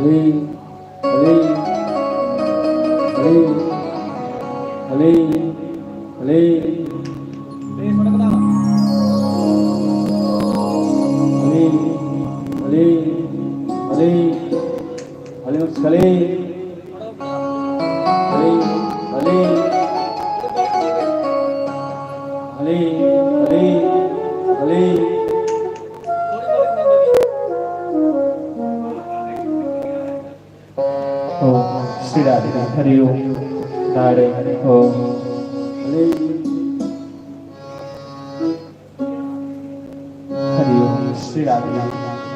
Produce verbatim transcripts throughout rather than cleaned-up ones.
हले, हले, हले, हले, हले। हले, हले, हले, हले, हले। हले, हले। हले, हले, हले। ओम श्री राधे। हरि ओम। नारायण। ओम। हले। हरि ओम। श्री राधे।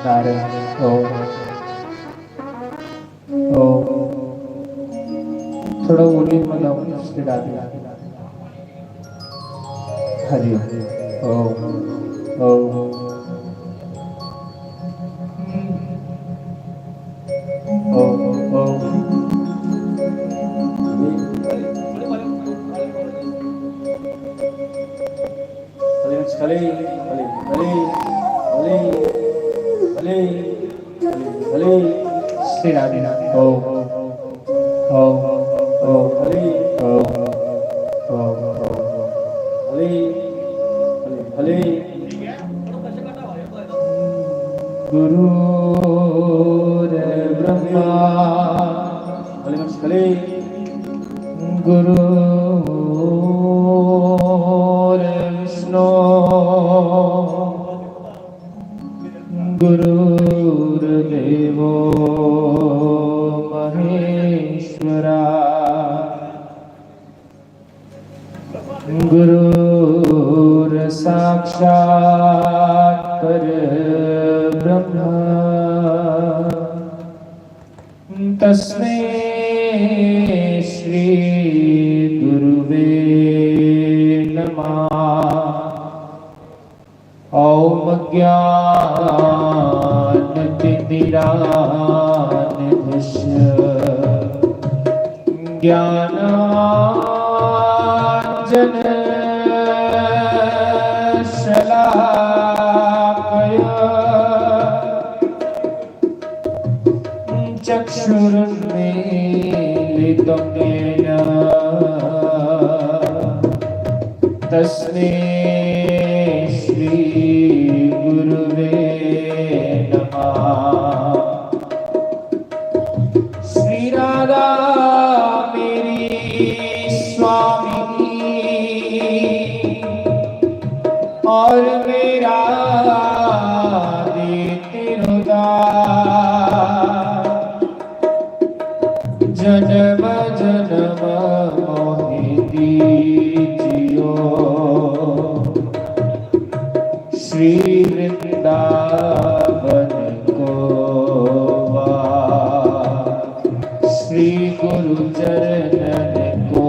नारायण। ओम। ओम। थोड़ा volume बढ़ाओ, श्री राधे। हरि ओम। ओम। ओम। ओम। ओम। हले, हले, हले, हले, हले, हले, हले। श्री राधे। ओम, ओम, ओम, हले, ओम, ओम, ओम, हले, हले, हले। गुरुर् ब्रह्मा, हले, हले। गुरुर्विष्णु, गुरुर्देवो महेश्वरा, गुरुर्साक्षात् परब्रह्म, तस्मै श्री गुरुवे नमः। ॐ अज्ञानतिमिरान्धस्य ज्ञानाञ्जनशलाकया चक्षुरुन्मीलितं येन तस्मै श्री गुरुवे नमः। श्री राधा मेरी स्वामिनी और मेरा दीन तेरो दास। जन्म जन्म मोहि दीजियो श्री वृंदावन को वास, श्री गुरु चरणन को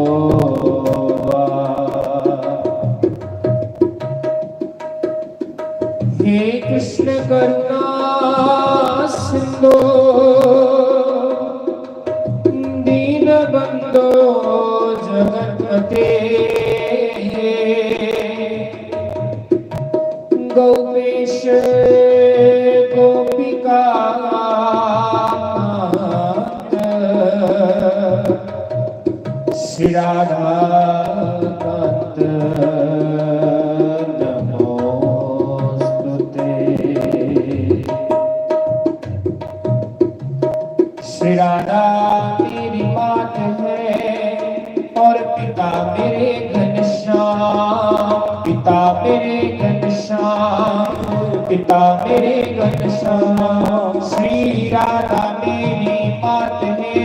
वास। हे कृष्ण करुणा सिंधु दीन बंधो जगतपते, गोपेश गोपिका कांत श्री राधा कांत नमोस्तुते। श्री राधा मेरी मात है और पिता मेरे घनश्याम, पिता मेरे घनश्याम, पिता मेरे घनश्याम। श्री राधा मेरी मात है,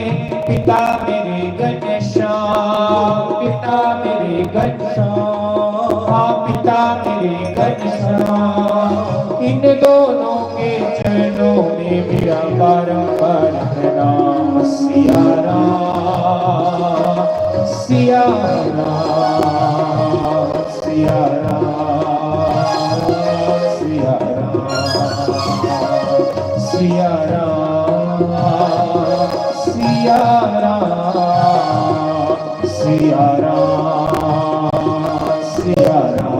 पिता मेरे घनश्याम, पिता मेरे घनश्याम, हाँ, पिता मेरे घनश्याम। इन दोनों के चरणों में मेरा बारंबार प्रणाम। सिया राम, सिया राम, सिया राम, सिया राम, सिया राम, सिया राम, सिया राम, सिया राम।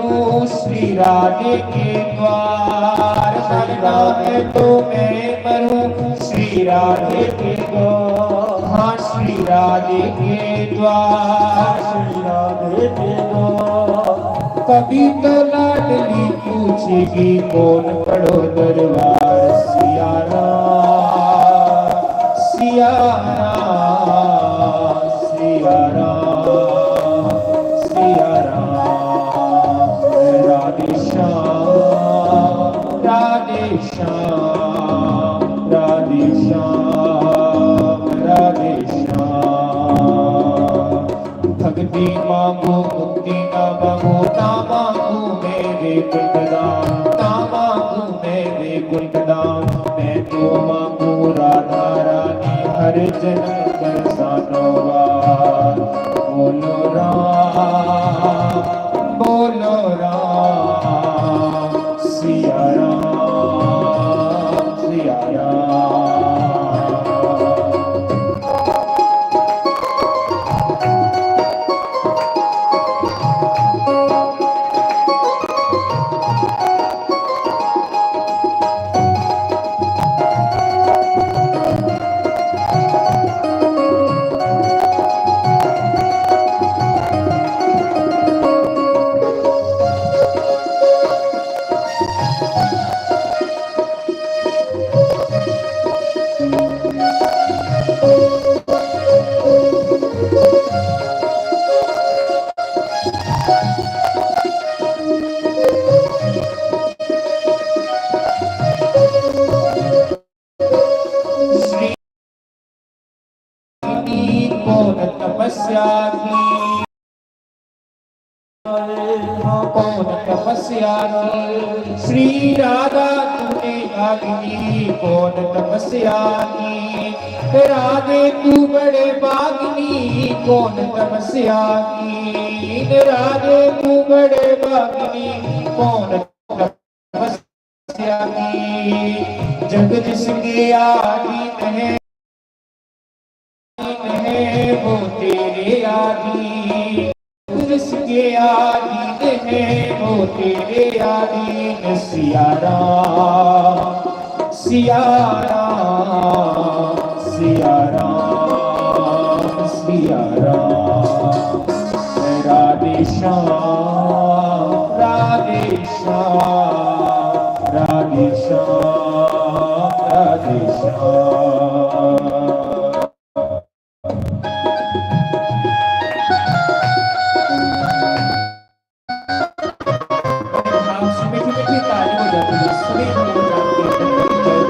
श्री राधे के द्वार, मरना है तो मैं मरूं श्री राधे के द्वार। हाँ, श्री राधे के द्वार, श्री राधे के द्वार। कभी तो लाडली पूछेगी कौन पड़ो दरबार। सिया राम, सिया राम, सिया राम, सिया राम। राधे श्याम, राधे श्याम, राधे श्याम, राधे श्याम। भक्ति मांगू, मुक्ति ना मांगू, ना मांगू मैं वैकुंठ धाम, ना मांगू मैं वैकुंठ धाम। मैं तो मांगू राधा रानी हर जन्म बरसानो बार। बोलो राम, बोलो राम, सिया राम, सिया राम। श्री कौन तपस्या की, कौन तपस्या की? श्री राधा तूने अग्नि कौन तपस्या की? राधे तू बड़े भागनी कौन तपस्या की? राधे तू बड़े भागनी कौन तपस्या की? जग जिसके आधीन है, है वो तेरे आधीन। जग जिसके आधीन है वो तेरे आधीन। सिया राम, सिया राम, सिया राम, सिया राम। राधे श्याम, राधे श्याम, राधे श्याम, राधे श्याम। मीठी मीठी ताली हो जाती है, सभी लोग नाम कीर्तन करते हैं।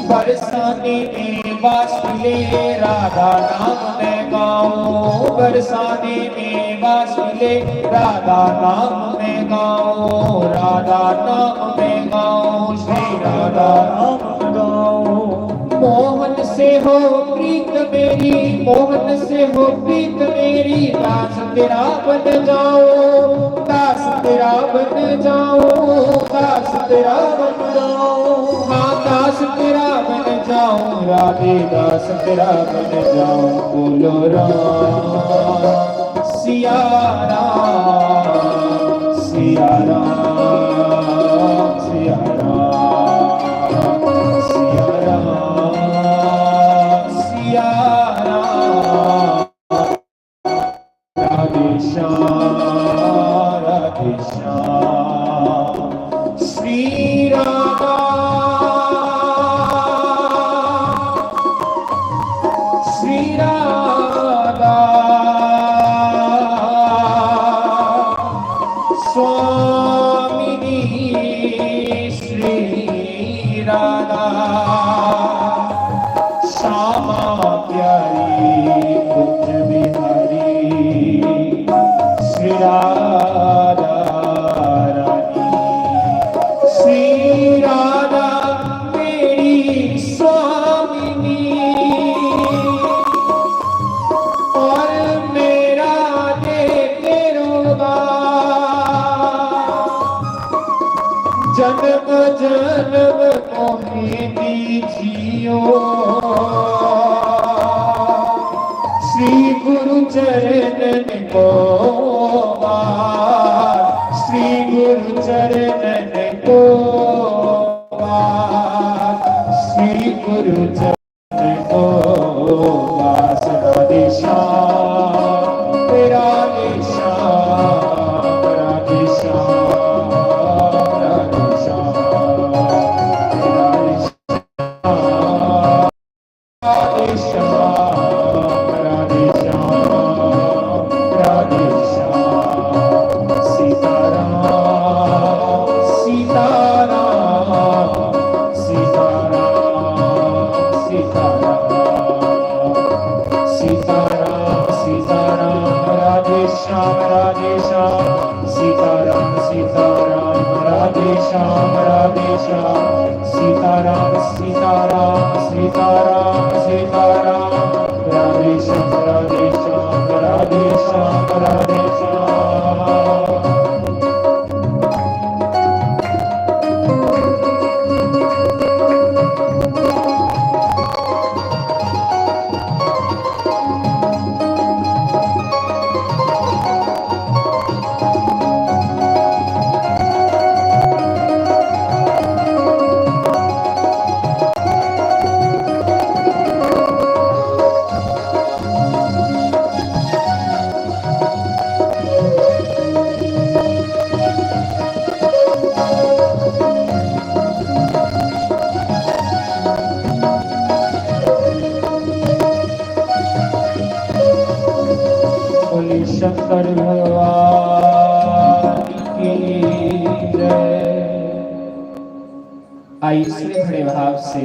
बरसाने में बांसुरी, राधा नाम मैं गाऊं। बरसाने में बांसुरी, राधा नाम मैं गाऊं। राधा नाम मैं गाऊं, श्री राधा नाम मैं गाऊं। मोहन से हो प्रीत मेरी, मोहन से हो प्रीत मेरी, दास तेरा बन जाऊं, दास तेरा बन जाऊं, दास तेरा बन जाऊं। हाँ, दास तेरा बन जाऊं, राधे दास तेरा बन जाऊं। बोलो राम, सिया राम, सिया राम, सिया राम, सिया राम, सिया राम। राधे श्याम, राधे श्याम। श्री राधा, श्री राधा, स्वामिनी, श्री जन्म जन्म मोहिनी जियो, श्री गुरु चरणन को वार, श्री गुरु चरणन को वार, श्री गुरु चरणन को वार। राधे श्याम, राधे श्याम, राधे श्याम, राधे श्याम, राधे श्याम। राधे श्याम, राधे श्याम, राधे श्याम। सीताराम, सीताराम, सीताराम, सीताराम। सीताराम, सीताराम, राधे श्याम, राधे श्याम। सीताराम, सीताराम, राधे श्याम, राधे श्याम। सीताराम, सीताराम, सीताराम, सीताराम। राधे श्याम, राधे श्याम, राधे श्याम, राधे श्याम। बोले शंकर भगवान की जय। आइए, इसमें खड़े भाव से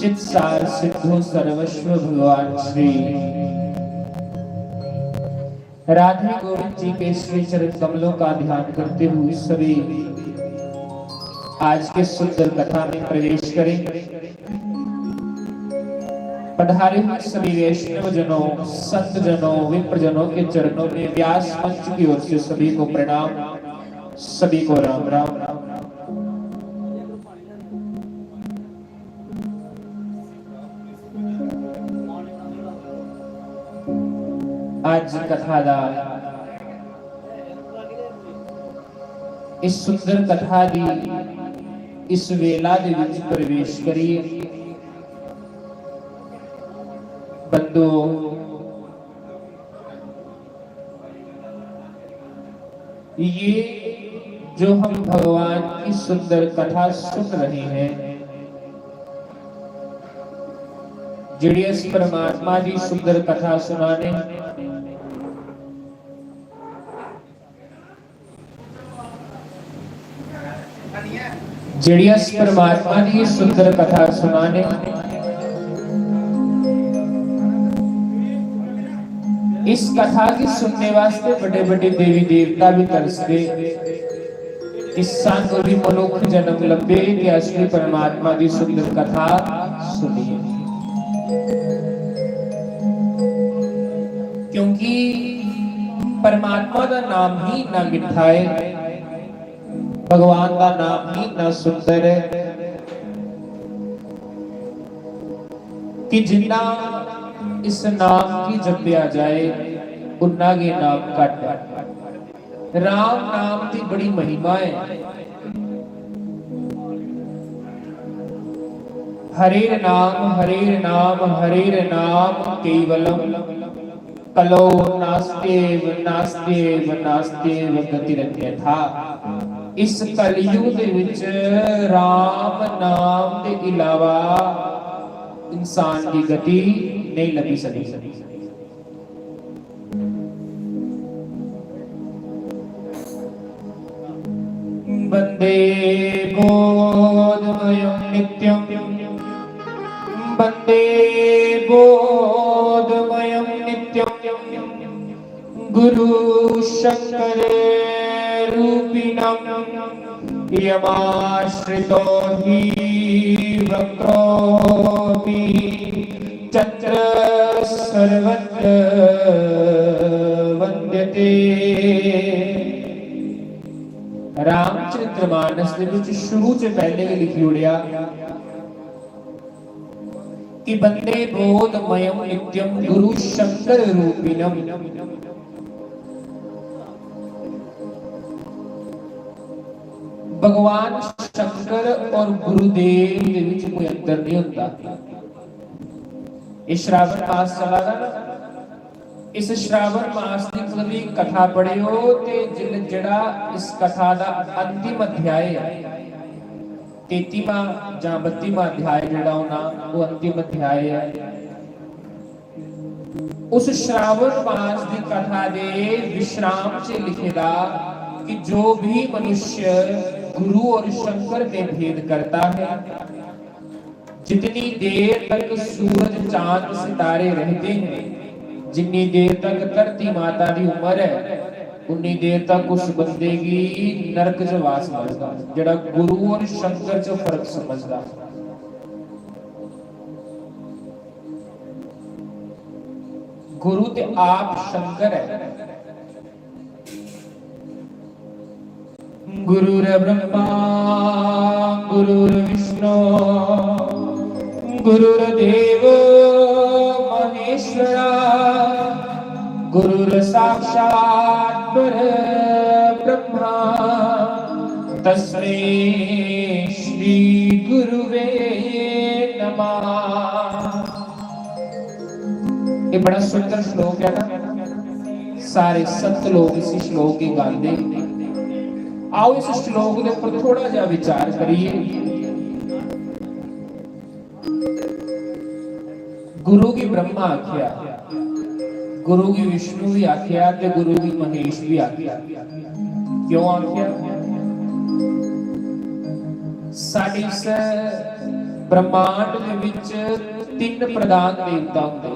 चित सार सिद्धो सर्वस्व भगवान श्री राधे गोविंद जी के श्री चरण कमलों का ध्यान करते हुए सभी आज के सुंदर कथा में प्रवेश करें। पधारे हुए सभी वैष्णव जनों, संत जनों, विप्र जनों के चरणों में व्यास मंच की ओर से सभी को प्रणाम, सभी को राम राम। आज कथा दा, इस सुंदर कथा दी इस वेला दे विच प्रवेश करिए। बंधुओ, ये जो हम भगवान की सुंदर कथा सुन रहे हैं, जेड़ी अस परमात्मा दी सुंदर कथा सुनाने, जेड़ी अस परमात्मा दी सुंदर कथा सुनाने, इस कथा गी सुनने वास्ते बड़े बड़े देवी देवता भी तरसदे कि सानू भी मनुख जन्म लब्भे ते अस भी परमात्मा दी सुंदर कथा सुनिए। क्योंकि परमात्मा दा नाम ही इन्ना मिठा है, भगवान दा नाम ही इन्ना सुंदर है कि जिन्ना इस नाम गी जपेआ जाए, उन्ना गै नाम घट है। राम नाम दी बड़ी महिमा है। हरेर नाम, हरेर नाम, हरेर नाम केवलम। कलो नास्त्येव, नास्त्येव, नास्त्येव गतिरन्यथा। इस कलयुग दे विच राम नाम दे इलावा इंसान दी गति नहीं लभी सकदी। वन्दे बोधमयं नित्यं, वन्दे बोधमयं नित्यं गुरु शंकर रूपिणं। यमाश्रितो हि वक्रो चन्द्रः सर्वत्र वन्द्यते। रामचरितमानस दे विच शुरू च पैहले गै लिखी ओड़ेआ कि "वंदे बोधमयं नित्यं गुरु शंकर रूपिणम।" भगवान शंकर और गुरुदेव दे विच कोई अंतर नहीं होंदा। ये श्रावण मास चला दा ना, इस श्रावण मास दी पूरी कथा पढ़ेओ ते जिन जेड़ा इस कथा दा अंतिम अध्याय है, तेतीवां जां बत्तीवां अध्याय जेड़ा होना, वो अंतिम अध्याय है। उस श्रावण मास की कथा दे विश्राम से लिखे दा कि जो भी मनुष्य गुरु और शंकर में भेद करता है, जितनी देर तक सूरज, चांद, सितारे रहते हैं, जितनी देर तक धरती माता की उम्र है, उतनी देर तक उस बंदे की नरक च वास मिलदा, जेड़ा गुरु और शंकर च फर्क समझदा। गुरु ते आप शंकर है। गुरुर्ब्रह्मा गुरुर्विष्णु गुरुर्देव महेश्वरा, गुरुर्साक्षात् परब्रह्मा, तस्मै श्री गुरुवे नमः। ये बड़ा सुंदर श्लोक है ना, सारे संत लोग इसी श्लोक की गांदे। आओ, इस श्लोक के ऊपर थोड़ा जा विचार करिए। गुरु की ब्रह्मा आख्या, गुरु की विष्णु भी आख्या ते गुरु की महेश भी आख्या। क्यों आख्या? साडे इस ब्रह्मांड दे विच तीन प्रधान देवता होंदे,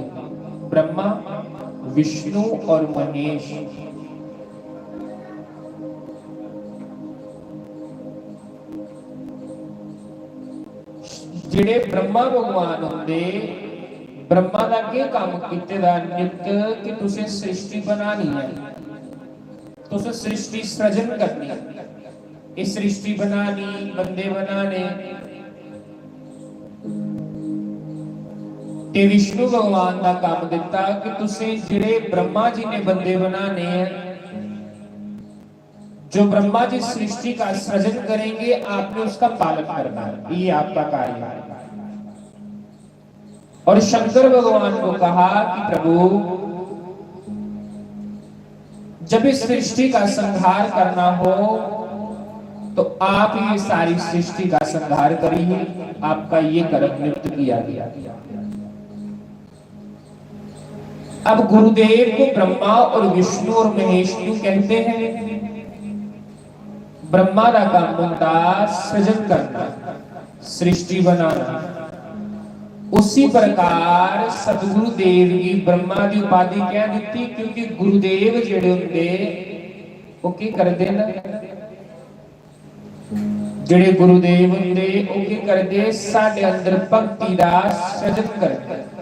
ब्रह्मा, विष्णु और महेश। जेड़े ब्रह्मा भगवान होंदे, ब्रह्मा दा केह् कम्म कीते दा नित्त कि तुसें सृष्टि बनानी है, तुसें सृष्टि सृजन करनी, इस सृष्टि बनानी, बंदे बनाने। ते विष्णु भगवान दा कम्म दित्ता कि तुसें जेड़े ब्रह्मा जी ने बंदे बनाने हैं, जो ब्रह्मा जी सृष्टि का सृजन करेंगे, आपने उसका पालन करना है, ये आपका कार्य है। और शंकर भगवान को कहा कि प्रभु, जब इस सृष्टि का संहार करना हो तो आप ये सारी सृष्टि का संहार करिए, आपका ये कर्म नित्त किया गया। अब गुरुदेव को ब्रह्मा और विष्णु और महेश क्यों कहते हैं? ब्रह्मा का काम होता सृजन करना, सृष्टि बनाना। उसी प्रकार सतगुरु देव की ब्रह्मा की उपाधि क्या दी थी? क्योंकि गुरुदेव जेड़े होंदे, वो की करते ना? जेड़े गुरुदेव होंदे, वो की करते? साडे अंदर भक्ति का सृजन करते।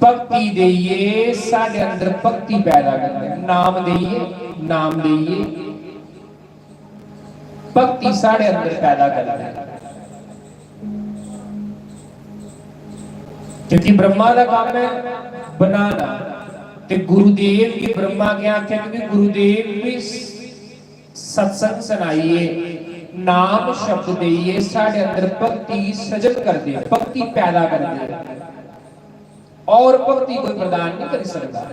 भक्ति देइए, साढ़े अंदर भक्ति पैदा करते हैं। नाम देइए, नाम देइए, भक्ति साढ़े अंदर पैदा करते हैं। क्योंकि ब्रह्मा का काम है बनाना, ते गुरुदेव की ब्रह्मा क्या आख्या? क्योंकि गुरुदेव भी सत्संग सुनाइए, नाम शब्द देइए, साढ़े अंदर भक्ति सृजन करते हैं, भक्ति पैदा करते हैं। और भक्ति कोई प्रदान नहीं कर सकता।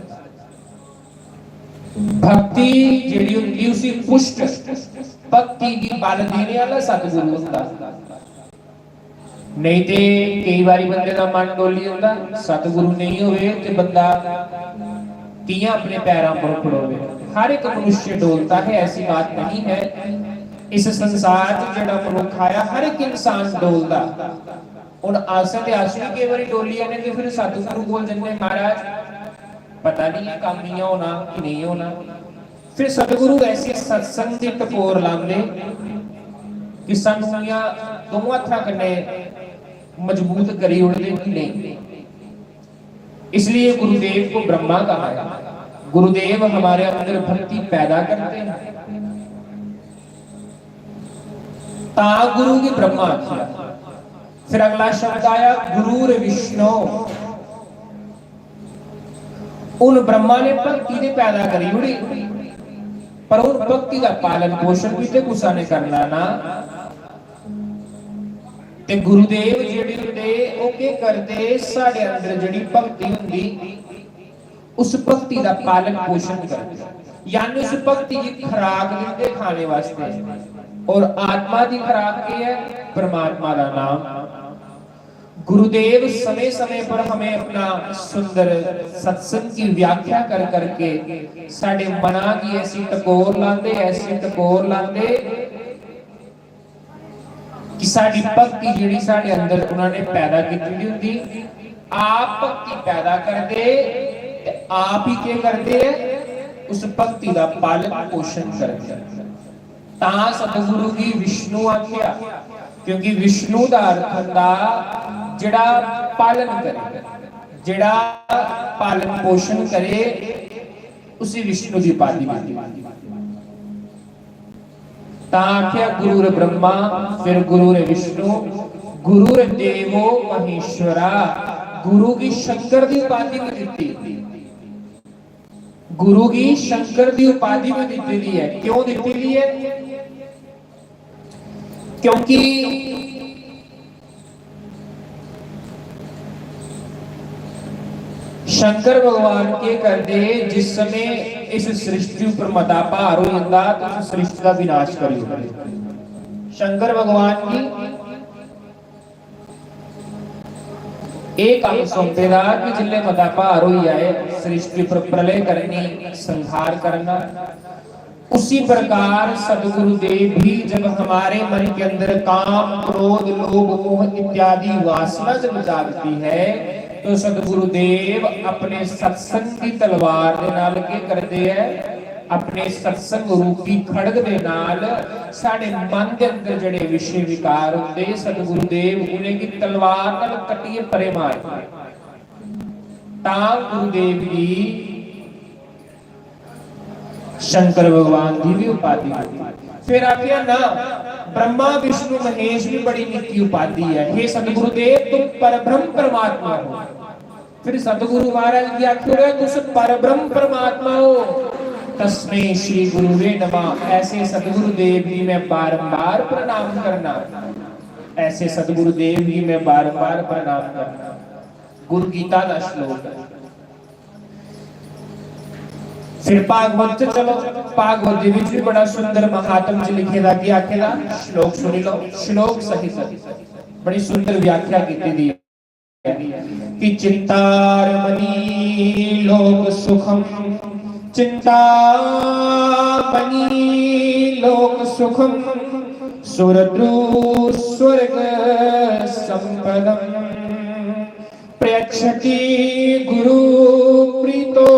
भक्ति जेड़ी होंदी, उसी पुष्ट, भक्ति की बल देने वाला सतगुरु होंदा। नहीं ते कई बारी बंदे दा मन डोली जंदा, सतगुरु नहीं होवे ते बंदा कियां अपने पैरां पर खड़ोवे। हर एक मनुष्य डोलता है, ऐसी बात नहीं है। इस संसार च जेड़ा मनुख आया, हर एक इंसान डोलदा। हुन अस ते अस भी केई बारी डोली जन्ने ते फिर सतगुरु कोल जन्ने, "महाराज, पता नहीं ये कम्म इ'यां होना कि नहीं होना।" फिर सतगुरु ऐसे सत्संग दी टकोर लांदे कि सानू इ'यां दोवां हत्थां कन्नै मजबूत करी ओड़दे कि नहीं। इसलिए गुरुदेव को ब्रह्मा कहा है। गुरुदेव हमारे अंदर भक्ति पैदा करते हैं। तां गुरु गी ब्रह्मा आखेआ। फिर अगला शब्द आया गुरुर्विष्णु। हुन ब्रह्मा ने भक्ति ते पैदा करी ओड़ी, पर हुन भक्ति दा पालन पोषण भी ते कुसा ने करना ना। ते गुरुदेव जेह्ड़े होंदे, ओह् केह् करदे? साढ़े अंदर जेह्ड़ी भक्ति होंदी, उस भक्ति दा पालन पोषण करदे, यानी उस भक्ति गी खुराक दिंदे खाने वास्तै। और आत्मा दी खुराक केह् ऐ? परमात्मा दा नाम। गुरुदेव समय समय पर हमें अपना सुंदर सत्संग की व्याख्या कर करके साढ़े मना की ऐसी टकोर लांदे, ऐसी टकोर लांदे कि साढ़ी भक्ति जेह्ड़ी साढ़े अंदर उन्होंने पैदा की होंदी, आप भक्ति पैदा करदे ते आप ही केह् करदे ऐ? उस भक्ति दा पालन पोषण करदे। तां सतगुरु गी विष्णु आखेआ, क्योंकि विष्णु दा अर्थ होंदा जेह्ड़ा पालन करे, जेह्ड़ा पालन पोषण करे, उसी विष्णु दी उपाधि मिलदी। तां आखेआ गुरुर ब्रह्मा, फिर गुरुर विष्णु, गुरुर देवो महेश्वरा। गुरु गी शंकर दी उपाधि भी दित्ती, गुरु गी शंकर दी उपाधि भी दित्ती दी ऐ। क्यों दित्ती दी ऐ? क्योंकि शंकर भगवान केह् करदे, जिस समय इस सृष्टि उप्पर मता भार होई जंदा, ते उस सृष्टि दा विनाश करी ओड़दे। शंकर भगवान गी एह् कम्म सौंपे दा कि जिसलै मता भार होई जाए, सृष्टि उप्पर प्रलय करनी, संहार करना, उसी प्रकार सतगुरुदेव भी जब हमारे मन के अंदर काम, क्रोध, लोभ, मोह इत्यादि वासना जब जागती है, तो सतगुरुदेव अपने सत्संग की तलवार दे नाल के करते हैं? अपने सत्संग रूपी खड़ग दे नाल साढ़े मन दे अंदर जेह्ड़े विषय विकार होंदे, सतगुरुदेव उ'नेंगी तलवार नाल कट्टियै परे मारदे। तां गुरुदेव गी शंकर भगवान दी भी उपाधि होती। फिर आखिया ना, ब्रह्मा विष्णु महेश भी बड़ी निक्की उपाधि है। हे सतगुरुदेव, तुम परब्रह्म परमात्मा हो। फिर सतगुरु महाराज की आखिर है, तुम परब्रह्म परमात्मा हो। तस्मे श्री गुरुवे नमः। ऐसे सतगुरुदेव की मैं बारंबार प्रणाम करना, ऐसे सतगुरुदेव की मैं बारंबार प्रणाम करना। गुरु गीता का श्लोक है। फिर भागवत च चलो, भागवत दे विच भी बड़ा सुंदर महात्म च लिखे दा, की आखे दा? श्लोक सुनी लो, श्लोक सहित बड़ी सुंदर व्याख्या की दी है कि चिंतामणि लोक सुखम, चिंतामणि लोक सुखम, सुरद्रु स्वर्ग संपदम, प्रयच्छति गुरु प्रीतो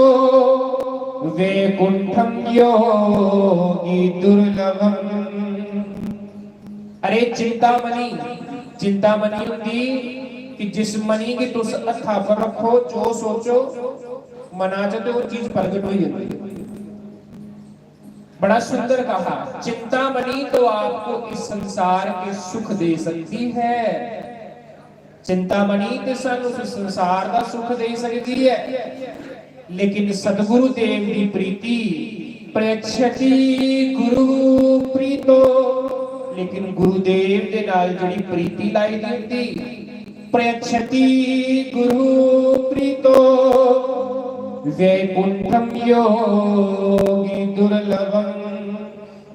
वैकुंठम योगी दुर्लभम। अरे चिंतामणि, चिंतामणि होंदी कि जिस मणि गी तुस हत्था पर रखो, जो सोचो मना च, ते वो चीज प्रगट हो जाती है। बड़ा सुंदर कहा, चिंतामणि तो आपको इस संसार के सुख दे सकती है। चिंतामणि ते सानू इस संसार का सुख दे सकती है, लेकिन सतगुरु देव की प्रीति, प्रयच्छति गुरु प्रीतो, लेकिन गुरुदेव के नाल जड़ी प्रीति लाई दी होंदी, प्रयच्छति गुरु प्रीतो वैकुंठम योगी दुर्लभम।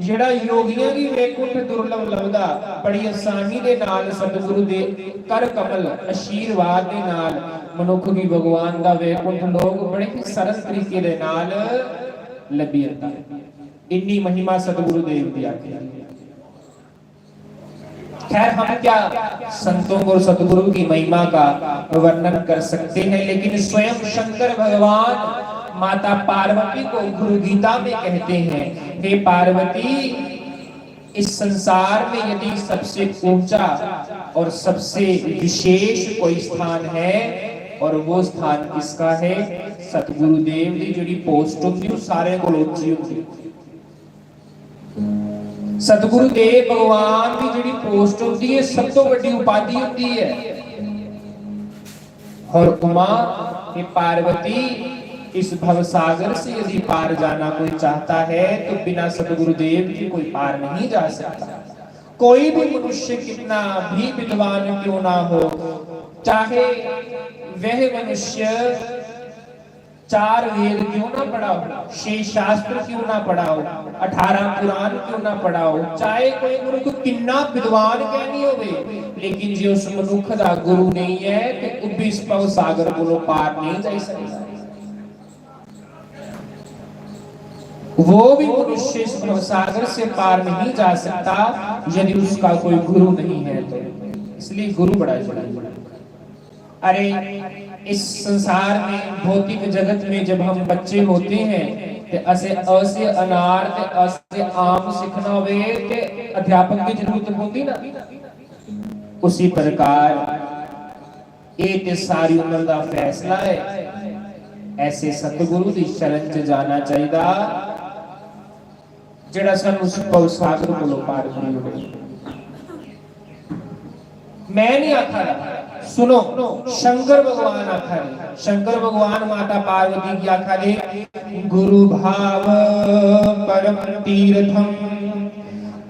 ਜਿਹੜਾ ਯੋਗੀਆਂ ਦੀ ਵੈਕੁੰਠ ਦੁਰਲਭ ਲੱਭਦਾ, ਬੜੀ ਆਸਾਨੀ ਦੇ ਨਾਲ ਸਤਿਗੁਰੂ ਦੇ ਕਰ ਕਮਲ ਆਸ਼ੀਰਵਾਦ ਦੇ ਨਾਲ ਮਨੁੱਖ ਵੀ ਭਗਵਾਨ ਦਾ ਵੈਕੁੰਠ ਲੋਕ ਬੜੇ ਹੀ ਸਰਲ ਤਰੀਕੇ ਦੇ ਨਾਲ ਲੱਭੀ ਜਾਂਦਾ। ਇੰਨੀ ਮਹਿਮਾ ਸਤਿਗੁਰੂ ਦੇਵ ਦੀ ਆਖੀ। खैर, हम क्या संतों और सतगुरु की महिमा का वर्णन कर सकते हैं, लेकिन स्वयं शंकर भगवान माता पार्वती को गुरु गीता में कहते हैं, हे पार्वती, इस संसार में यदि सबसे ऊंचा और सबसे विशेष कोई स्थान है और वो स्थान किसका है? सतगुरुदेव की ਜਿਹੜੀ ਪੋਸਟ ਹੁੰਦੀ, ਉਹ ਸਾਰਿਆਂ ਕੋਲ ਉੱਚੀ ਹੁੰਦੀ। सतगुरुदेव भगवान दी जेह्ड़ी पोस्ट होंदी ऐ, सब तो बड्डी उपाधि होंदी ऐ। और उमा, हे पार्वती, इस भवसागर से यदि पार जाना कोई चाहता है तो बिना सतगुरुदेव के कोई पार नहीं जा सकता। कोई भी मनुष्य कितना भी विद्वान क्यों ना हो, चाहे वह मनुष्य चार वेद क्यों ना पढ़ा हो, छह शास्त्र क्यों ना पढ़ा हो, अठारह पुराण क्यों ना पढ़ा हो, चाहे कोई मनुख कितना विद्वान कह नहीं होवे, लेकिन जे उस मनुख दा गुरु नहीं है, ते ओह भी इस भव सागर कोलों पार नहीं जा सकता। वो भी मनुष्य इस भव सागर से पार नहीं जा सकता, यदि उसका कोई गुरु नहीं है तो। इसलिए गुरु बड़ा जरूरी है। अरे, इस संसार में, भौतिक जगत में जब हम बच्चे होते हैं, तो असे अ से अनार ते अ से आम सीखना होवे, ते अध्यापक की जरूरत होती ना। उसी प्रकार ये ते सारी उम्र का फैसला है। ऐसे सतगुरु की शरण च जाना चाहिए। जेड़ा सानू भव सागर कोलों पार करी ओड़े। मैं नहीं आखा रहा, सुनो, शंकर भगवान आखा रहे। शंकर भगवान माता पार्वती की आखा दे, "गुरु भाव परम तीर्थम,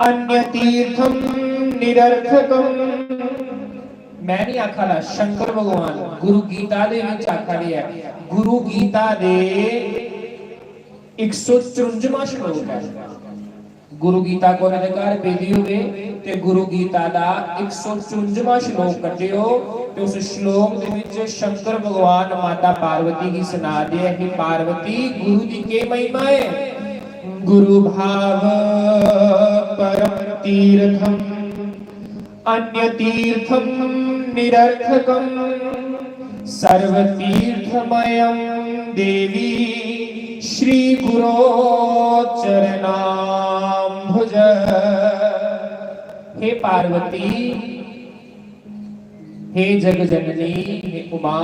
अन्य तीर्थम निरर्थकम।" मैं नहीं आखा रहा, शंकर भगवान गुरु गीता दे विच आखा रहे है। गुरु गीता दे एक सौ चुरंजवा श्लोक है। गुरु गीता को घर पेदी होवे ते गुरु गीता दा एक सौ चुरंजवा श्लोक कड्डियो, ते उस श्लोक दे विच शंकर भगवान माता पार्वती की सुना दे, "हे पार्वती, गुरु दी के महिमा है?" "गुरु भाव परम तीर्थम, अन्य तीर्थम निरर्थकम, सर्व तीर्थमयम देवी श्री गुरो चरणाम्भुज।" हे पार्वती, हे जग जननी, हे उमा,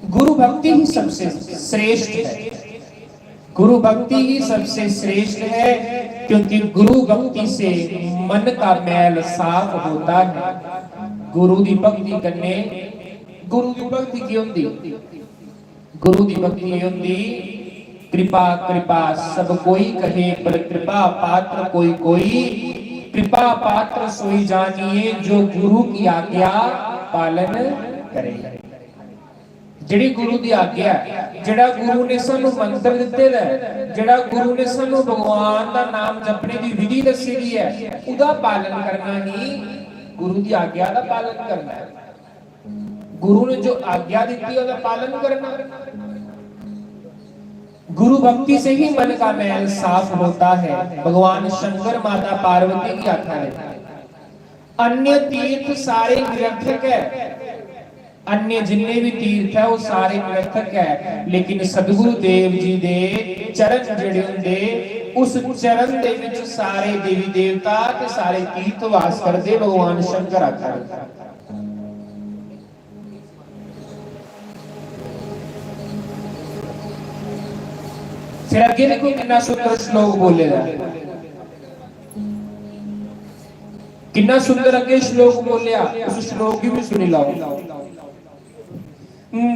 गुरु भक्ति ही सबसे श्रेष्ठ है। गुरु भक्ति ही सबसे श्रेष्ठ है, क्योंकि गुरु भक्ति से मन का मैल साफ होता है। गुरु दी भक्ति कन्ने, गुरु दी भक्ति की होंदी? गुरु दी भक्ति ये होंदी, कृपा कृपा सब कोई कहे, पर कृपा पात्र कोई कोई। कृपा पात्र सोई जानिए, जो गुरु की आज्ञा पालन करे। जेह्ड़ी गुरु दी आज्ञा ऐ, जेह्ड़ा गुरु ने सानू मंत्र दित्ते दा ऐ, जेह्ड़ा गुरु ने सानू भगवान दा नाम जपने दी विधि दस्सी दी ऐ, ओह्दा पालन करना ही गुरु दी आज्ञा दा पालन करना ऐ। गुरु ने जो आज्ञा दी थी, ओह्दा पालन करना। गुरु भक्ति से ही मन का मैल साफ होता है। भगवान शंकर माता पार्वती की आखा है, अन्य तीर्थ सारे निरर्थक है, अन्य जिन्ने भी तीर्थ है वो सारे निरर्थक है, लेकिन सतगुरु देव जी दे चरण जेड़े होंदे, उस चरण दे विच सारे देवी देवता ते सारे तीर्थ वास करदे। भगवान शंकर आखा है। फिर अगे देखो कितना सुंदर श्लोक बोले दा, कितना सुंदर अगे श्लोक बोलिया, उस श्लोक की भी सुनी लाओ।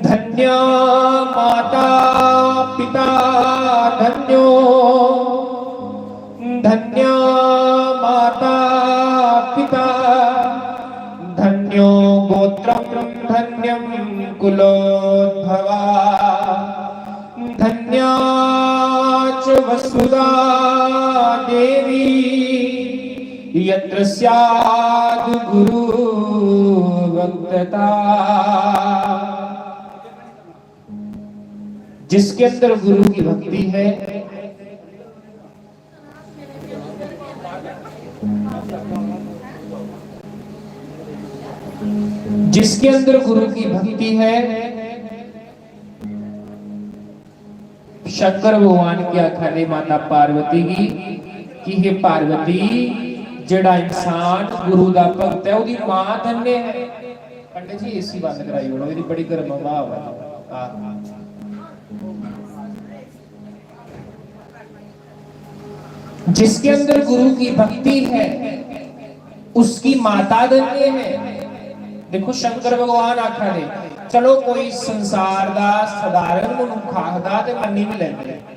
धन्या माता पिता धन्यो, धन्या माता पिता, धन्यो गोत्रं धन्यं कुलोद्भवा, धन्या च वसुधा देवी यत्र स्याद् गुरु भक्तता। जिसके अंदर गुरु की भक्ति है, जिसके अंदर गुरु की भक्ति है, शंकर भगवान की आखा ने माता पार्वती की कि हे पार्वती, जेड़ा इंसान गुरु दा भक्त है, ओदी मां धन्य है। पंडित जी, एसी बंद कराई ओड़ो, एदी बड़ी गर्म हवा आवा दी। आह। जिसके अंदर गुरु की भक्ति है, उसकी माता धन्य है। देखो, शंकर भगवान आखा दे, चलो, कोई संसार दा साधारण मनुख आखदा ते मन्नी भी लैंदे,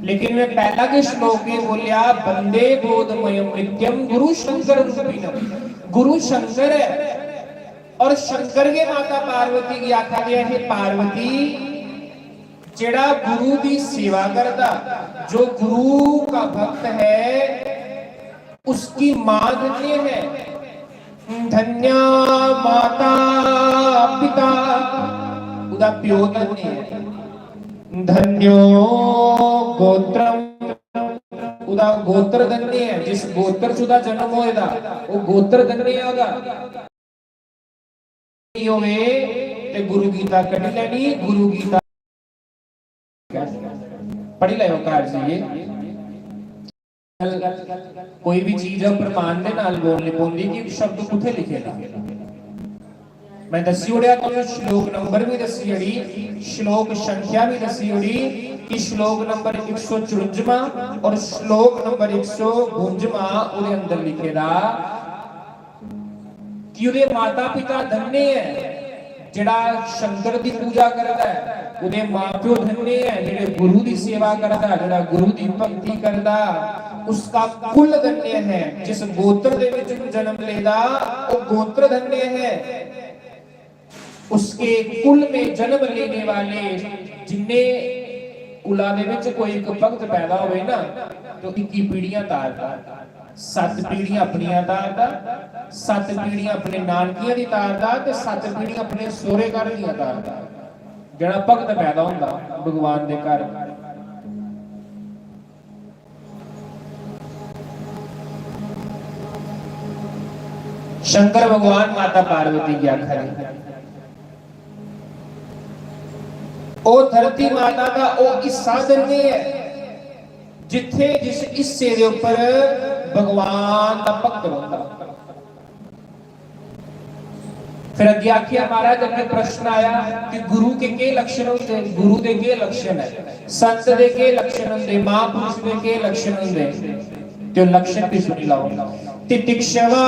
लेकिन मैं पहला गै श्लोक एह् बोलेआ, "वंदे बोधमयम नित्यम गुरु शंकर रूपिणम।" गुरु शंकर है, और शंकर गै माता पार्वती गी आखा दे, "हे पार्वती, जेड़ा गुरु दी सेवा करदा, जो गुरु का भक्त है, उसकी माँ धन्य है।" धन्या माता पिता, उदा प्यो धन्य है। धन्यो गोत्रम, उदा गोत्र धन्य है। जिस गोत्र च उदा जन्म होए दा, वो गोत्र धन्य है उदा। नहीं होवे ते गुरु गीता कढ़ी लेनी, गुरु गीता पढ़ी लैओ घर जाइए। कोई भी चीज है, प्रमाण दे नाल बोलनी पौंदी कि शब्द कुत्थे लिखे दा। मैं दस्सी ओड़ेआ तुहानू, श्लोक नंबर भी दस्सी ओड़ी, श्लोक संख्या भी दस्सी ओड़ी कि श्लोक नंबर एक सौ चुरंजमा और श्लोक नंबर एक सौ बुंजमा ओदे अंदर लिखे दा कि ओदे माता पिता धन्य है, जेड़ा शंकर दी पूजा करदा है, ओदे मां प्यो धन्य है, जेड़े गुरु दी सेवा करदा, जेड़ा गुरु दी भक्ति करदा, उसका कुल धन्य है। जिस गोत्र दे विच जन्म लेदा, वो गोत्र धन्य है। उसके कुल में जन्म लेने वाले जिन्ने कुला दे विच कोई एक भक्त पैदा होवे ना, तो इक्की पीढ़ियां तारदा, सत्त पीढ़ियां अपनियां तारदा, सत्त पीढ़ियां अपने नानकियां दी तारदा ते सत्त पीढ़ियां अपने सौहरे घर दियां तारदा। जेड़ा भक्त पैदा होंदा भगवान दे घर, शंकर भगवान माता पार्वती गी आखा दे, ओ धरती माता दा ओ हिस्सा धन्य ऐ, जित्थे जिस हिस्से दे उप्पर भगवान दा भक्त रौंह्दा। फिर अग्गे आखेआ, महाराज, अग्गे प्रश्न आया कि गुरु के केह् लक्षण होंदे, गुरु दे केह् लक्षण ऐ, संत दे केह् लक्षण होंदे, महापुरुष दे केह् लक्षण होंदे? ते ओह् लक्षण भी सुनी लैओ। तितिक्षवा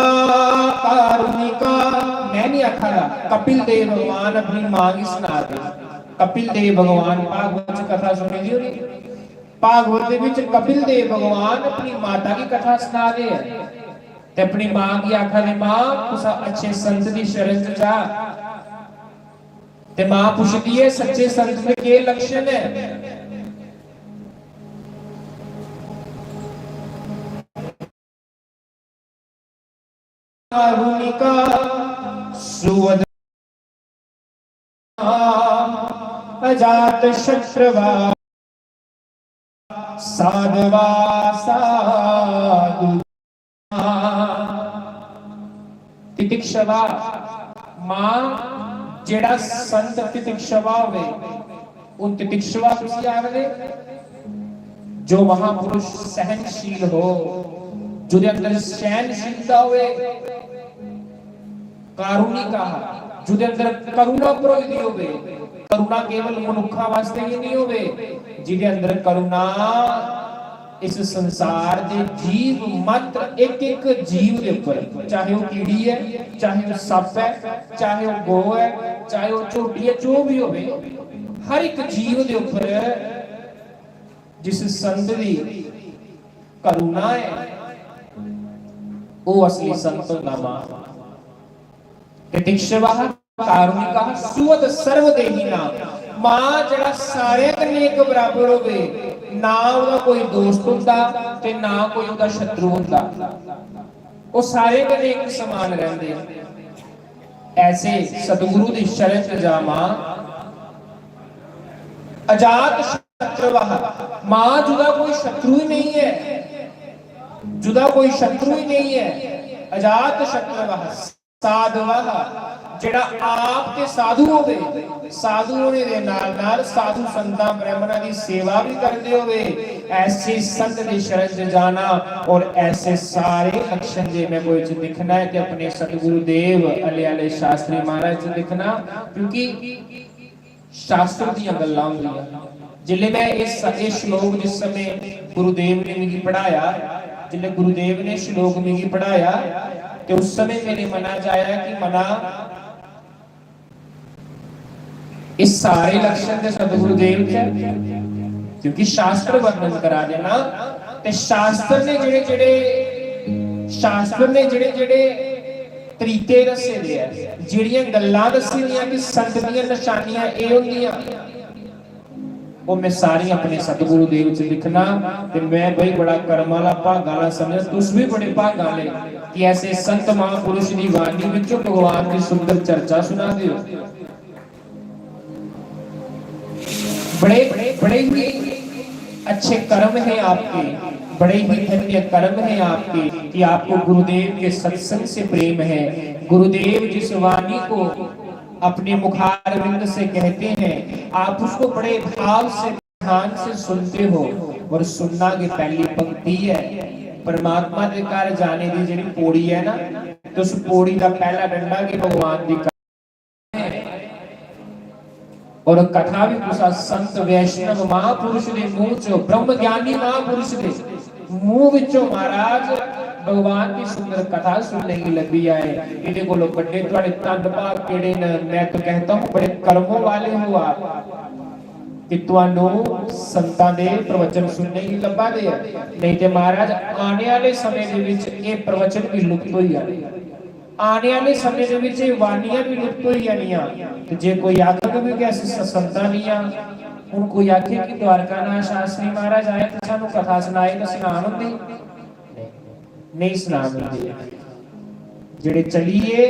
कारुणिका, मैं नहीं आखा दा, कपिल देव भगवान अपनी मां गी सना दे। कपिल देव भगवान, भागवत च कथा सुनी दी होनी, भागवत दे विच कपिल देव भगवान अपनी माता गी कथा सना दे ऐ ते अपनी मां गी आखा दे, "मां, कुसा अच्छे संत दी शरण च जा।" ते मां पुछदी ऐ, "सच्चे संत दे केह् लक्षण ऐ?" कारुणिका सुवद अजात शत्रवा साधवा साधु। तितिक्षवा, मां, जेड़ा संत तितिक्षवा होवे, उन तितिक्षवा कुसी आखदे? जो महापुरुष सहनशील हो, जुदे अंदर सहनशीलता होवे, कारुणिका, जुदे अंदर करुणा भरोई दी होवे। करुणा केवल मनुक्खा वास्ते ही नहीं होवे, जिदे अंदर करुणा इस संसार दे जीव मात्र, एक एक जीव दे ऊपर, चाहे वो कीड़ी है, चाहे वो सप है, चाहे वो गौ है, चाहे वो झोटी है, जो भी होवे, हर एक जीव दे ऊपर जिस संत दी करुणा है, वो असली संत होंदा मां। तितिक्षवः कारुणिकः सुवद सर्वदेहिनां। मां जेड़ा सारे कन्नै इक बराबर होवे, ना ओह्दा कोई दोस्त होंदा ते ना कोई ओह्दा शत्रु होंदा, ओह् सारे कन्नै इक समान रैंह्दे। ऐसे सतगुरु दी शरण च जा मां। अजात शत्रवः, मां जुदा कोई शत्रु ही नहीं है, जुदा कोई शत्रु ही नहीं है। अजात शत्रवः साधवः, जेड़ा आप ते साधु होवे, साधु होने दे नाल नाल साधु संतां ब्राह्मणां दी सेवा भी करदे होवे, ऐसे संत दी शरण च जाना और ऐसे सारे लक्षण जे मैं कोई च दिखना है ते अपने सतगुरु देव अले आले शास्त्री महाराज च दिखना, क्योंकि शास्त्र दियां गल्लां होंदियां। जिसलै मैं इस, एह् श्लोक जिस समें गुरुदेव ने मिगी पढ़ाया, जिसलै गुरुदेव ने श्लोक मिगी पढ़ाया, ते उस समय मेरे मना च आया कि मना, इस सारे लक्षण ते सतगुरुदेव च ऐ, क्योंकि शास्त्र वर्णन करा दे ना, ते शास्त्र ने जेह्ड़े जेह्ड़े शास्त्र ने जेह्ड़े जेह्ड़े तरीके दस्से दे ऐ, जेह्ड़ियां गल्लां दस्सी दियां कि संत दियां नशानियां एह् होंदियां, ओह् मैं सारियां अपने सतगुरुदेव च दिक्खना। ते मैं बई बड़ा कर्म आह्ला, भागा आह्ला समझां, तुस बी बड़े भागा आह्ले कि ऐसे संत महापुरुष दी वाणी विचों भगवान दी सुंदर चर्चा सुना दे ओ। बड़े बड़े ही अच्छे कर्म हैं आपके, बड़े ही धन्य कर्म हैं आपके कि आपको गुरुदेव के सत्संग से प्रेम है। गुरुदेव जिस वाणी को अपने मुखारविंद से कहते हैं, आप उसको बड़े भाव से, ध्यान से सुनते हो। और सुनना की पहली पंक्ति है, परमात्मा के घर जाने की जेह्ड़ी पौड़ी है ना, तो उस पौड़ी का पहला डंडा के भगवान की कथा है। और कथा भी कुसा संत वैष्णव महापुरुष के मुंह चो, ब्रह्म ज्ञानी महापुरुष के मुंह विचों महाराज भगवान की सुंदर कथा सुनने की लगी आए। इहदे कोलों बड़े तुहाडे धन भाग केड़े न? मैं तो कहता हूँ, बड़े कर्मों वाले हो आप कि तुहानू संतां दे प्रवचन सुनने की लब्भा दे। नहीं ते महाराज, आने वाले समय दे विच एह प्रवचन भी लुप्त होई जाने, आने वाले समय दे विच एह वाणियां भी लुप्त होई जानियां। ते जे कोई आखग भी कि अस स-, संतां दियां, हुण कोई आखे कि द्वारकानाथ शास्त्री महाराज आए ते सानू कथा सनाए, ते सनान होंदी? नहीं सनान होंदी। जेह्ड़े चली गे,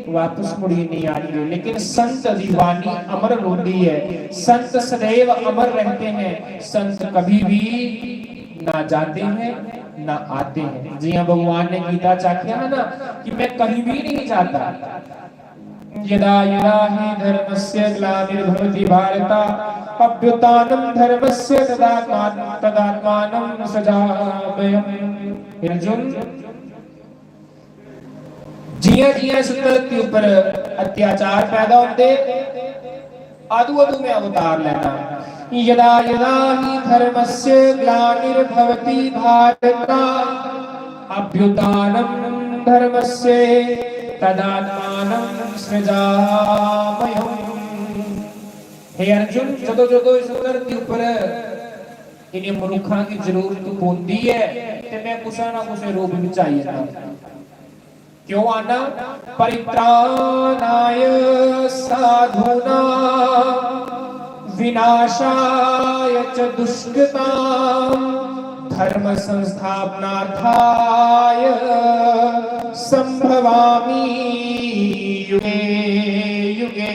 वापस मुड़ियै नहीं आएंगे, लेकिन संत दी वाणी अमर रौंह्दी ऐ। संत सदैव अमर रहते हैं, संत कभी भी ना जाते हैं, ना आते हैं। जियां भगवान ने गीता च आख्या है ना कि मैं कहीं भी नहीं जाता। यदा यदा ही धर्मस्य ग्लानिर्भवति भारत, अभ्युत्थानम धर्मस्य तदात्मा-, तदात्मानम सृजाम्यहम्। अर्जुन, जियां जियां इस धरती उपर अत्याचार पैदा होंदे, अदू अदू मैं अवतार लैना। यदा यदा ही धर्मस्य ग्लानिर्भवति भारत, अभ्युत्थानम धर्मस्य तदात्मानम सृजाम्यहम्। हे अर्जुन, जदों जदों इस धरती उपर इन्हें मनुखा की जरूरत पौंदी है, ते मैं कुसा ना कुसा रूप विच आई जाना। क्यों आना? परित्राणाय साधूना विनाशाय च दुष्कृता, धर्म संस्थापनार्थाय संभवामि युगे युगे।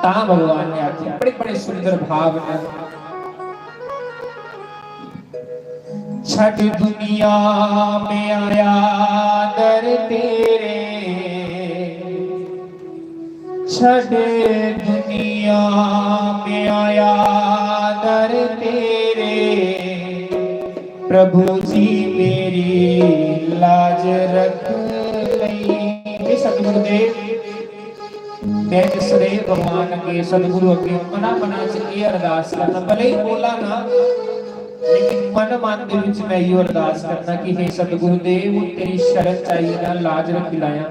तां भगवान ने आख्या, बड़े बड़े सुंदर भाव ने। छठ दुनिया में आया दर तेरे, छठ दुनिया में आया दर तेरे, प्रभु जी मेरी लाज रख लई। हे सतगुरुदेव, मैं ते सदैव भगवान अग्गे, सतगुरु अग्गे मना मना च एह् अरदास करना, भले ही बोला ना, लेकिन मन मन दे विच मैं इहो अरदास करना कि हे सतगुरुदेव, तेरी शरण च आई ना, लाज रखी लाया।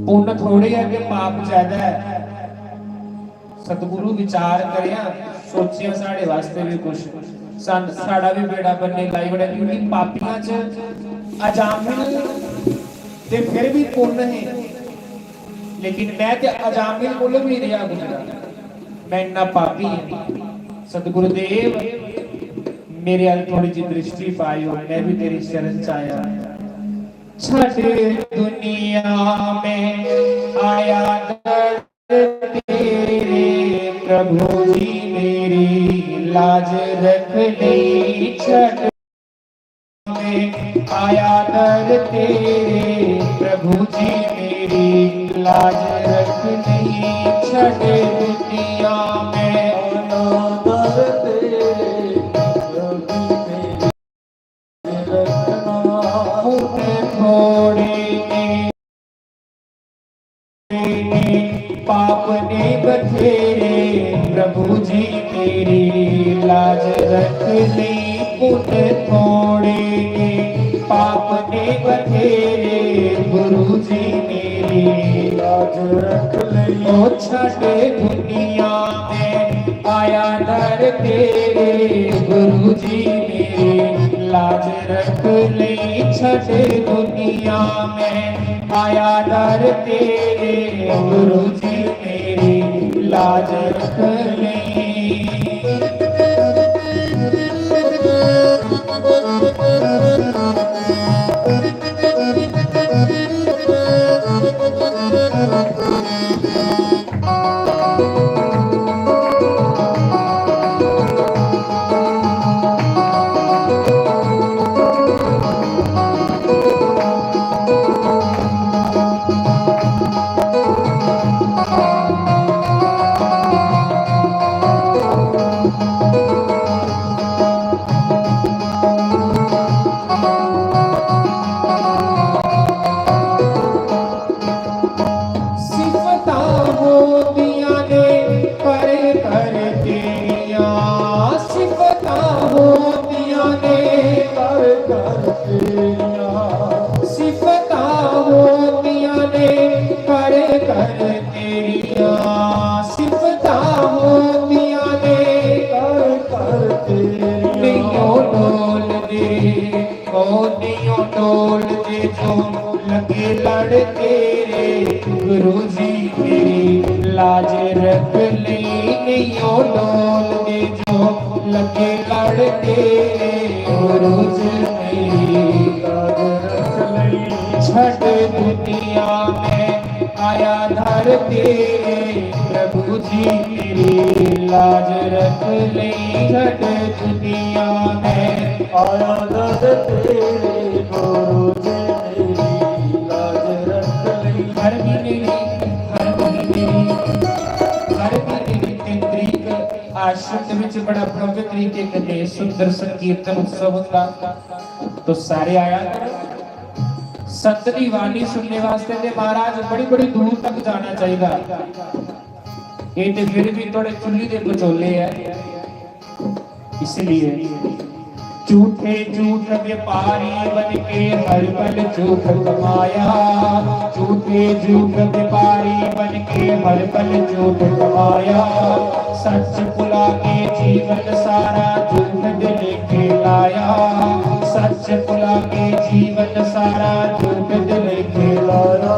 पुन्न थोड़े ऐ ते पाप ज्यादा ऐ। सतगुरु विचार करेआ, सोचेआ साढ़े वास्ते भी कुछ, सान-, साढ़ा भी बेड़ा बन्ने लाई ओड़ेआ, क्योंकि पापियां च अजामिल ते फिर भी पुन्न है, लेकिन मैं ते अजामिल कोल भी रेहा गुजरा, मैं इन्ना पापी हां। सतगुरुदेव, मेरे अल थोड़ी जी दृष्टि पायो, मैं भी तेरी शरण च आया। छठ दुनिया में आया दर तेरे, प्रभु जी मेरी लाज रख लई। छठ में आया दर तेरे, प्रभु जी मेरी लाज रख लई। छठ दुनिया में आया दर तेरे, प्रभु मेरी रखना। पुन्न थोड़े ने, पाप ने तेरे प्रभु जी, मेरी लाज रख ले। पुण्य थोड़े ने, पाप ने बथेरे, गुरु जी, मेरी लाज रख ले। ओ छड़ दुनिया में आया दर तेरे, गुरु जी, मेरी लाज रख ले। छड़ दुनिया में आया दर तेरे, गुरु जी, मेरी लाज रख ले। सिफतां होंदियां ने कर कर तेरियां, सिफतां होंदियां ने कर कर तेरियां, सिफतां होंदियां ने कर कर तेरियां, सिफतां होंदियां ने कर कर तेरियां। नहीं ओ डोलदे, ओ नहीं ओ डोलदे जो लगे लड़ तेरे, गुरु जी, मेरी लाज रख ले। नहीं ओ डोलदे जो लगे लड़ तेरे, गुरु जी, मेरी लाज रख ले। छड़ दुनिया में आया दर तेरे, प्रभु जी, मेरी लाज रख ले। छड़ दुनिया में आया दर तेरे, गुरु जी, मेरी लाज रख ले। हर महीने दी, हर महीने दी, हर महीने दी तीन तरीक आश्रम दे विच बड़ा भव्य तरीके कन्नै सुंदर संकीर्तन उत्सव होंदा। तो सारे आया करो। संत दी वाणी सुनने वास्ते ते महाराज बड़ी बड़ी दूर तक जाना चाहिदा। ये ते फिर भी थोड़े चुल्ली दे बचोले है, इसलिए। झूठे झूठ व्यापारी बन के हर पल झूठ कमाया, झूठे झूठ व्यापारी बन के हर पल झूठ कमाया। सच भुला के जीवन सारा झूठ दिल के लाया, सच भुला के जीवन सारा झूठ दिल के लाया।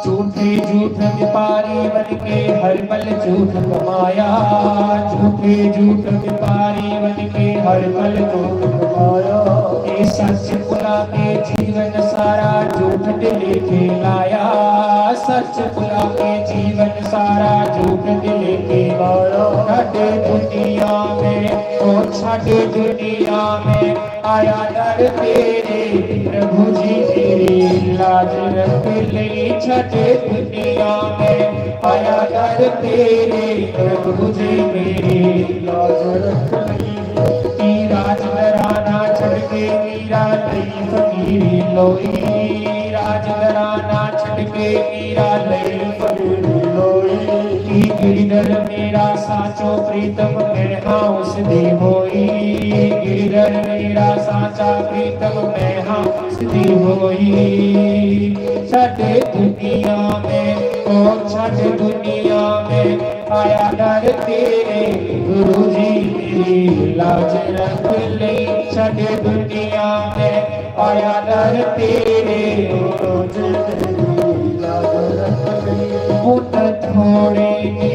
झूठे झूठ व्यापारी बन के हर पल झूठ कमाया, झूठे झूठ व्यापारी बन के हर पल झूठ कमाया। ये सच भुला के जीवन सारा झूठ दिल के लाया, सच भुला के जीवन सारा झूठ दिल के लाया। छड़ दुनिया में, ओ छड़ दुनिया में आया दर तेरे, प्रभु जी, मेरी लाज रख ले। छड़ दुनिया में आया दर तेरे, प्रभु जी, मेरी लाज रख ले। की राज घराना छड़ के मीरा लई फकीरी लोई, राज घराना छड़ के मीरा लई फकीरी लोई। की गिरधर मेरा सांचो प्रीतम मैं हाँ उसदी होई, गिरधर मेरा सांचा प्रीतम मैं हाँ उसदी होई। छड़ दुनिया में, ओ छड़ दुनिया में आया दर तेरे, गुरु जी, मेरी लाज रख ले। छड़ दुनिया में आया दर तेरे, गुरु जी, मेरी लाज रख ले। पुण्य थोड़े ने,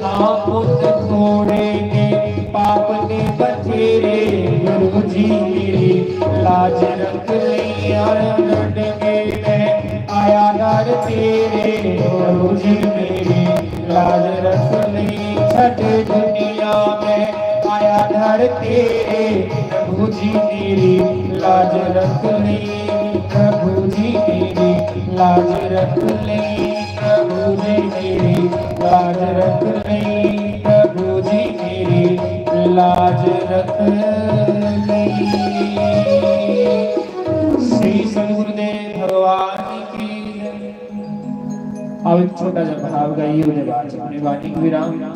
हाँ, पुण्य थोड़े ने, पाप ने बथेरे, गुरु जी, मेरी लाज रख ले। आया दर तेरे, गुरु जी, मेरी लाज रख ले। छड़ दुनिया में आया आधार तेरे, प्रभु जी मेरी लाज रख ले, प्रभु जी मेरी लाज रख ले, प्रभु जी मेरी लाज रख ले, प्रभु जी मेरी लाज रख ले। श्री सतगुरुदेव भगवान की। आओ, एक छोटा सा भाव गाइए, उसके बाद अपने वाणी को विराम।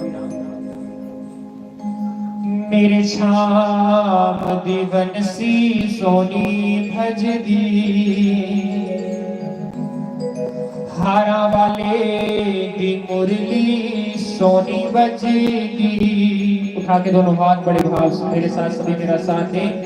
मेरे श्याम दी बंसी सोनी बजदी, हारां वाले दी मुरली सोनी बजदी। उठा के दोनों हाथ बड़े भाव से मेरे साथ सभी मेरा साथ दें।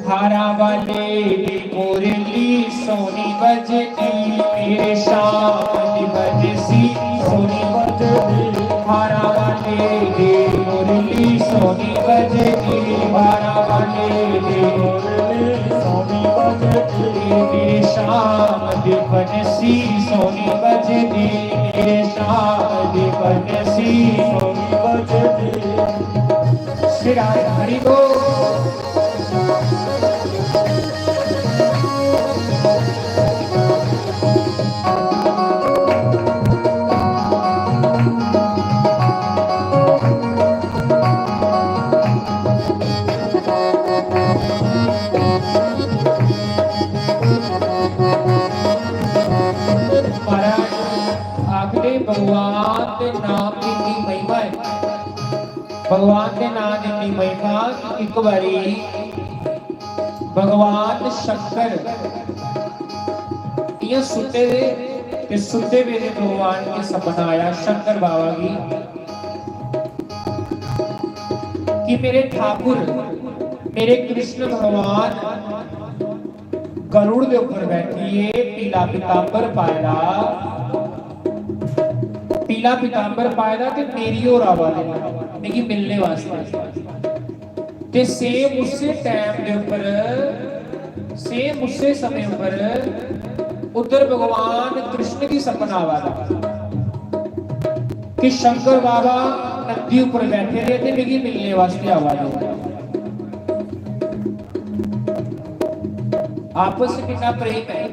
हारां वाले दी मुरली सोनी बजदी, मेरे श्याम दी बंसी सोनी बजदी। हारां वाले दी मुरली सोनी बजदी, हारां वाले दी मुरली सोनी बजदी, मेरे श्याम दी बंसी सोनी बजदी, मेरे श्याम दी बंसी सोनी बजदी। श्री राम हरि बोल। महाराज आखदे, भगवान दे नाम दी इन्नी महिमा ऐ, भगवान दे नाम दी इन्नी महिमा कि इक बारी भगवान शंकर इ'यां सुत्ते दे, ते सुत्ते पेदे भगवान गी सपना आया, शंकर बाबा गी, कि मेरे ठाकुर, मेरे कृष्ण भगवान गरुड़ दे उप्पर बैठियै पीला पीतांबर पाए दा, पीला पीतांबर पाए दा ते मेरी होर आवा दे न मिगी मिलने वास्तै। ते सेम उस्सै टाइम दे उप्पर, सेम उस्सै समें उप्पर उद्धर भगवान कृष्ण गी सपना आवा दा कि शंकर बाबा नंदी उप्पर बैठे दे ते मिगी मिलने वास्तै आवा दे। आपस च किन्ना प्रेम ऐ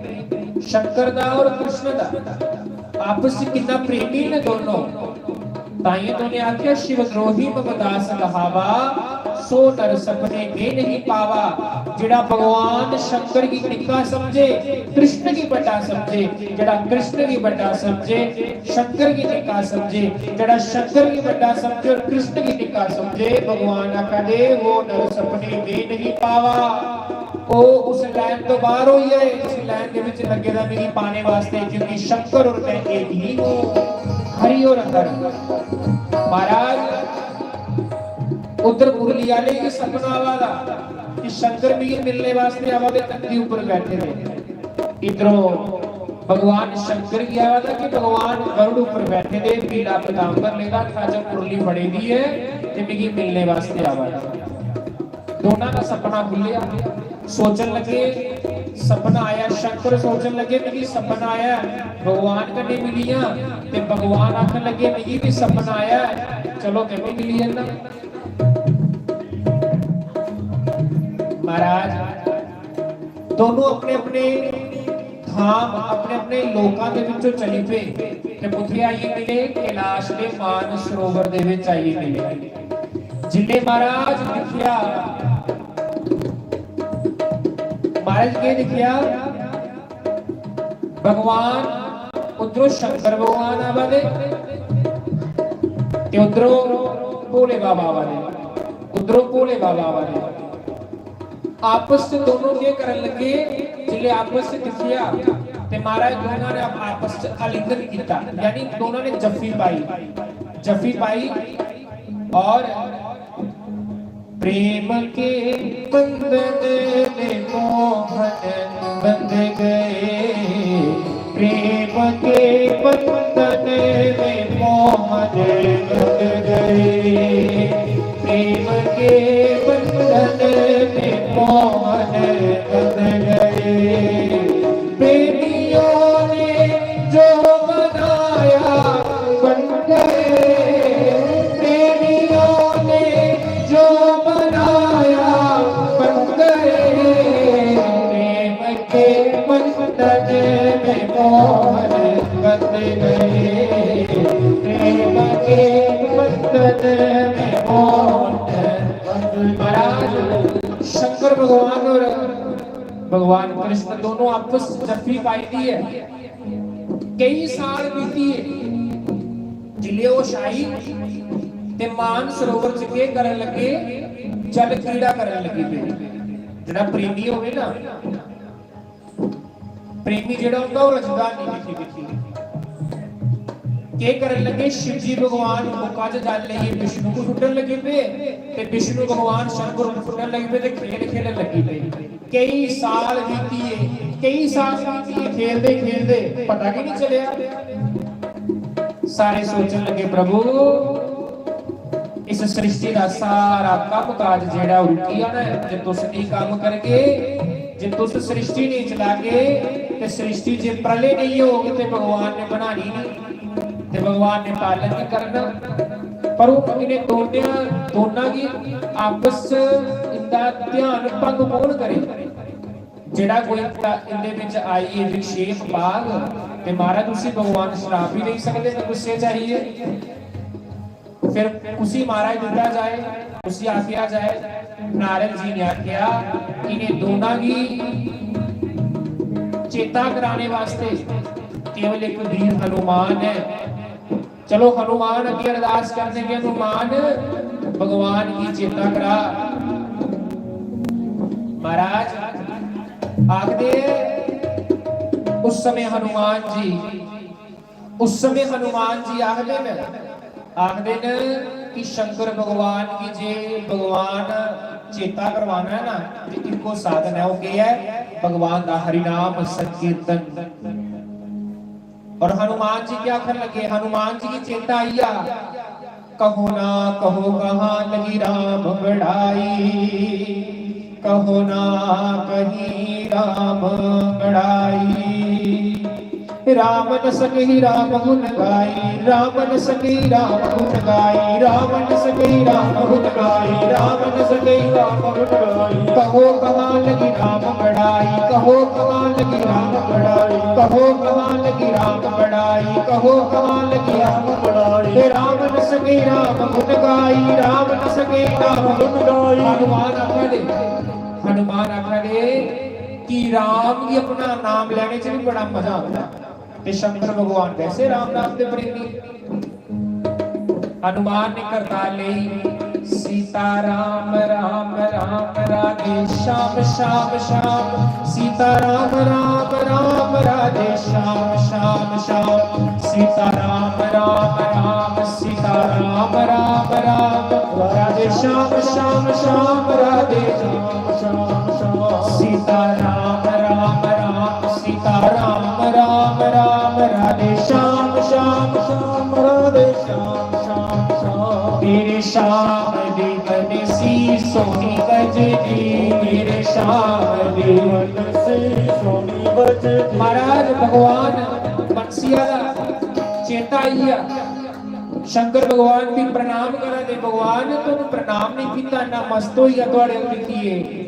शंकर दा और कृष्ण दा, आपस च किन्ना प्रेमी न दोनों। ताइयों तो ने आख्या, "शिव द्रोही मम दास कहावा, सो नर सपने में नहीं पावा।" जेड़ा भगवान शंकर गी निक्का समझे, कृष्ण गी बड्डा समझे, जेड़ा कृष्ण गी बड्डा समझे, शंकर गी निक्का समझे, जेड़ा शंकर गी बड्डा समझे और कृष्ण गी निक्का समझे, भगवान आखा दे, "वो नर सपने में नहीं पावा।" ओ उस लाइन तो बाहर होई जाए, उस लाइन दे विच लग्गे दा मिगी पाने वास्ते, क्योंकि शंकर और मैं एक ही हूँ। हरि और हर। महाराज, उधर मुरली आले गी सपना आवा दा कि शंकर मिगी मिलने वास्ते आवा दे, नंदी ऊपर बैठे दे। इधरों भगवान शंकर गी आवा दा कि भगवान गरुड़ ऊपर बैठे दे, पीला पीतांबर लेदा, हत्था च मुरली फड़ी दी है ते मिगी मिलने वास्ते आवा दा। दोनां दा सपना खुल्लेआ। सोचन लगे, सपना आया, शंकर सोचन लगे, "मिगी सपना आया, भगवान कन्नै मिलियां।" ते भगवान आखन लगे, "मिगी भी सपना आया, चलो, मैं भी मिली जन्ना।" महाराज, दोनों अपने-अपने धाम, अपने-अपने लोकां दे विचों चली पे ते कुत्थे आइए मिले? कैलाश दे मान सरोवर दे विच आइए मिले। जिल्ले महाराज दिखिया, महाराज के दिखिया? भगवान, उधरों शंकर भगवान आवा दे ते उधरों भोले बाबा आवा दे, उधरों भोले बाबा आवा दे। आपस च दोनों केह् करन लगे? जिसले आपस च दिक्खेआ ते महाराज दोनों ने आप-, आपस च आलिंगन किया, यानी दोनों ने जफ्फी पाई, जफ्फी पाई और प्रेम के बंधन में मोहन बंध गए, प्रेम के बंधन में मोहन बंध गए, प्रेम के बंधन में मोहन बंध गए। प्रेमियों ने जो बनाया बन गए, प्रेमियों ने जो बना मोहर बंध गए, प्रेम के बंधन में मोहर बंध। महाराज, शंकर भगवान और भगवान कृष्ण दोनों आपस च जफ्फी पाई दी है। केई साल बीती गे, जिसलै ओह् आई ते मान सरोवर च केह् करन लगे? जल क्रीड़ा करन लगी पे। जेह्ड़ा प्रेमी होवे ना, प्रेमी जेह्ड़ा होंदा, ओह् रजदा नेईं दिक्खी दिक्खी। केह् करन लगे? शिव जी भगवान मुक्का च जल लेइयै विष्णु को सुट्टन लगी पे ते विष्णु भगवान शंकर को सुट्टन लगी पे ते खेल खेलन लगी पे। केई साल बीती गे, केई साल बीती गे, खेलदे खेलदे पता गै नहीं चलेआ। सारे सोचन लगे, प्रभु, इस सृष्टि दा सारा कम्म काज जेह्ड़ा रुकी जाना ऐ, जे तुस नेईं कम्म करगे, जे तुस सृष्टि नेईं चलागे, ते सृष्टि जे प्रलय नेईं होग ते भगवान ने बनानी नहीं, ते भगवान ने पालन नहीं करना। पर ओह् इ'नें दोनें, दोनां गी आपस च इंदा ध्यान भंग कौन करे? जेह्ड़ा कोई इंदा, इंदे बिच आइयै विक्षेप पाग, ते महाराज, उसी भगवान श्राप भी देई सकदे न गुस्से च आइयै। फिर उसी महाराज दित्ता जाए, उसी आखेआ जाए। नारद जी ने आखेआ, इ'नें दोनां गी चेता कराने वास्ते केवल इक वीर हनुमान ऐ। चलो, हनुमान अग्गें अरदास करने के, हनुमान, भगवान गी चेता करा। महाराज आखदे, उस समय हनुमान जी, उस समय हनुमान जी आखदे न, आखदे न कि शंकर भगवान गी जे भगवान चेता करवाना है ना, ते इक्को साधन है, ओह् केह् ऐ? भगवान दा हरिनाम संकीर्तन। और हनुमान जी क्या आखन लगे? हनुमान जी गी चेता आई गया, "कहो ना कहो कहाँ लगी राम बड़ाई, कहो ना कहीं राम बड़ाई। राम न सके राम गुण गाई, राम न सके राम गुण गाई, राम न सके राम गुण गाई, राम न सके राम गुण गाई। कहो कहाँ लगी राम बड़ाई, कहो कहाँ लगी राम बड़ाई, कहो कहाँ लगी राम बड़ाई, कहो कहाँ लगी राम बड़ाई। राम न सके राम गुण गाई, राम न सके राम गुण गाई।" हनुमान आखा दे, हनुमान आखा दे कि राम गी अपना नाम लेने च भी बड़ा मजा आता है। ते शंकर भगवान वैसे राम नाम दे प्रेमी। हनुमान ने करताल लेई, "सीता राम राम राम राधे श्याम श्याम श्याम, सीता राम राम राम राधे श्याम श्याम श्याम, सीता राम राम राम, सीता राम राम राम, राधे श्याम श्याम श्याम, राधे श्याम श्याम श्याम, सीता राम राम राम, सीता राम राम राम, राधे श्याम श्याम श्याम, राधे श्याम श्याम श्याम।" तेरे श्याम जीवन सी सोनी बजदी, मेरे श्याम जीवन सी सोनी बजदी। महाराज भगवान बंसी आह्ला चेता आई गया। शंकर भगवान भी प्रणाम करा दे, "भगवान, तुम प्रणाम नहीं किया, ना मस्त होई गया थुआड़े दिक्खिए।"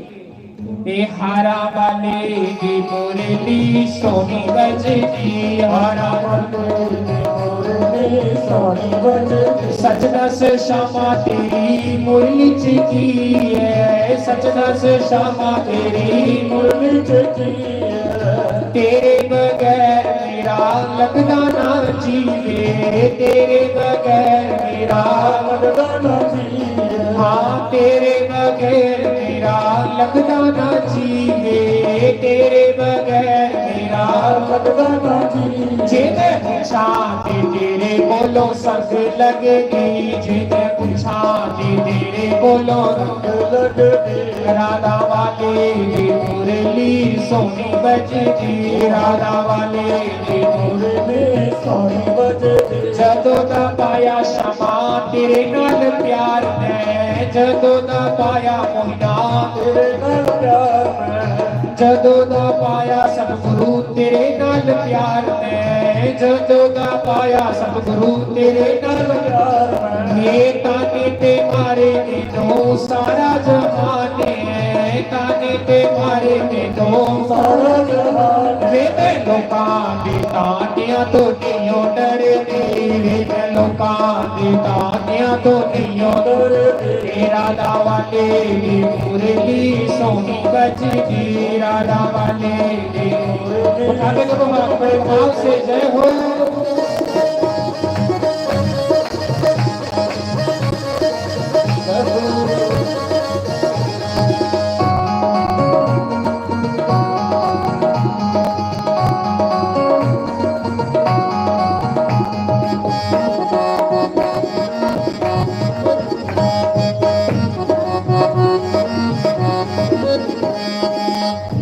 ए हारा वाले दी मुरली सोनी बजदी, हारा वाले दी मुरली सोनी बजदी। सच दस श्यामा तेरी मुरली च की है, सच दस श्यामा तेरी मुरली च की है। तेरे बगैर मेरा लगदा ना जी वे, तेरे बगैर मेरा लगदा ना जी वे। हाँ, तेरे बगैर मेरा लगदा ना जी वे, तेरे बगैर मेरा लगदा ना जी वे। जे मैं पूछां ते तेरे कोलों संग लगदी, जे मैं पूछां ते तेरे कोलों संग लगदी। राधा वाले दी मुरली सोनी बजदी, राधा वाले दी मुरली सोनी बजदी। जदों दा पाया श्यामा तेरे नाल प्यार मैं, जदों दा पाया मोहिना तेरे नाल प्यार मैं, जदों दा पाया सतगुरु तेरे नाल प्यार मैं, जदों दा पाया सतगुरु तेरे नाल प्यार मैं। ये ताने ते मारे मैनू सारा जहान ऐ, ताने ते मारे में तो सारा जहान। वे मैं लोकां दी तानियां तो नियो डरदी, वे मैं लोकां दी तानियां तो नियो डरदी। राधा वाले दी मुरली सोनी बजदी, राधा वाले दी मुरली। उठा के तो हमारा बड़े भाव से जय हो।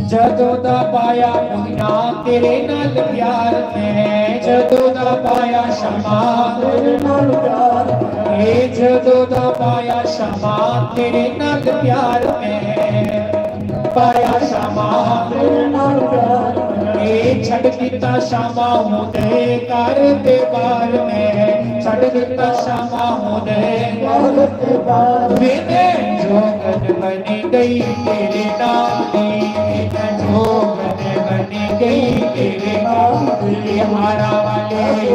जदों दा पाया मुन्ना तेरे नाल प्यार में, जदों दा पाया शमा तेरे नाल प्यार में, ए जदों दा पाया शमा तेरे नाल प्यार में, पाया शमा तेरे नाल प्यार में, ए छड़ दिता शमा होंदे घर ते बाहर में, छड़ दिता शमा होंदे घर ते बाहर में। वे मैं जोगन बनी गई तेरे नाम दी, मैं जोगन बनी गई तेरे नाम दी। हारा वाले दी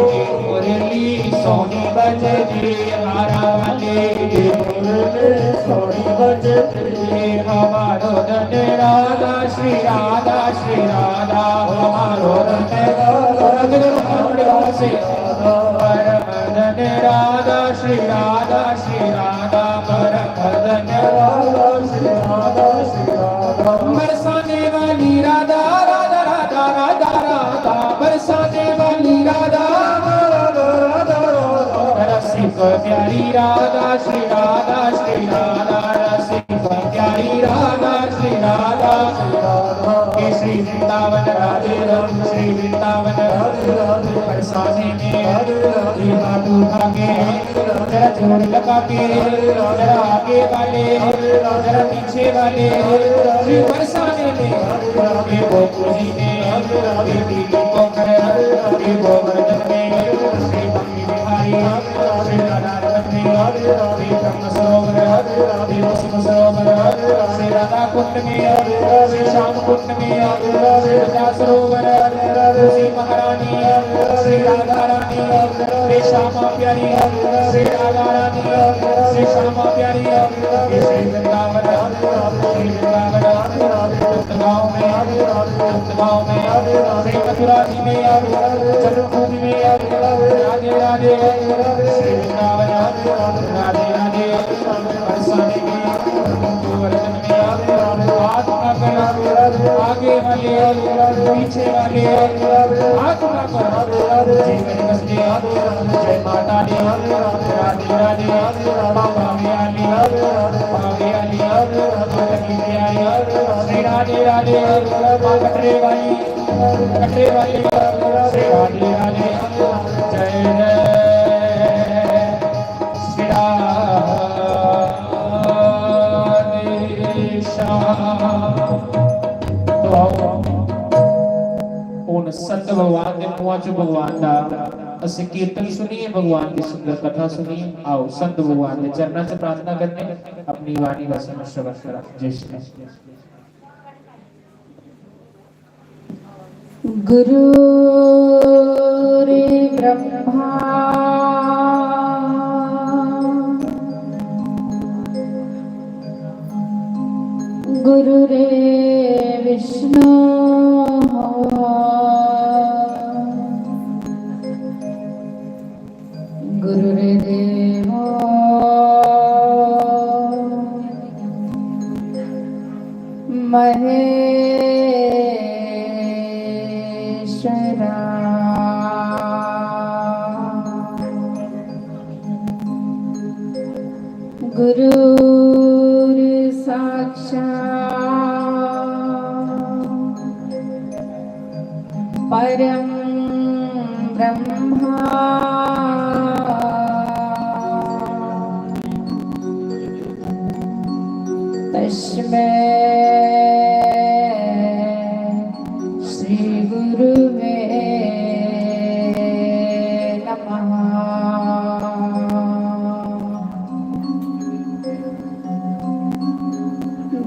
मुरली सोनी बजदी, हारा वाले दी मुरली सोनी बजदी। हमारो धन राधा श्री राधा श्री राधा, हमारो धन राधा श्री राधा, परम धन राधा श्री राधा श्री राधा, परम धन राधा श्री राधा श्री राधा। बरसाने वाली राधा, राधा, राधा, राधा, राधा, बरसाने वाली राधा, राधा, राधा, राधा, राधा। रसिक प्यारी राधा श्री राधा श्री राधा, रसिक प्यारी राधा श्री राधा श्री राधा। हे श्री वृंदावन राधे राधे, श्री वृंदावन राधे राधे। बरसाने में राधे राधे, हाथ उठा के जरा जोर लगा के, जरा आगे वाले, जरा पीछे वाले, श्री बरसाने में, ये गोकुल जी में, ये दीदी पोखर, ये गोवर्धन में, श्री भक्ति विहारी, श्री राधा रमन में, ये ब्रह्म सरोवर, ये कुसुम सरोवर, श्री राधा कुंड में, श्री श्याम कुंड में, श्री राधा सरोवर, श्री महारानी, श्री राधा रानी, श्री श्यामा प्यारी, श्री राधा रानी, श्री श्यामा प्यारी, श्री वृंदावन, श्री वृंदावन, गुप्त गांव में, गुप्त गांव में, श्री मथुरा जी में, जन्मभूमि में, राधे राधे, श्री वृंदावन, राधे राधे। बरसाने में, गोवर्धन में, हाथ उठाकर, आगे वाले, पीछे वाले, हाथ उठाकर, जय जय बजरंग बली, जय माता दी, राधे राधे, बाबा वाली, बाबे वाली, माता की प्यारी, श्री राधे राधे, माँ कटरे वाली, कटरे वाली, श्री राधे राधे, जय जय। तो आओ, हुन संत भगवान दे मुहां चों भगवान दा असीं कीर्तन सुनिए, भगवान दी सुंदर कथा सुनिए। आओ, संत भगवान दे चरणा च प्रार्थना करने, अपनी वाणी दा समझ श्रवण करा। जय श्री कृष्ण। गुरु रे ब्रह्मा, गुरु रे विष्णु, गुरु रे देवो महेश्वरा। गुरुर्साक्षात् परं ब्रह्मा तस्मै श्री गुरुवे नमः।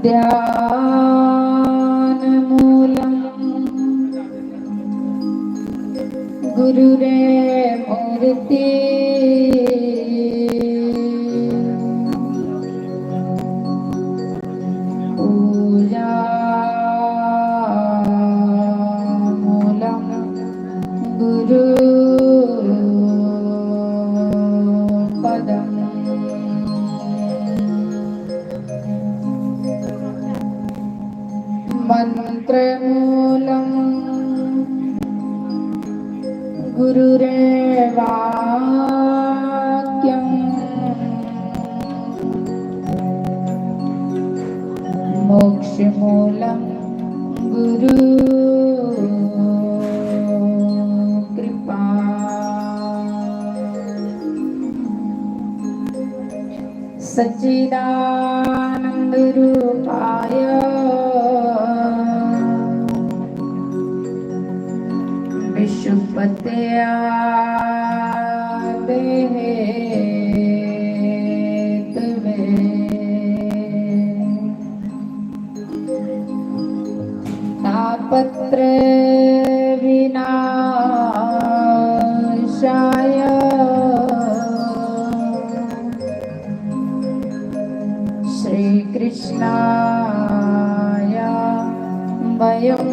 ध्यानमूलं गुरुरे मूर्ति पूजामूलं गुरुपदम्। मन्त्रमूलं गुरुरे वाक्यम्। मोक्षमूलं गुरु कृपा। सच्चिदानंद रूपाय विष्णुपत्यादेहे तवे। तापत्रयविनाशाय श्रीकृष्णाय वयं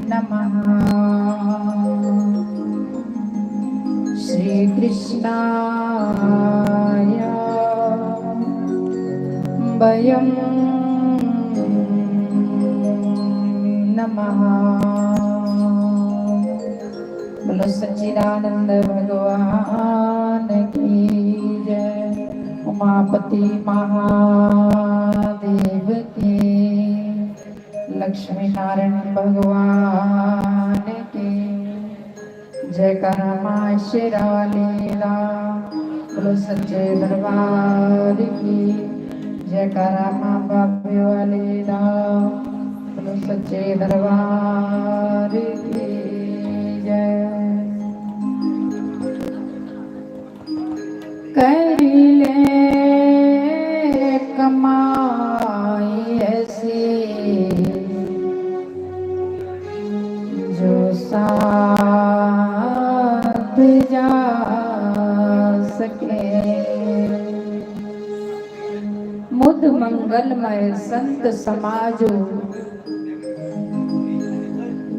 नमः। श्रीकृष्णाय वयं नमः। बोलो सच्चिदानंद भगवान की जय, उमापति महादेव की, लक्ष्मी नारायण भगवान की। जयकारा माँ शेरा वाली दा, बोलो सच्चे दरबार की। जयकारा माँ बाबे वाली दा, बोलो सच्चे दरबार की जय। करी ले कमाई ऐसी जो साथ जा सके। मुद मंगलमय संत समाजो,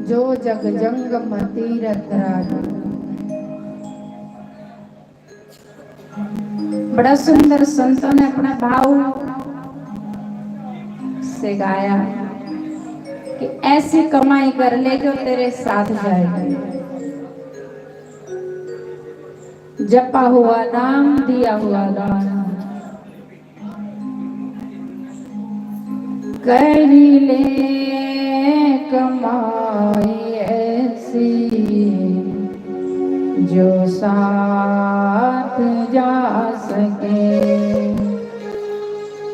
जो जग जंगम तीरथ राजो। बड़ा सुंदर संतों ने अपना भाव से गाया कि ऐसी कमाई कर ले जो तेरे साथ जाएगी। जपा हुआ नाम, दिया हुआ दान, करी ले कमाई ऐसी जो साथ जा सके।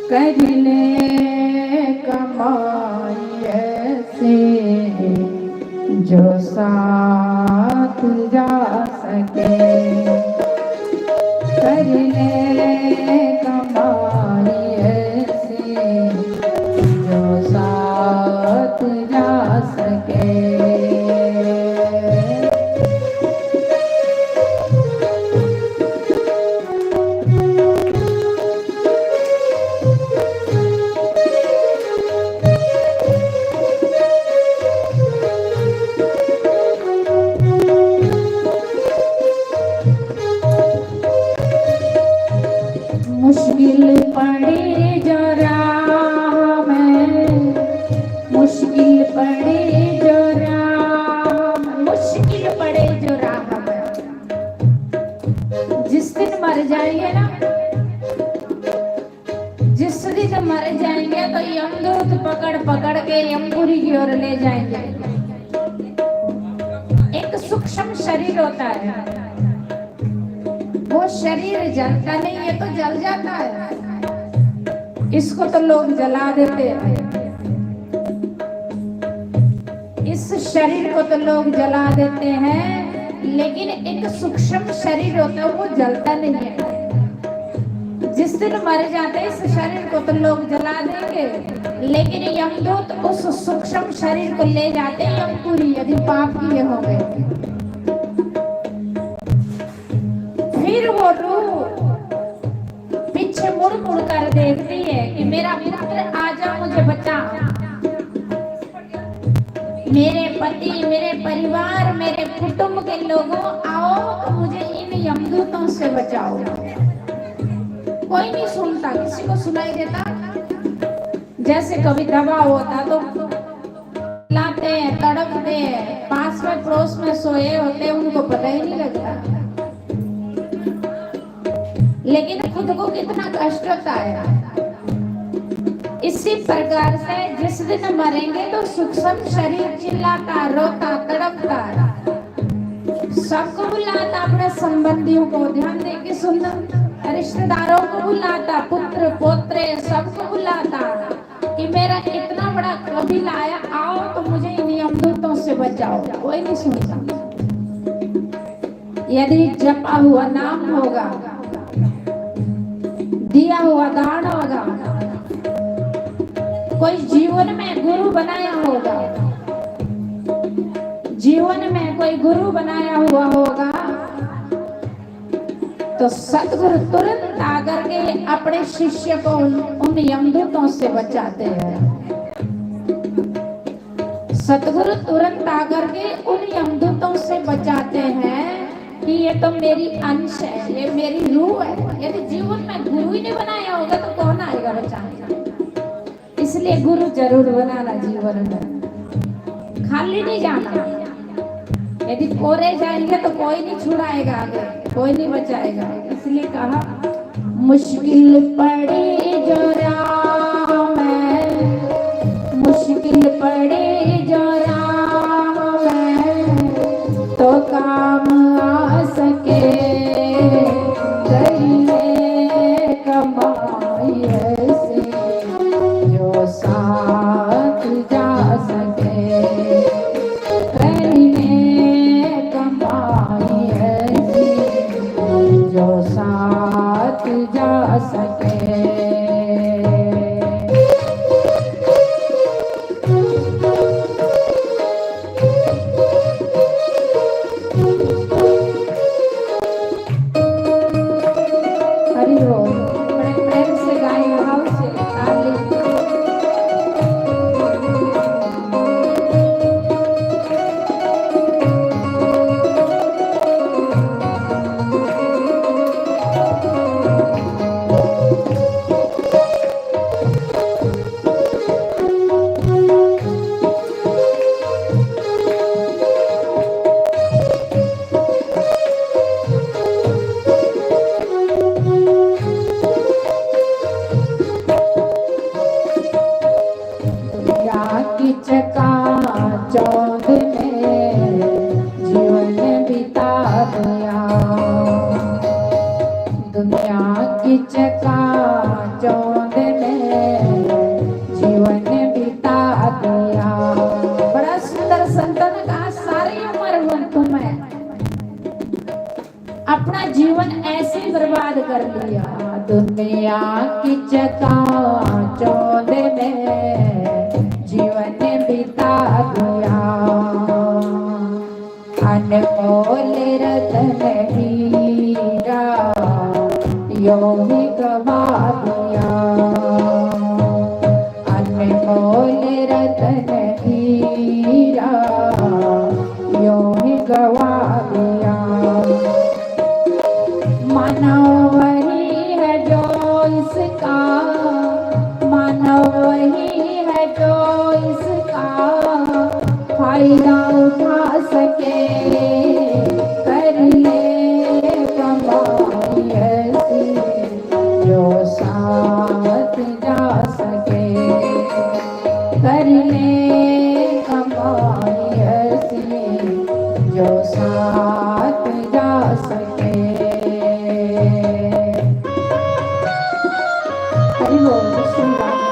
करी ले कमाई ऐसी जो साथ जा सके। करी ले कमाई ऐसी जो साथ जा सके। मुश्किल पड़ी जो राह में, मुश्किल पड़ी जो राह में, मुश्किल पड़े जो राह में। जिस दिन मर जाएंगे ना, जिस दिन मर जाएंगे तो यमदूत पकड़ पकड़ के यमपुरी की ओर ले जाएंगे। एक सूक्ष्म शरीर होता है, वो शरीर जलता नहीं है तो जल जाता है। इसको तो लोग जला देते हैं, इस शरीर को तो लोग जला देते हैं, लेकिन एक सूक्ष्म शरीर होता है, वो जलता नहीं है। जिस दिन मर जाते, इस शरीर को तो लोग जला देंगे, लेकिन यमदूत उस सूक्ष्म शरीर को ले जाते यमपुरी, यदि पाप किए होंगे। फिर वो रूह पीछे मुड़ मुड़ कर देखती है कि मेरा पुत्र, आजा, मुझे बचा। मेरे पति, मेरे परिवार, मेरे कुटुंब के लोगों, आओ तो मुझे इन यमदूतों से बचाओ। कोई नहीं सुनता, किसी को सुनाई देता? जैसे कभी दबा होता तो लाते हैं, तड़पते हैं, पास में पड़ोस में सोए होते हैं, उनको पता ही नहीं लगता। लेकिन खुद को कितना कष्ट होता है। इसी प्रकार से जिस दिन मरेंगे तो सूक्ष्म शरीर चिल्लाता, रोता, तड़पता, सबको बुलाता, अपने संबंधियों को, ध्यान दे के सुनना, रिश्तेदारों को बुलाता, पुत्र पोत्रे सबको बुलाता कि मेरा इतना बड़ा कबीला आया, आओ तो मुझे इन यमदूतों से बचाओ। कोई नहीं सुनता। यदि जपा हुआ नाम होगा, दिया हुआ दान होगा, कोई जीवन में गुरु बनाया होगा, जीवन में कोई गुरु बनाया हुआ होगा, तो सतगुरु तुरंत आकर के अपने शिष्य को उन, उन यमदूतों से बचाते हैं। सतगुरु तुरंत आकर के उन यमदूतों से बचाते हैं कि ये तो मेरी अंश है, ये मेरी रूह है। यदि जीवन में गुरु ही नहीं बनाया होगा तो कौन आएगा बचाने? इसलिए गुरु जरूर बनाना जीवन में, खाली नहीं जाना। यदि कोरे जाएंगे तो कोई नहीं छुड़ाएगा आगे, कोई नहीं बचाएगा। इसलिए कहा, मुश्किल पड़ी जो राह में, मुश्किल पड़ी जो राह में, तो काम आ सके। करिए कमाई ऐसी जो साथ जा सके। करिए कमाई ऐसी जो साथ जा सके। हरि बोल। बड़े प्रेम से गाएं, भाव से, ताली। दुनिया की चकाचौंध में जीवन बिता दिया। दुनिया की चकाचौंध में जीवन बिता दिया। बड़ा सुंदर संतन का, सारी उम्र हुआ तुम्हें अपना जीवन ऐसे बर्बाद कर दिया। दुनिया की चकाचौंध में जीवन बिता दिया। अनमोल रतन हीरा, यो ही गवा दिया। अनमोल रतन हीरा, यो ही गवा दिया। मानव वही है जो इसका, मानव वही है जो इसका फायदा उठा सके। कर ले कमाई ऐसी जो साथ जा सके। कर ले कमाई ऐसी जो साथ जा सके। हरि बोल, श्री राम।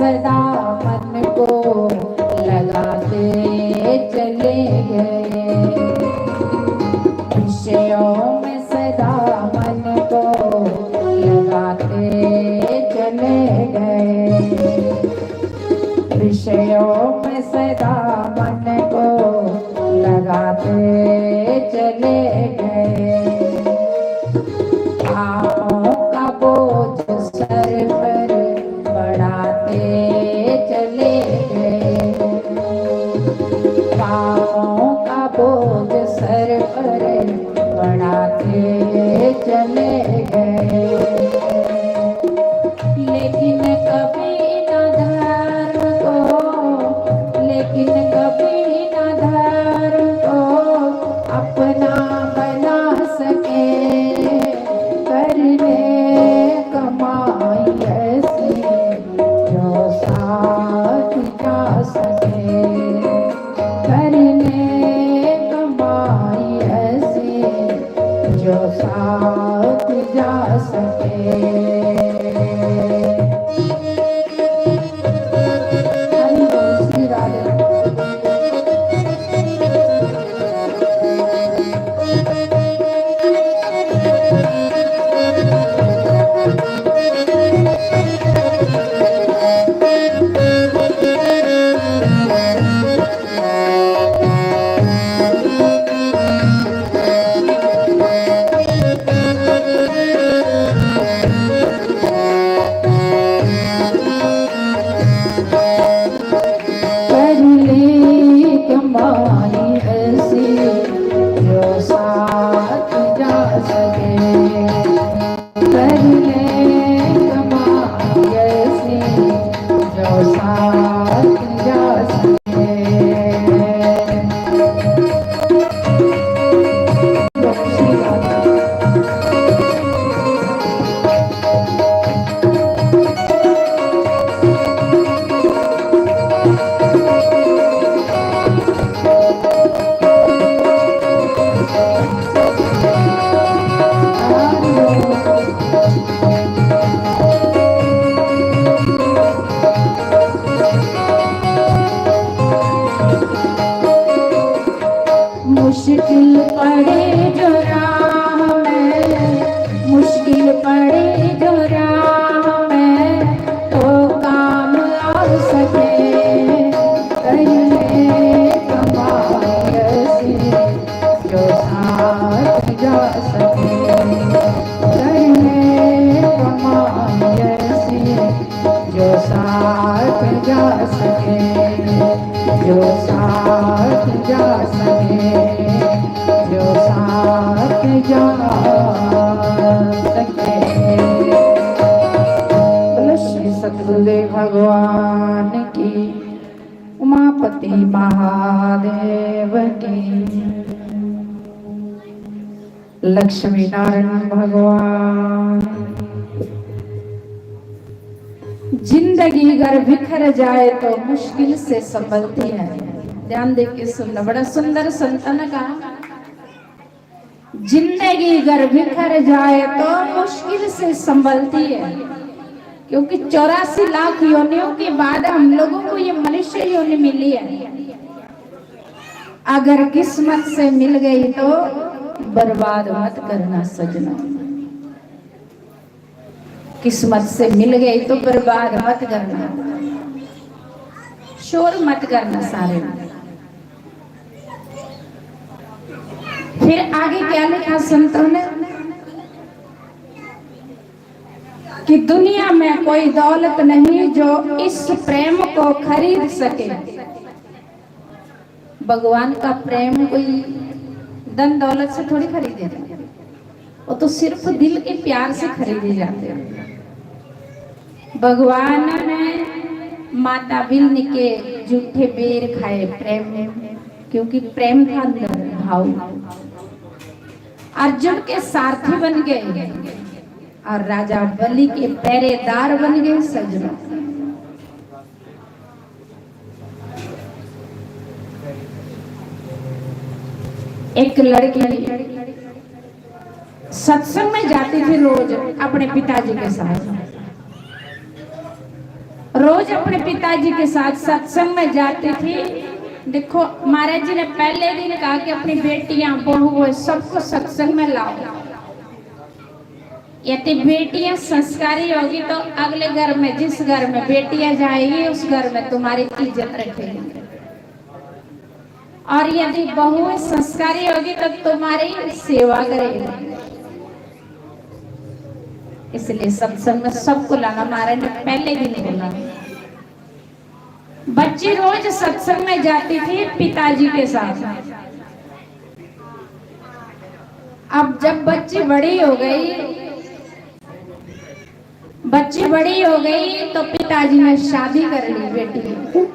सदा मन को लगाते चले गए, विषयों में सदा मन को लगाते चले गए, विषयों में सदा मन को लगाते चले गए। पापों का बोझ सर पर बढ़ाते चले गए। पापों का बोझ सर पर बढ़ाते चले गए। लेकिन कभी ना धर्म को, लेकिन कभी ना धर्म को अपना बना सके। करने कमाई ऐसी जो साथ जा सके। करने कमाई ऐसी जो साथ जा सके। हरि बोल श्री राधे। पहली कमाई ऐसी जो साथ जा सके। पहले कमाई ऐसी जो साथ जा सके। मुश्किल पड़े जो राह में, मुश्किल पड़े जो राह में, तो काम आ सके। करने कमाई ऐसी जो साथ जा सके। करने कमाई ऐसी जो साथ जा सके, जो साथ जा सके, जो साथ जा सके। बोलो श्री सतगुरुदेव भगवान की, उमापति महादेव की। लक्ष्मी नारायण भगवान। जिंदगी अगर बिखर जाए तो मुश्किल से संभलती है। ध्यान दे के सुनना, बड़ा सुंदर संतन का। जिंदगी अगर बिखर जाए तो मुश्किल से संभलती है, क्योंकि चौरासी लाख योनियों के बाद हम लोगों को ये मनुष्य योनि मिली है। अगर किस्मत से मिल गई तो बर्बाद मत करना सजना, किस्मत से मिल गई तो बर्बाद मत करना, शोर मत करना सारे। फिर आगे क्या लिखा संतों ने कि दुनिया में कोई दौलत नहीं जो इस प्रेम को खरीद सके। भगवान का प्रेम कोई धन दौलत से थोड़ी खरीदे जाते, वो तो सिर्फ दिल के प्यार से खरीदे जाते हैं। भगवान ने माता बिल के जूठे बेर खाए प्रेम में, क्योंकि प्रेम था अंदर भाव। अर्जुन के सारथी बन गए और राजा बलि के पहरेदार बन गए सजना। एक लड़की सत्संग में जाती थी रोज अपने पिताजी के साथ। रोज अपने पिताजी के साथ सत्संग में जाती थी। देखो, महाराज जी ने पहले दिन कहा कि अपनी बेटियां, बहुएं, सबको सत्संग में लाओ। यदि बेटियां संस्कारी होगी तो अगले घर में, जिस घर में बेटियां जाएगी, उस घर में तुम्हारी इज्जत रखेगी। और यदि बहुएं संस्कारी होगी तो तुम्हारी सेवा करेगी। इसलिए सत्संग में सबको लाना, महाराज ने पहले दिन बोला। बच्ची रोज सत्संग में जाती थी पिताजी के साथ। अब जब बच्ची बड़ी हो गई, बच्ची बड़ी हो गई तो पिताजी ने शादी कर ली बेटी की।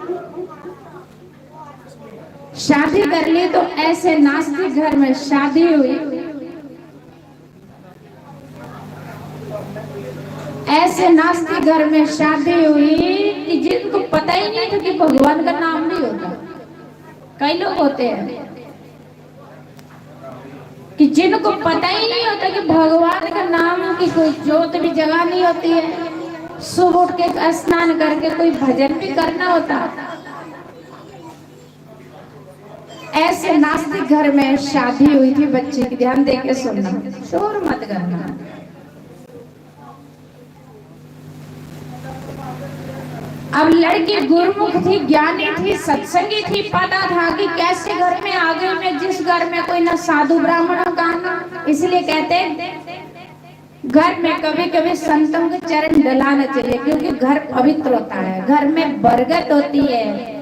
शादी कर ली तो ऐसे नास्तिक घर में शादी हुई, ऐसे नास्तिक घर में शादी हुई कि जिनको पता ही नहीं था कि भगवान का नाम नहीं होता। कई लोग होते हैं कि जिनको पता ही नहीं होता कि भगवान का नाम की कोई जोत भी जगानी होती है, सुबह उठ के स्नान करके कोई भजन भी करना होता। ऐसे नास्तिक घर में शादी हुई थी बच्ची की। ध्यान दे के सुनना, शोर मत करना। अब लड़की गुरुमुख थी, ज्ञानी थी, सत्संगी थी, पता था कि कैसे घर में आ गई मैं, जिस घर में कोई ना साधु ब्राह्मणों का ना। इसलिए कहते हैं, घर में कभी कभी संतों के चरण डलाना चाहिए, क्योंकि घर पवित्र होता है, घर में बरकत होती है।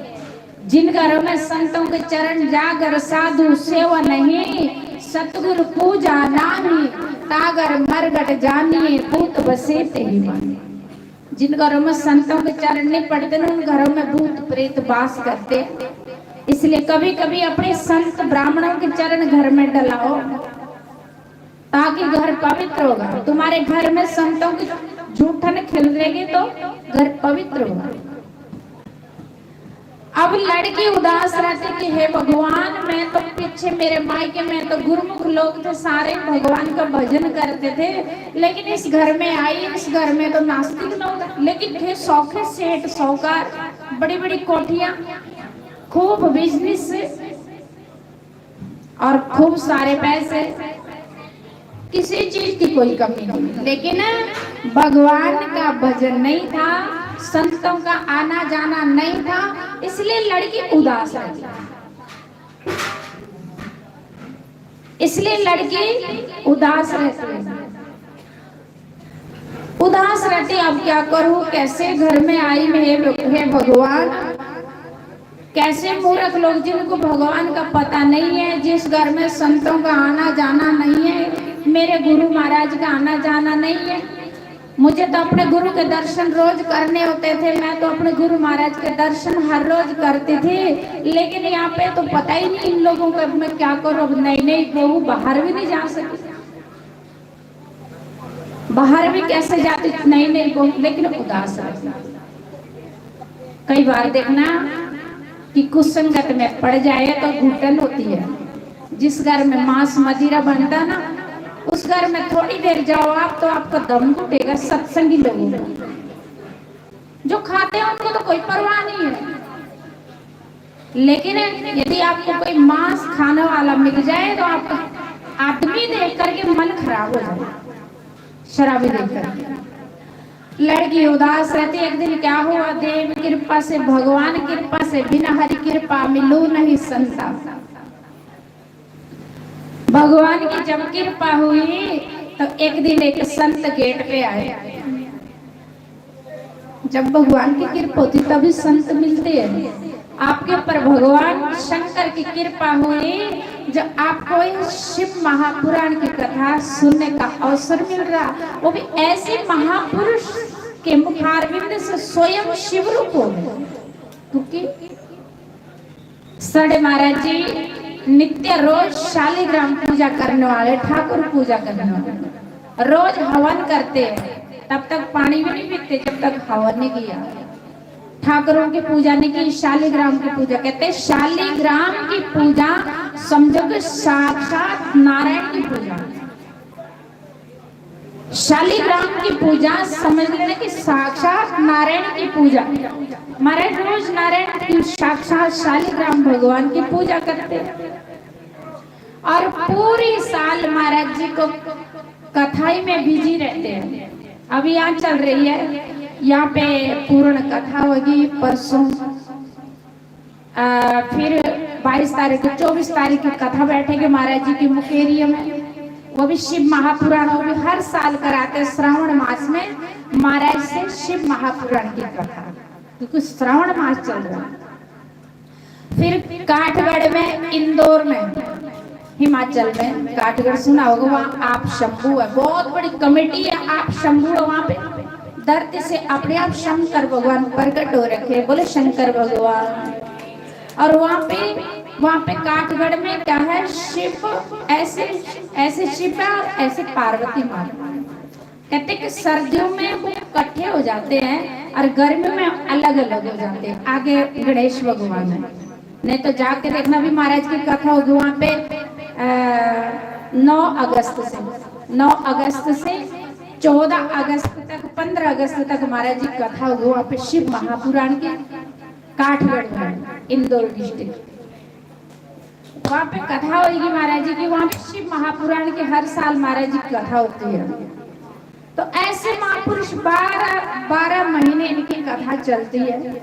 जिन घरों में संतों के चरण जागर साधु सेवा नहीं, सतगुरु पूजा नाही, तागर मरगट जानिए, भूत बसे ते ही माने। जिन घरों में संतों के चरण नहीं पड़ते ना, उन घरों में भूत प्रेत वास करते हैं। इसलिए कभी कभी अपने संत ब्राह्मणों के चरण घर में डलाओ, ताकि घर पवित्र होगा। तुम्हारे घर में संतों की जूठन खिल रहेगी तो घर पवित्र होगा। अब लड़की उदास रहती कि हे भगवान, मैं तो पीछे मेरे मायके में तो गुरुमुख लोग थे, सारे भगवान का भजन करते थे, लेकिन इस घर में आई, इस घर में तो नास्तिक लोग हैं। लेकिन थे सौखे सेठ, साहूकार, बड़ी बड़ी कोठियां, खूब बिजनेस और खूब सारे पैसे, किसी चीज की कोई कमी नहीं, लेकिन भगवान का भजन नहीं था, संतों का आना जाना नहीं था, इसलिए लड़की उदास रहती। इसलिए लड़की उदास रहती है। उदास रहती, अब क्या करूं, कैसे घर में आई मैं, हे, हे भगवान। कैसे मूर्ख लोग, जिनको भगवान का पता नहीं है, जिस घर में संतों का आना जाना नहीं है, मेरे गुरु महाराज का आना जाना नहीं है। मुझे तो अपने गुरु के दर्शन रोज करने होते थे, मैं तो अपने गुरु महाराज के दर्शन हर रोज करती थी, लेकिन यहाँ पे तो पता ही नहीं इन लोगों का, अब मैं क्या करूँ। अब नई नई बहू, बाहर भी नहीं जा सकी, बाहर भी कैसे जाती, नई नई बहू, लेकिन उदास रहती। कई बार देखना कि कुसंगत में पड़ जाए तो घुटन होती है। जिस घर में मांस मदिरा बनता ना, उस घर में थोड़ी देर जाओ आप तो आपका दम घुटेगा। सत्संगी लोगों को, जो खाते हैं उनको तो कोई परवाह नहीं है, लेकिन यदि आपको कोई मांस खाने वाला मिल जाए तो आपका आदमी देख करके मन खराब हो जाए, शराबी देख करके। लड़की उदास रहती। एक दिन क्या हुआ, देव कृपा से, भगवान कृपा से, बिना हरि कृपा मिलू नहीं संता। भगवान की जब कृपा हुई तो एक दिन एक संत गेट पे आए। जब भगवान की कृपा होती तभी संत मिलते हैं। आपके ऊपर भगवान शंकर की कृपा हुई, जब आपको इस शिव महापुराण की कथा सुनने का अवसर मिल रहा, वो भी ऐसे महापुरुष के मुखारविंद से, स्वयं शिव रूप हो गए। क्योंकि साढ़े महाराज जी नित्य रोज शालिग्राम पूजा करने वाले, ठाकुर पूजा करने वाले, रोज हवन करते हैं, तब तक पानी भी नहीं पीते जब तक हवन नहीं किया। ठाकुरों की पूजा नहीं की, शालिग्राम की पूजा। कहते हैं, शालिग्राम की पूजा समझो कि साक्षात नारायण की पूजा। शालीग्राम की पूजा समझ लेना कि साक्षात नारायण की पूजा। महाराज रोज नारायण की, साक्षात शालीग्राम भगवान की पूजा करते हैं। और पूरी साल महाराज जी को कथाई में बिजी रहते हैं। अभी यहाँ चल रही है, यहाँ पे पूर्ण कथा होगी परसों। अ, फिर बाईस तारीख को, चौबीस तारीख की कथा बैठेगी महाराज जी की मुकेरिया में। वो भी शिव महापुराण, वो भी हर साल कराते हैं श्रावण मास में महाराज से शिव महापुराण की कथा, क्योंकि श्रावण मास चल रहा है। फिर काठगढ़ में, इंदौर में, हिमाचल में काठगढ़ सुना होगा, वहाँ आप शंभू है, बहुत बड़ी कमेटी है, आप शंभू है। वहाँ पे धरती से अपने आप शंकर भगवान प्रकट हो रखे हैं। बोले शंकर भगवान। और वहाँ पे, वहाँ पे काठगढ़ में क्या है, शिव, ऐसे, ऐसे शिव है और ऐसे पार्वती माँ। कहते कि सर्दियों में वो इकट्ठे हो जाते हैं और गर्मियों में अलग अलग हो जाते हैं। आगे गणेश भगवान है, नहीं तो जाके देखना भी, महाराज की कथा होगी वहाँ पे, अ, नौ अगस्त से, नौ अगस्त से चौदह अगस्त तक, पन्द्रह अगस्त तक महाराज जी की कथा होगी वहाँ पे शिव महापुराण की, काठगढ़ में, इंदौर डिस्ट्रिक्ट। वहाँ पे कथा होगी महाराज जी की, वहाँ पे शिव महापुराण की हर साल महाराज जी की कथा होती है। तो ऐसे महापुरुष बारह, बारह महीने इनकी कथा चलती है।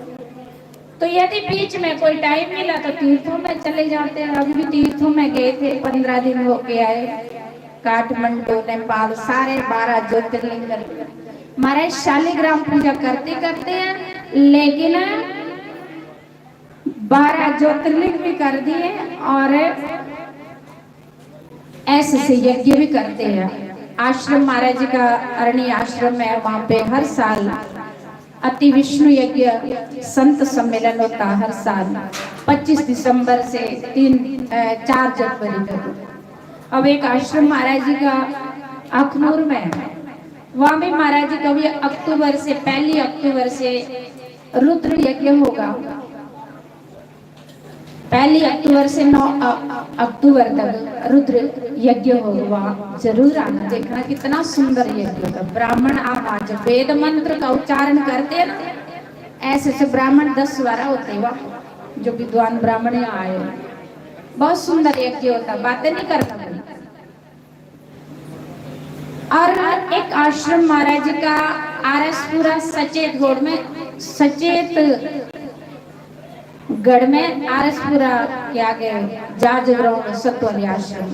तो यदि बीच में कोई टाइम मिला तो तीर्थों में चले जाते हैं। अभी भी तीर्थों में गए थे, पन्द्रह दिन होके आए। काठमांडू, नेपाल, सारे बारह ज्योतिर्लिंग कर, महाराज शालीग्राम पूजा करते करते हैं, लेकिन बारह ज्योतिर्लिंग भी कर दिए और ऐसे से यज्ञ भी करते हैं। आश्रम महाराज जी का अरणी आश्रम है, वहाँ पे हर साल अति विष्णु यज्ञ संत सम्मेलन होता है हर साल, पच्चीस दिसंबर से तीन, अ, चार जनवरी तक। अब एक आश्रम महाराज जी का अखनूर में है, वहाँ भी महाराज जी कभी अक्टूबर से, पहली अक्टूबर से रुद्र यज्ञ होगा। पहली अक्टूबर से नौ अ-, अक्टूबर तक रुद्र यज्ञ होगा, वहाँ जरूर आना, देखना कितना सुंदर यज्ञ होगा। ब्राह्मण आवाज, वेद मंत्र का उच्चारण करते हैं ना, ऐसे से ब्राह्मण दस बारह होते हैं वहाँ, जो विद्वान ब्राह्मण यहाँ आए, बहुत सुंदर यज्ञ होता, बातें नहीं करना पड़ता। और एक आश्रम महाराज जी का आरएसपुरा सचेत गढ़ में, सचेत गढ़ में आरएसपुरा के आगे जाज ग्राउंड सतवली आश्रम,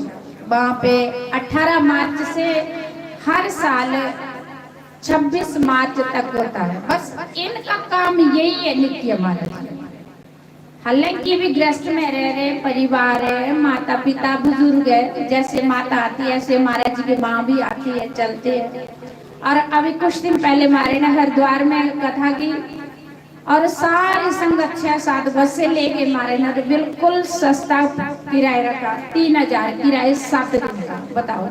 वहाँ पे अठारह मार्च से हर साल छब्बीस मार्च तक होता है। बस इनका काम यही है नित्य महाराज जी। हालांकि भी गृहस्थ में रह रहे, परिवार है, माता पिता बुजुर्ग है, जैसे माता आती है ऐसे महाराज जी की माँ भी आती है, चलते हैं। और अभी कुछ दिन पहले हमारे ने हरिद्वार में कथा की और सारी संगत छह सात बस से लेके हमारे ने तो बिल्कुल सस्ता किराया रखा, तीन हजार किराया सात दिन का, बताओ।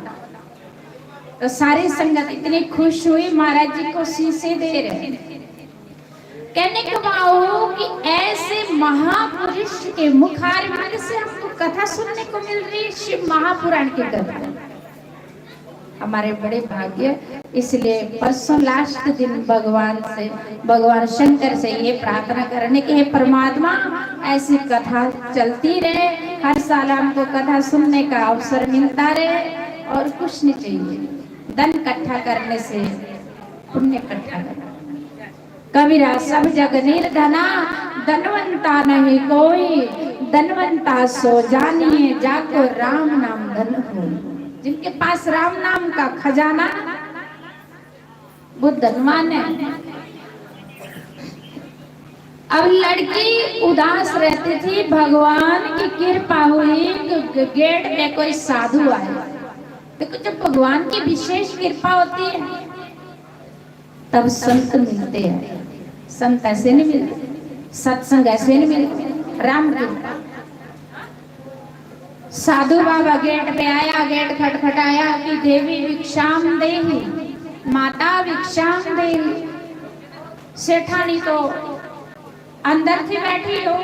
तो सारी संगत इतनी खुश हुई, महाराज जी को शीशे दे रहे। कहने का भाव कि ऐसे महापुरुष के मुखारविंद से हमको कथा सुनने को मिल रही है, शिव महापुराण की कथा। हमारे बड़े भाग्य, इसलिए परसों लास्ट दिन भगवान से, भगवान शंकर से ये प्रार्थना करने की, हे परमात्मा, ऐसी कथा चलती रहे, हर साल हमको कथा सुनने का अवसर मिलता रहे और कुछ नहीं चाहिए, धन इकट्ठा करने से पुण्य इकट्ठा करना। कबीरा सब जग निर्धना, धनवंता नहीं कोई, धनवंता सो जानिए, जाको राम नाम धन होई। जिनके पास राम नाम का खजाना, वो धनवान है। अब लड़की उदास रहती थी, भगवान की कृपा हुई तो ग-, गेट पे कोई साधु आया। देखो, जब भगवान की विशेष कृपा होती है, तब संत मिलते हैं। संत ऐसे नहीं मिलते, सत्संग ऐसे नहीं मिलते। राम कृपा। साधु बाबा गेट पे आया, गेट खटखटाया कि देवी भिक्षाम देहि, माता भिक्षाम देहि। सेठानी तो अंदर थी बैठी हो,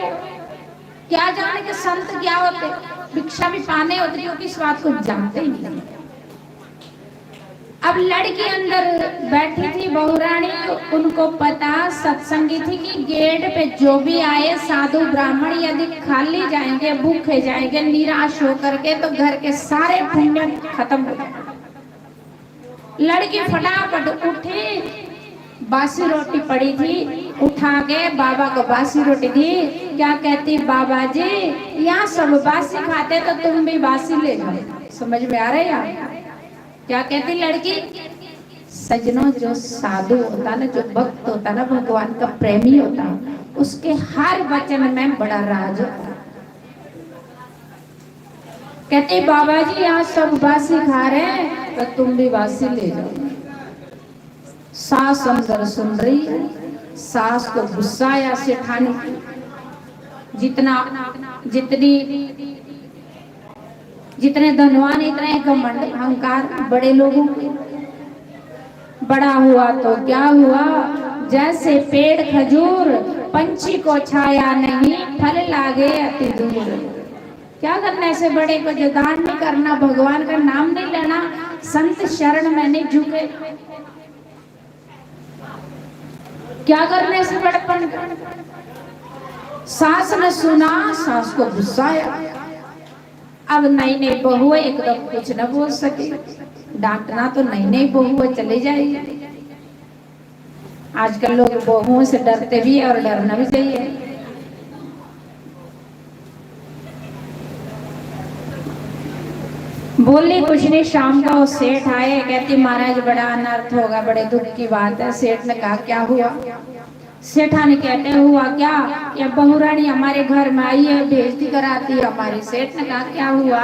क्या जाने के संत क्या होते, भिक्षा भी पाने होते, क्योंकि इस बात को जानते ही नहीं। अब लड़की अंदर बैठी थी, बहुरानी, उनको पता, सत्संगी थी कि गेट पे जो भी आए साधु ब्राह्मण, यदि खाली जाएंगे, भूखे जाएंगे, निराश होकर के, तो घर के सारे पुण्य खत्म हो जाएंगे। लड़की फटाफट उठी, बासी रोटी पड़ी थी, उठा के बाबा को बासी रोटी दी। क्या कहती, "बाबा जी, यहाँ सब बासी खाते तो तुम भी बासी ले जाओ।" समझ में आ रहा है आप? क्या कहती लड़की? सज्जनों, जो साधु होता ना, जो भक्त होता ना, भगवान का प्रेमी होता, उसके हर वचन में बड़ा राज होता। कहती, "बाबा जी, यहाँ सब बासी खा रहे हैं, तो तुम भी बासी ले जाओ।" सास अंदर सुन रही है, सास को गुस्सा आया सेठानी को। जितना, जितनी, जितने धनवान, इतने घमंड, अहंकार बड़े लोगों के। बड़ा हुआ तो क्या हुआ, जैसे पेड़ खजूर, पंछी को छाया नहीं, फल लागे अति दूर। क्या करना ऐसे बड़े को, जो दान नहीं करना, भगवान का नाम नहीं लेना, संत शरण में नहीं झुके। क्या करने से बड़पन का? सास ने सुना, सास को गुस्सा आया। अब नई नई बहू है, एकदम कुछ न बोल सके। डांटना तो नई नई बहू है, चली जाएगी। आजकल लोग बहुओं से डरते भी है और डरना भी चाहिए। बोली कुछ नहीं। शाम का वो सेठ आए, कहती, "महाराज, बड़ा अनर्थ होगा, बड़े दुख की बात है।" सेठ ने कहा, "क्या हुआ?" सेठानी कहते, "हुआ क्या? ये बहुरानी हमारे घर में आई है, बेइज्जती कराती है हमारी।" सेठ ने कहा, "क्या हुआ?"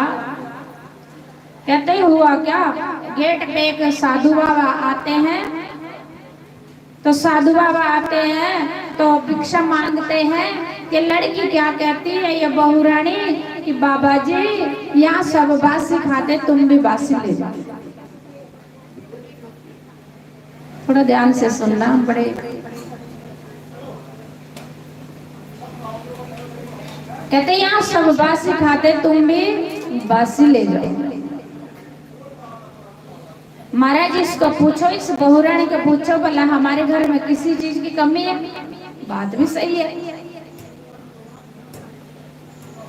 कहते, "हुआ क्या, गेट पे एक साधु बाबा आते हैं, तो साधु बाबा आते हैं तो भिक्षा मांगते हैं।" ये लड़की क्या कहती है, ये बहुरानी, कि, "बाबा जी, यहाँ सब बासी खाते, तुम भी बासी ले जाओ।" थोड़ा ध्यान से सुनना, बड़े कहते, "यहाँ सब बासी खाते, तुम भी बासी ले जाओ।" महाराज, इसको पूछो, इस बहुरानी को पूछो, भला हमारे घर में किसी चीज की कमी है? बात भी सही है।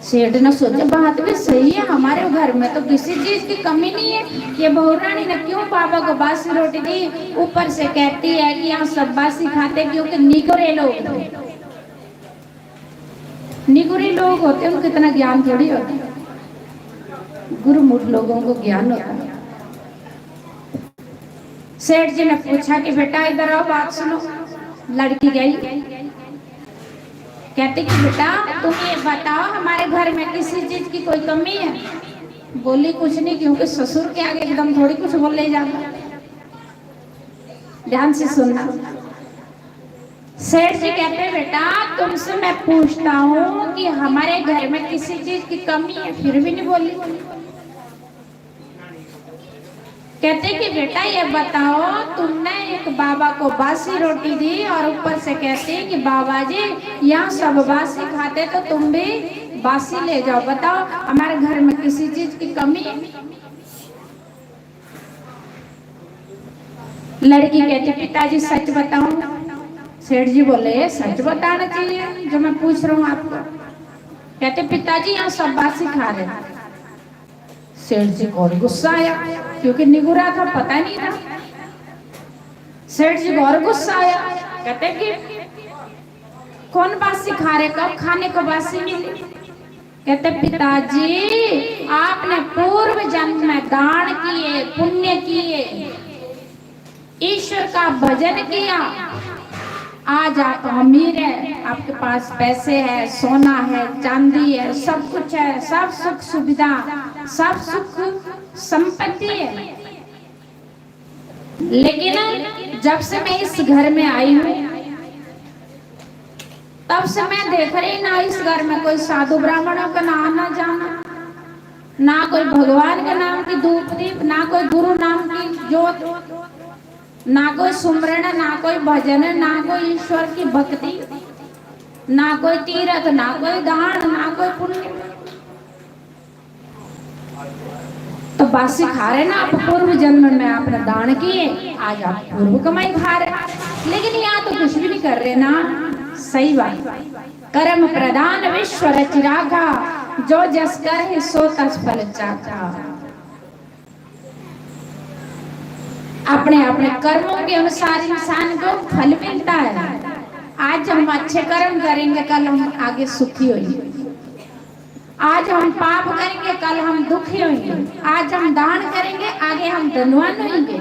सेठ ने सोचा, बात भी सही है, हमारे घर में तो किसी चीज की कमी नहीं है। ये बहुरानी ने क्यों बाबा को बासी रोटी दी? ऊपर से कहती है कि यहाँ सब बासी खाते, क्योंकि निगुरे लोग थे। निगुरे लोग होते हैं, उनको इतना ज्ञान थोड़ी होता है। गुरुमूर्ख लोगों को ज्ञान होता है। सेठ जी ने पूछा कि, "बेटा, इधर आओ, बात सुनो।" लड़की गई, कहती कि, "बेटा, तुम ये बताओ, हमारे घर में किसी चीज की कोई कमी है?" बोली कुछ नहीं, क्योंकि ससुर के आगे एकदम थोड़ी कुछ बोले जाता। ध्यान से सुनना। सेठ जी कहते, "बेटा, तुमसे मैं पूछता हूँ कि हमारे घर में किसी चीज की कमी है?" फिर भी नहीं बोली। कहते कि, "बेटा, ये बताओ, तुमने एक बाबा को बासी रोटी दी और ऊपर से कहती कि, 'बाबा जी, यहाँ सब बासी खाते, तो तुम भी बासी ले जाओ। बताओ, हमारे घर में किसी चीज की कमी है?'" लड़की कहती, "पिताजी, सच बताऊं?" सेठ जी बोले, "सच बताना चाहिए, जो मैं पूछ रहा हूँ आपको।" कहते, "पिताजी, यहाँ सब बासी खा रहे हैं।" सेठ जी को और गुस्सा आया, क्योंकि निगुरा था, पता नहीं था। सेठ जी को और गुस्सा आया, कहते कि, "कौन बासी खा रहे, कब खाने को बासी मिली?" कहते, "पिताजी, आपने पूर्व जन्म में दान किए, पुण्य किए, ईश्वर का भजन किया, आज आप अमीर हैं, आपके पास पैसे हैं, सोना है, चांदी है, सब कुछ है, सब सुख सुविधा, सब सुख संपत्ति है। लेकिन जब से मैं इस घर में आई हूँ, तब से मैं देख रही, ना इस घर में कोई साधु ब्राह्मणों का ना आना जाना, ना कोई भगवान के नाम की धूप दीप, ना कोई गुरु नाम की जोत, ना कोई सुमरण, ना कोई भजन, ना कोई ईश्वर की भक्ति, ना कोई तीरथ, ना कोई दान, ना कोई पुण्य।" तो बासी खा रहे ना आप, पूर्व जन्म में आपने दान किए, आज आप पूर्व कमाई खा रहे। लेकिन यहाँ तो कुछ भी नहीं कर रहे ना। सही बात। कर्म प्रधान विश्व रचि राखा, जो जस कर है सो तस फल चाखा। अपने अपने कर्मों के अनुसार इंसान को फल मिलता है। आज हम अच्छे कर्म करेंगे, कल हम आगे सुखी होंगे। आज हम पाप करेंगे, कल हम दुखी होंगे। आज हम दान करेंगे, आगे हम धनवान होंगे।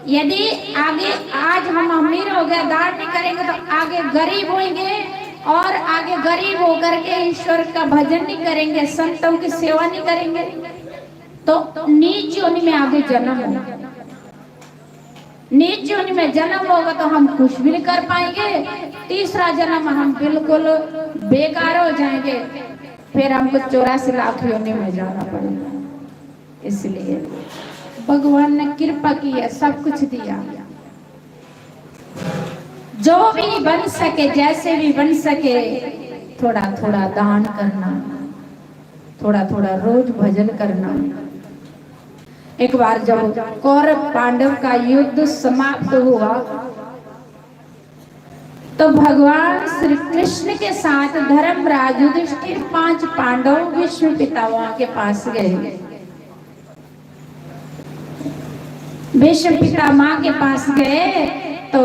यदि आगे आज हम अमीर हो गए, दान नहीं करेंगे, तो आगे गरीब होंगे, और आगे गरीब होकर के ईश्वर का भजन नहीं करेंगे, संतों की सेवा नहीं करेंगे, तो नीच योनि में आगे जन्म होगा। नीच योनि में जन्म होगा तो हम कुछ भी नहीं कर पाएंगे। तीसरा जन्म हम बिल्कुल बेकार हो जाएंगे, फिर हमको चौरासी लाख योनि में जाना पड़ेगा। इसलिए भगवान ने कृपा की है, सब कुछ दिया। जो भी बन सके, जैसे भी बन सके, थोड़ा थोड़ा दान करना, थोड़ा थोड़ा रोज भजन करना। एक बार जब कौरव पांडव का युद्ध समाप्त हुआ, तो भगवान श्री कृष्ण के साथ धर्मराज युधिष्ठिर, पांच पांडव भीष्म पितामह के पास गए। भीष्म पितामह के पास गए तो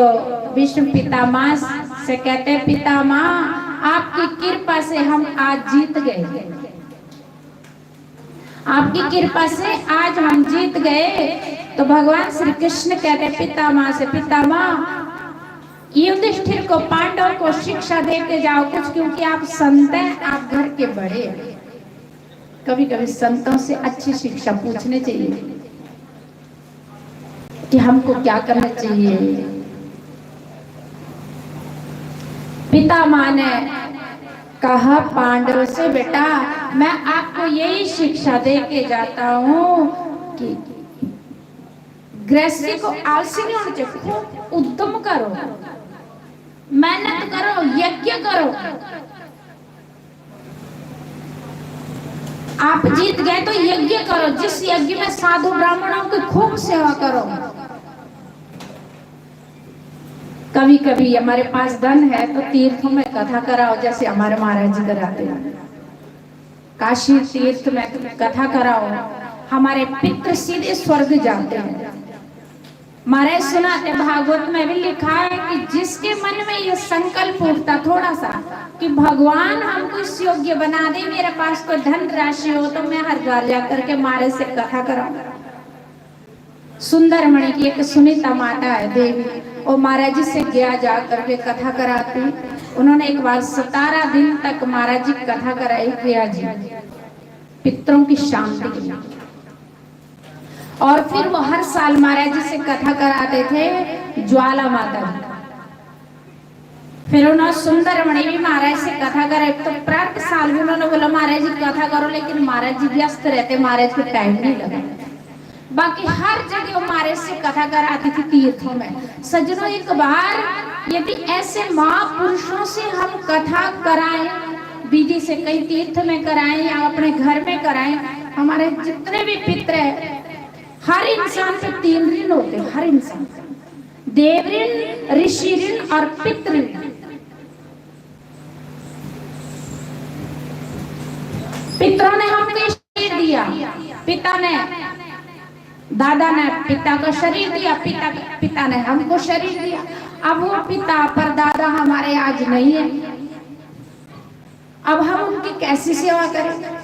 भीष्म पितामह से कहते, पितामह, आपकी कृपा से हम आज जीत गए, आपकी कृपा से आज हम जीत गए। तो भगवान श्री कृष्ण कहते पितामह से, पितामह, युधिष्ठिर को, पांडव को शिक्षा दे के जाओ कुछ, क्योंकि आप संत हैं, आप घर के बड़े हैं। कभी कभी संतों से अच्छी शिक्षा पूछनी चाहिए कि हमको क्या करना चाहिए। पितामह ने कहा पांडव से, बेटा, मैं आपको यही शिक्षा दे के जाता हूं कि गृहस्थी को आलसी नहीं होना चाहिए, खूब उद्यम करो, मेहनत करो, यज्ञ करो। आप जीत गए तो यज्ञ करो, जिस यज्ञ में साधु ब्राह्मणों की खूब सेवा करो। कभी कभी हमारे पास धन है तो तीर्थों में कथा कराओ, जैसे हमारे महाराज जी कराते हैं। काशी तीर्थ में कथा कराओ, हमारे पितृ सीधे स्वर्ग जाते हैं। महाराज सुनाते, भागवत में भी लिखा है कि जिसके मन में ये संकल्प उठता थोड़ा सा कि भगवान हमको इस योग्य बना दे, मेरे पास कोई धन राशि हो तो मैं हरिद्वार जा करके महाराज से कथा कराऊं। सुंदरमणि की एक सुनीता माता है देवी, वो महाराज जी से गया जा करके कथा कराती। उन्होंने एक बार सतारह दिन तक महाराज जी कथा कराई गया जी, पितरों की शांति के लिए। और फिर वो हर साल महाराज जी से कथा कराते थे ज्वाला माता जी। फिर उन्होंने सुंदरमणि भी महाराज से कथा करे, तो प्रति साल भी उन्होंने बोला, महाराज जी कथा करो, लेकिन महाराज जी व्यस्त रहते, महाराज को टाइम नहीं लगा। बाकी हर जगह वो महाराज से कथा कराती थी तीर्थों में। सज्जनों, एक बार यदि ऐसे महापुरुषों से हम कथा कराएं, विधि से कहीं तीर्थ में कराएं या अपने घर में कराएं, हमारे जितने भी पितृ हैं, हर इंसान पे तीन ऋण होते हैं, हर इंसान पे। देव ऋण, ऋषि ऋण और पितृ ऋण। पितरों ने हमको शरीर दिया, पिता ने, दादा ने पिता को शरीर दिया, पिता, पिता ने हमको शरीर दिया। अब वो पिता पर दादा हमारे आज नहीं है, अब हम उनकी कैसी सेवा करें?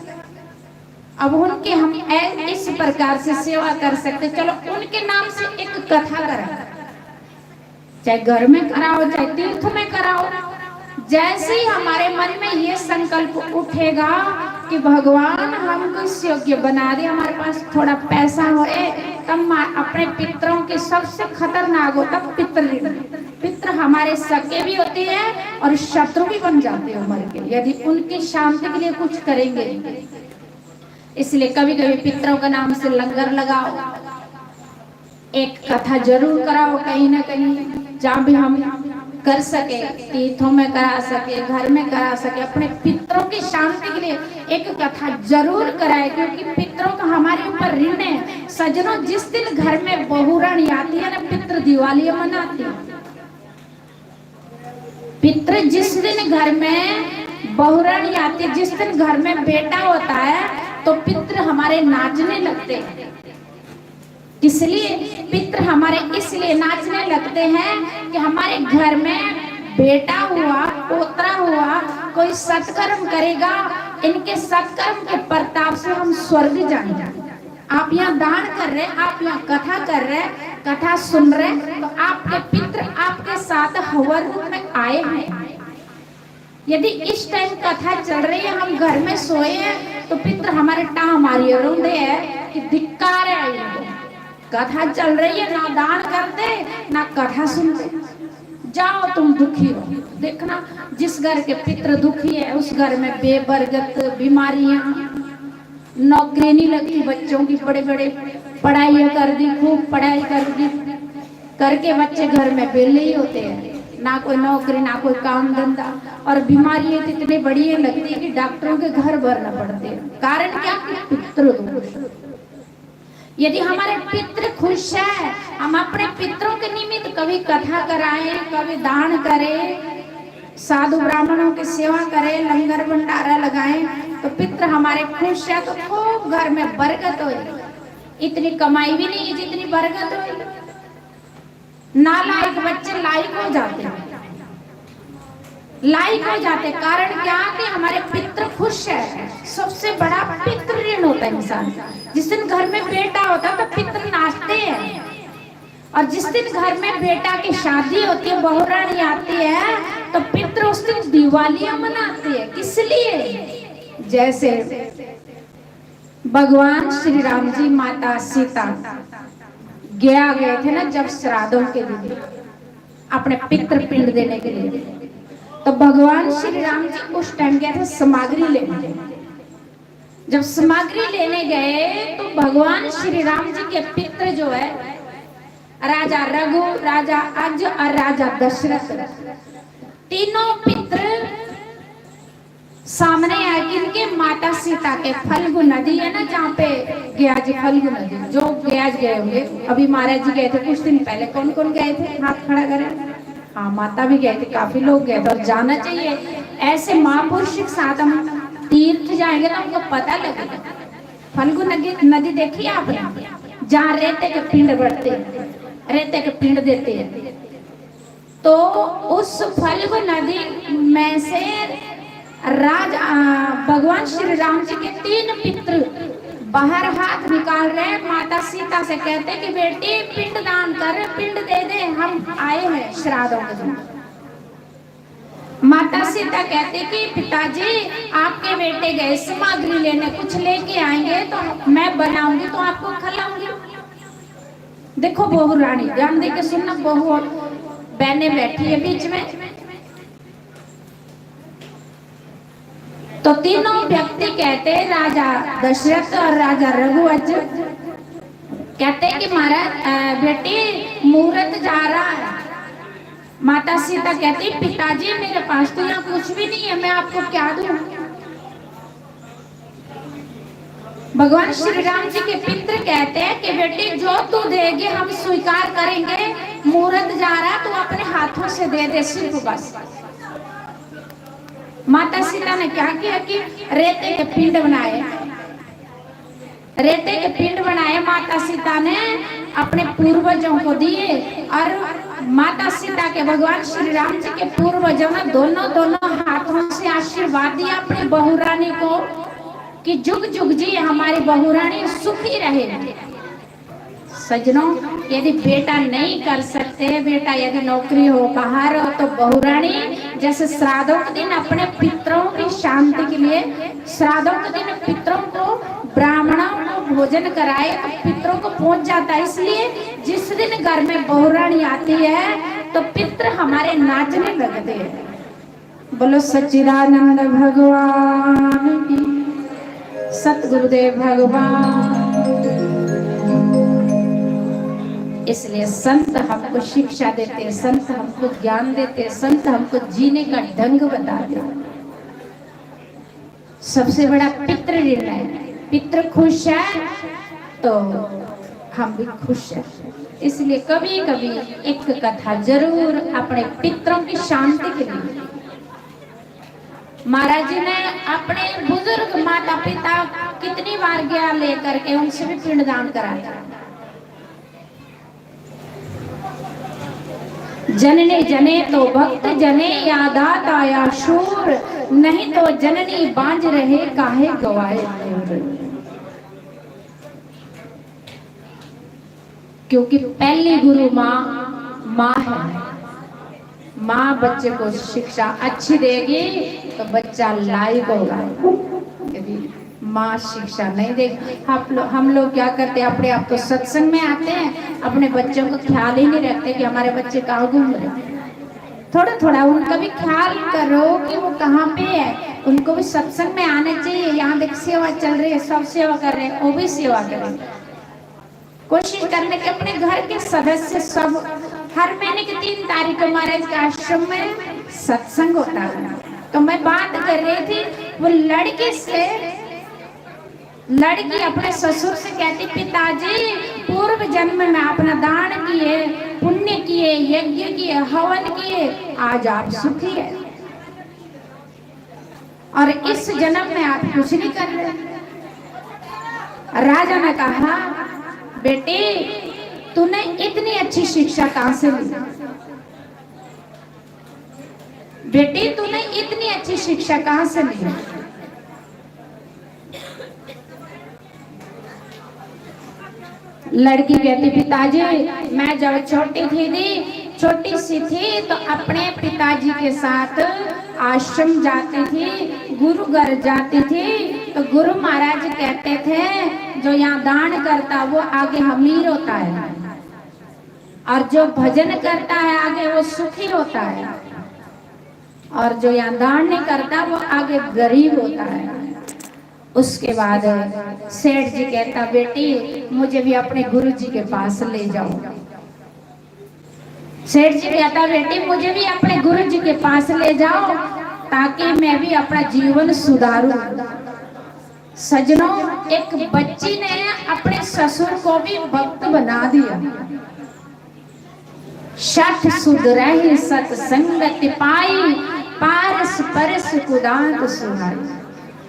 अब उनके हम ऐ-, इस प्रकार से सेवा कर सकते, चलो उनके नाम से एक कथा करें, चाहे घर में कराओ, चाहे तीर्थ में कराओ। जैसे ही हमारे मन में ये संकल्प उठेगा कि भगवान हमको इस योग्य बना दे, हमारे पास थोड़ा पैसा होए, तब मा-, अपने पितरों के सबसे खतरनाक होता पितृ ऋण। पितृ हमारे सगे भी होते हैं और शत्रु भी बन जाते हैं हमारे के, यदि उनकी शांति के लिए कुछ करेंगे। इसलिए कभी कभी पितरों के नाम से लंगर लगाओ, एक कथा जरूर कराओ कहीं ना कहीं, जहाँ भी हम कर सके, तीर्थों में करा सके, घर में करा सके, अपने पितरों की शांति के लिए एक कथा जरूर कराए, क्योंकि पितरों का हमारे ऊपर ऋण है। सज्जनों, जिस दिन घर में बहुरानी आती है ना, पितृ दिवाली मनाती है। पितृ जिस दिन घर में बहुरानी आती है, जिस दिन घर में बेटा होता है, तो पितृ हमारे नाचने लगते हैं। इसलिए पितृ हमारे इसलिए नाचने लगते हैं कि हमारे घर में बेटा हुआ, पोतरा हुआ, कोई सत्कर्म करेगा, इनके सत्कर्म के प्रताप से हम स्वर्ग जाएंगे। आप यहाँ दान कर रहे हैं, आप यहाँ कथा कर रहे हैं, कथा सुन रहे हैं, तो आपके पितृ आपके साथ हवन रूप में आए हैं। यदि इस टाइम कथा चल रही है, हम घर में सोए हैं, तो पितृ हमारे टां मारिए रोंदे हैं कि धिक्कार है इनको। कथा चल रही है, ना दान करते, ना कथा सुनते। जाओ, तुम दुखी हो। देखना, जिस घर के पितृ दुखी है, उस घर में बेबरगत, बीमारियां, नौकरी नहीं लगती बच्चों की, बड़े बड़े पढ़ाई कर दी, खूब पढ़ाई कर दी, करके बच्चे घर में बेले ही होते हैं, ना कोई नौकरी, ना कोई काम धंधा। और बीमारियां तो इतनी बड़ी है, लगती है कि डॉक्टरों के घर भरना पड़ते हैं। कारण क्या? कि पितृ दोष। यदि हमारे पितृ खुश है, हम अपने पितरों के निमित्त कभी कथा कराएं, कभी दान करें, साधु ब्राह्मणों की सेवा करें, लंगर भंडारा लगाएं, तो पितृ हमारे खुश है, तो खूब घर में बरकत हो। इतनी कमाई भी नहीं है जितनी बरकत हो। नालायक बच्चे लायक हो जाते हैं, लायक हो जाते। कारण क्या? कि हमारे पितृ खुश है। सबसे बड़ा पितृ ऋण होता है इंसान। जिस दिन घर में बेटा होता है, तो पितृ नाचते हैं। और जिस दिन घर में बेटा की शादी होती है, बहुरानी आती है, तो पितृ उस दिन दिवालियां मनाते हैं। किस लिए? जैसे भगवान श्री राम जी माता सीता गया गए थे ना, जब श्राद्धों के दिन अपने पितृ पिंड देने के लिए, तो भगवान श्री राम जी उस टाइम गए थे सामग्री लेने। जब सामग्री लेने गए, तो भगवान श्री राम जी के पितृ जो है, राजा रघु, राजा अज और राजा दशरथ, तीनों पितृ सामने आए। किनके? माता सीता के। फल्गु नदी है ना, जहाँ पे गया जी, फल्गु नदी, जो गया जी गए होंगे, अभी महाराज जी गए थे कुछ दिन पहले। कौन कौन गए थे, हाथ खड़ा करें। हाँ, माता भी गए थे, काफी लोग गए थे। और जाना चाहिए, ऐसे महापुरुष के साथ हम तीर्थ जाएंगे तो हमको पता लगेगा। फल्गु नदी, नदी देखी आपने, जहाँ रेते के पिंड बढ़ते हैं, रेते के पिंड देते हैं। तो उस फल्गु नदी में से राज, आ, भगवान श्री राम जी के तीन पितृ बाहर हाथ निकाल रहे हैं, माता सीता से कहते कि बेटी, पिंड दान कर, पिंड दे दे, हम आए हैं श्राद्धों के दिन। माता सीता कहती कि पिताजी, आपके बेटे गए सामग्री लेने, कुछ लेके आएंगे तो मैं बनाऊंगी, तो आपको खिलाऊंगी। देखो, बहुरानी, ध्यान दे के सुनना, बहु और बहनें बैठी है बीच में। तो तीनों व्यक्ति कहते, राजा दशरथ और राजा रघुवंश कहते कि महाराज, अ, बेटी, मुहूर्त जा रहा है। माता सीता कहती, पिताजी, मेरे पास तो यहाँ कुछ भी नहीं है, मैं आपको क्या दूं? भगवान श्री राम जी के पितृ कहते हैं कि बेटी, जो तू देगी, हम स्वीकार करेंगे। मुहूर्त जा रहा है, तू अपने हाथों से दे दे, सिर्फ बस। माता सीता ने क्या किया कि रेते के पिंड बनाए, रेते के पिंड बनाए। माता सीता ने अपने पूर्वजों को दिए और माता सीता के, भगवान श्री राम जी के पूर्वजों ने दोनों, दोनों हाथों से आशीर्वाद दिया अपनी बहुरानी को कि जुग जुग जी हमारी बहुरानी सुखी रहे। सज्जनों, यदि बेटा नहीं कर सकते, बेटा यदि नौकरी हो, बाहर हो, तो बहुरानी जैसे श्राद्धों के दिन अपने पितरों की शांति के लिए, श्राद्धों के दिन पितरों को, ब्राह्मणों को भोजन कराए तो पितरों को पहुंच जाता है। इसलिए जिस दिन घर में बहुरानी आती है तो पितर हमारे नाचने लगते हैं। बोलो सच्चिदानंद भगवान की, सतगुरुदेव भगवान। इसलिए संत हमको शिक्षा देते हैं, संत हमको ज्ञान देते हैं, संत हमको जीने का ढंग बताते हैं। सबसे बड़ा पितृ ऋण है। पितृ खुश है तो हम भी खुश हैं। इसलिए कभी कभी एक कथा जरूर अपने पितरों की शांति के लिए। महाराज जी ने अपने बुजुर्ग माता पिता कितनी बार गया लेकर के, उनसे भी पिंडदान कराया। जननी जने तो भक्त जने, या दाता या शूर, नहीं तो जननी बांझ रहे, काहे गवाए। क्योंकि पहली गुरु माँ, माँ है। माँ बच्चे को शिक्षा अच्छी देगी तो बच्चा लायक होगा। यदि माँ शिक्षा नहीं देगी, आप लो, हम लोग क्या करते हैं, अपने आप तो सत्संग में आते हैं, अपने बच्चों का ख्याल ही नहीं रखते कि हमारे बच्चे कहाँ घूम रहे हैं। थोड़ा थोड़ा उनका भी ख्याल करो कि वो कहाँ पे है। उनको भी सत्संग में आना चाहिए। यहाँ देख, सेवा चल रही है, सब सेवा कर रहे हैं, वो भी सेवा करें। कोशिश करने के अपने घर के सदस्य सब, हर महीने की तीन तारीख को महाराज के आश्रम में सत्संग होता है। तो मैं बात कर रही थी, वो लड़की से, लड़की अपने ससुर से कहती, पिताजी, पूर्व जन्म में आपने दान किए, पुण्य किए, यज्ञ किए, हवन किए, आज आप सुखी है, और इस जन्म में आप कुछ नहीं कर रहे। राजा ने कहा, बेटी, तूने इतनी अच्छी शिक्षा कहाँ से ली? बेटी, तूने इतनी अच्छी शिक्षा कहाँ से ली? लड़की कहती, पिताजी, मैं जब छोटी थी दी, छोटी सी थी, तो अपने पिताजी के साथ आश्रम जाती थी, गुरु घर जाती थी। तो गुरु महाराज कहते थे, जो यहाँ दान करता वो आगे अमीर होता है, और जो भजन करता है आगे वो सुखी होता है, और जो यहाँ दान नहीं करता वो आगे गरीब होता है। उसके बाद सेठ जी कहता, बेटी, मुझे भी अपने गुरु जी के पास ले जाओ। सेठ जी कहता, बेटी, मुझे भी अपने गुरु जी के पास ले जाओ, ताकि मैं भी अपना जीवन सुधारूं। सजनों, एक बच्ची ने अपने ससुर को भी भक्त बना दिया। सठ सुध रही सत्संगत पाई, पारस परस कुदात सुहाई।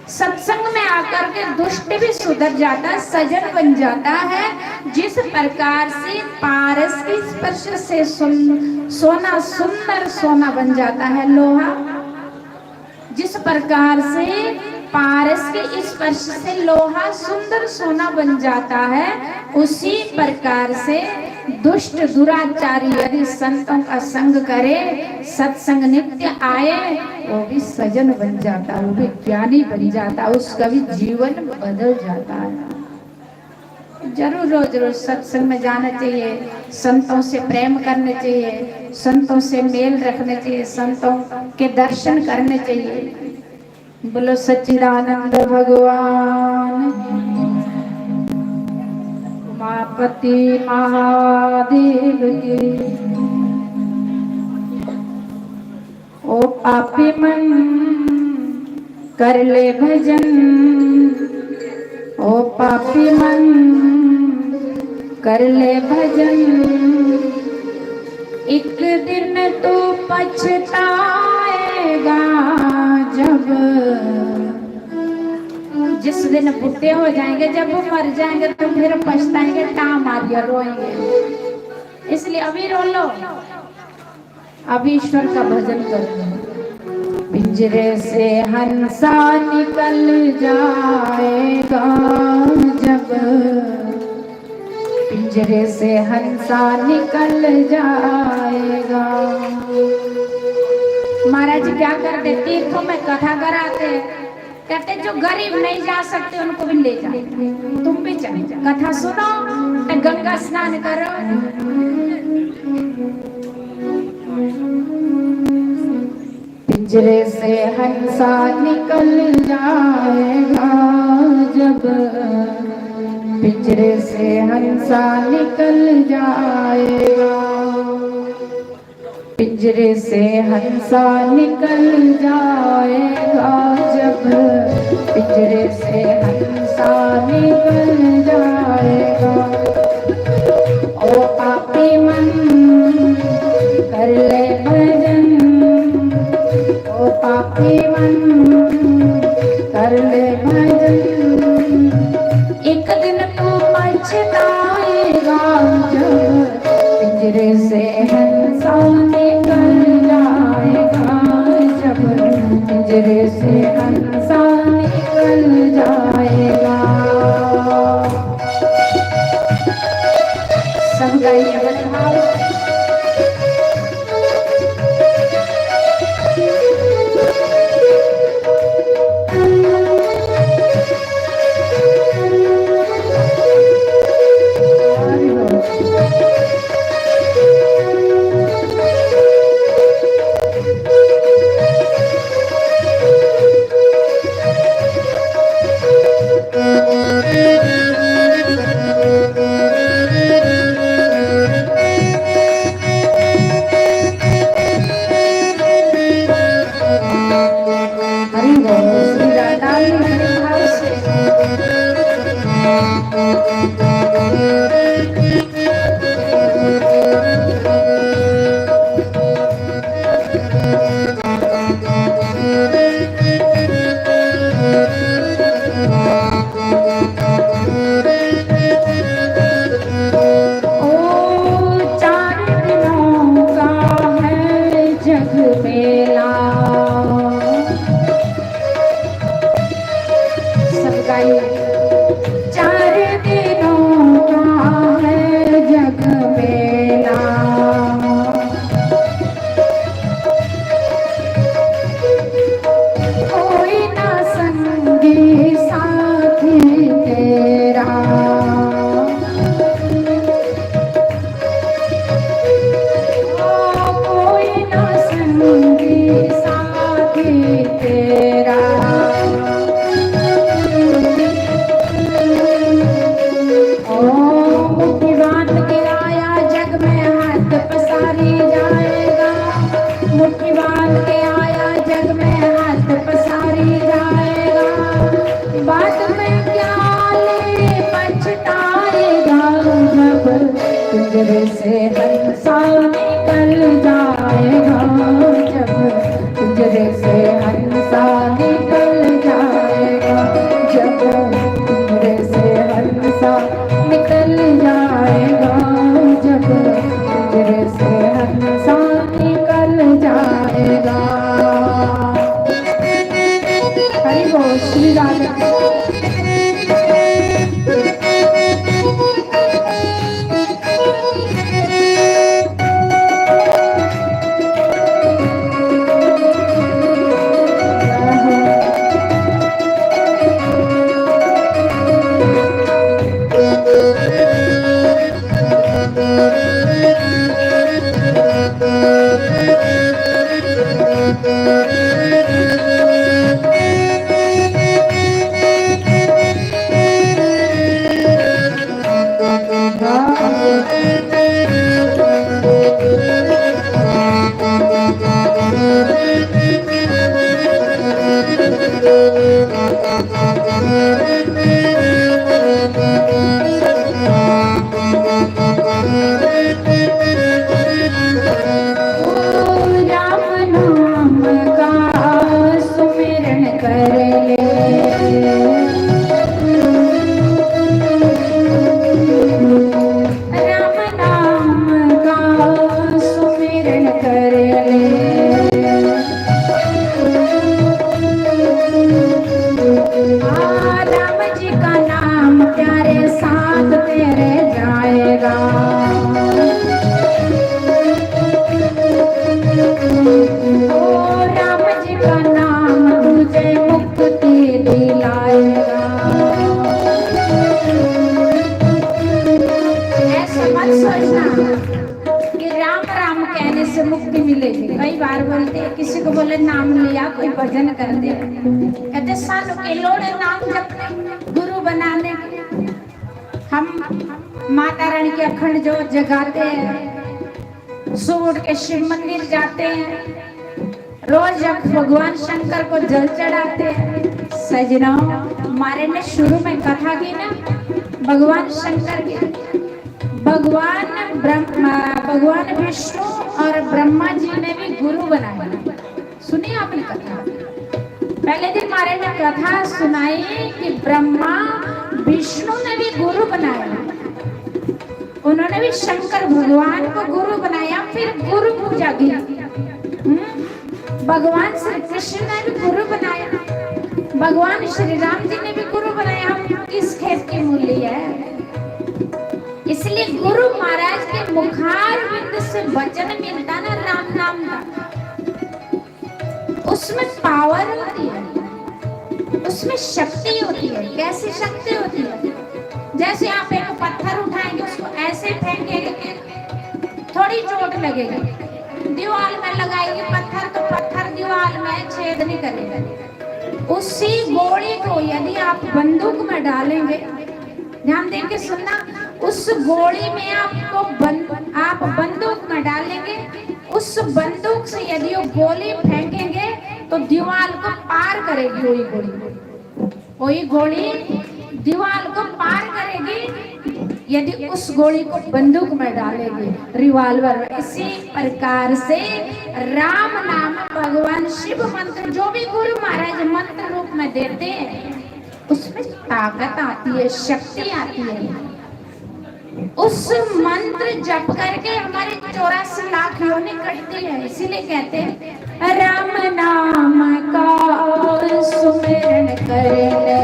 सत्संग में आकर के दुष्ट भी सुधर जाता है, सजन बन जाता है। जिस प्रकार से पारस के स्पर्श से सुन, सोना सुंदर सोना बन जाता है, लोहा, जिस प्रकार से पारस के स्पर्श से लोहा सुंदर सोना बन जाता है, उसी प्रकार से दुष्ट दुराचारी यदि संतों का संग करे, सत्संग नित्य आए, वो भी सजन बन जाता है, वो भी ज्ञानी बन जाता है, उसका भी जीवन बदल जाता है। जरूर रोज रोज सत्संग में जाना चाहिए, संतों से प्रेम करना चाहिए, संतों से मेल रखना चाहिए, संतों के दर्शन करने चाहिए। बोलो सच्चिदानंद भगवान, उमापति महादेव की। ओ पापी मन, कर ले भजन, ओ पापी मन, कर ले भजन। एक दिन तू पछताएगा जब, जिस दिन बुढ़े हो जाएंगे, जब मर जाएंगे, तो फिर पछताएंगे, टां मारिया रोएंगे। इसलिए अभी रो लो। अब ईश्वर का भजन करो। पिंजरे से हंसा निकल जाएगा जब, पिंजरे से हंसा निकल जाएगा। महाराज क्या करते, तीर्थों में कथा कराते, कहते जो गरीब नहीं जा सकते उनको भी ले जाओ, तुम भी चलो, कथा सुनो, गंगा स्नान करो। पिंजरे से हंसा निकल जाएगा जब, पिंजरे से हंसा निकल जाएगा, पिंजरे से हंसा निकल जाएगा, जब पिंजरे से हंसा निकल जाएगा। ओ पापी मन, कर ले भजन, ओ पापी मन, कर ले भजन। एक दिन तू पछताएगा, जब पिंजरे से हंसा निकल जाएगा, जब पिंजरे से हंसा निकल जाएगा। सब गाइए, बड़े भाव। हरि बोल, श्री राधा जी महाराज। ओ चार दिनों का है जग मेला। सब गाइए। चार दिनों का है जग मेला। कोई ना संगी साथी तेरा, ओ कोई ना संगी साथी तेरा। ओ मुट्ठी बांध के आया जग में हाथ पसारी जाएगा, मुट्ठी बांध के आया जग में हाथ पसारी जाएगा। बाद में क्या ले पछताएगा, जब पिंजरे से हंसा निकल जाएगा, जब पिंजरे से हंसा निकल जाएगा, जब पिंजरे से हंसा निकल जाएगा, जब पिंजरे से हंसा निकल जाएगा। हरि बोल, श्री राधे। राम नाम का सुमिरन कर ले, राम नाम का सुमिरन कर ले। हाँ, राम जी का नाम प्यारे साथ तेरे जाएगा। ओ राम जी का नाम तुझे मुक्ति दिलाएगा। ऐसा मत सोचना कि राम राम कहने से मुक्ति मिलेगी। कई बार बोलते हैं, किसी को बोले नाम लिया, कोई भजन कर दे, कहते सानू के लोड़े नाम जपने, गुरु बनाने। हम माता रानी की अखंड ज्योत जगाते हैं, सुबह उठ के शिव मंदिर जाते हैं, रोज जब भगवान शंकर को जल चढ़ाते हैं। सजनों, हमारे ने शुरू में कथा की ना, भगवान शंकर की, भगवान ब्रह्मा, भगवान विष्णु और ब्रह्मा जी ने भी गुरु बनाया। सुनी आपने कथा? पहले दिन हमारे ने कथा सुनाई कि ब्रह्मा विष्णु ने भी गुरु बनाया, उन्होंने भी शंकर भगवान को गुरु बनाया, फिर गुरु पूजा की। हम्म? भगवान श्री कृष्ण ने भी गुरु बनाया, भगवान श्री राम जी ने भी गुरु बनाया। हम किस खेत के मूली है? इसलिए गुरु महाराज के मुखार विंद से वचन मिलता ना, राम नाम का, उसमें पावर होती है, उसमें शक्ति होती है। कैसी शक्ति होती है? जैसे आप एक पत्थर उठाएंगे, उसको ऐसे फेंकेंगे कि थोड़ी चोट लगेगी, दीवार में लगाएंगे पत्थर, तो पत्थर दीवार में छेद नहीं करेगा। उसी गोली को यदि आप बंदूक में डालेंगे, ध्यान देके सुनना, उस गोली में आपको बंद, आप बंदूक में डालेंगे, उस बंदूक से यदि वो गोली फेंकेंगे तो दीवार को पार करेगी वही गोली, वही गोली दीवार को पार करेगी यदि उस गोली को बंदूक में डालेगी, रिवॉल्वर में। इसी प्रकार से राम नाम, भगवान शिव मंत्र, जो भी गुरु महाराज मंत्र रूप में देते हैं, उसमें ताकत आती है, शक्ति आती है। उस मंत्र जप करके हमारे चौरासी लाख योनि कटती है। इसीलिए कहते हैं, राम नाम का सुमिरन करने,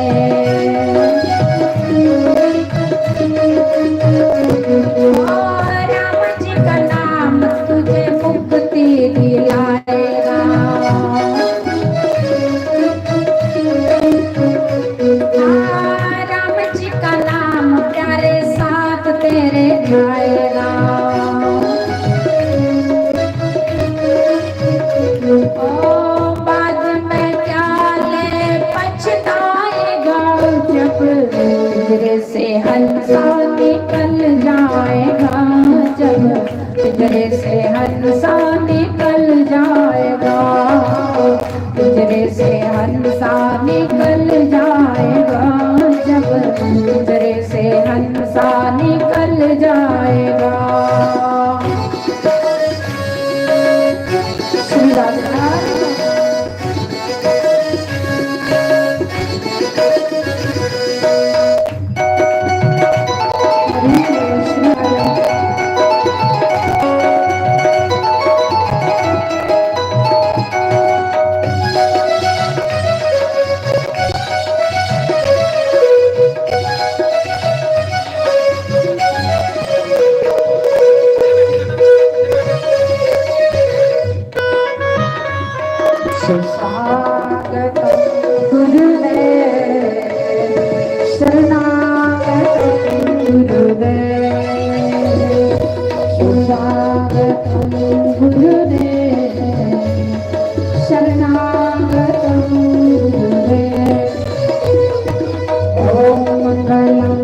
ओ राम जी का नाम तुझे मुक्ति दिलाएगा। हाँ, राम जी का नाम प्यारे साथ तेरे जाएगा। ओ बाद में क्या ले पछताएगा, जब पिंजरे से हंसा निकल जाएगा, जब पिंजरे से हंसा निकल जाएगा, पिंजरे से हंसा निकल जाएगा, जब पिंजरे से हंसा निकल जाएगा। श्री राधे। सुस्वागतं गुरुदेव, शरणागतं गुरुदेव, सुस्वागतं गुरुदेव, शरणागतं गुरुदेव। ॐ मङ्गलं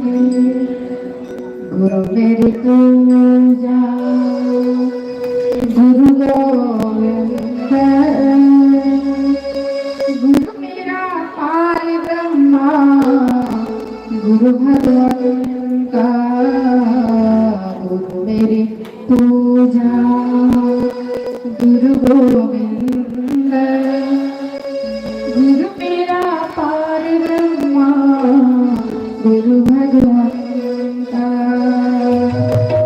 गुरु मेरी पूजा, गुरु गोविंद। गुरु मेरा पार ब्रह्मा, गुरु भगवंता। गुरु मेरी पूजा, गुरु गोविंद। गुरु मेरा पार ब्रह्मा, गुरु भगवंता।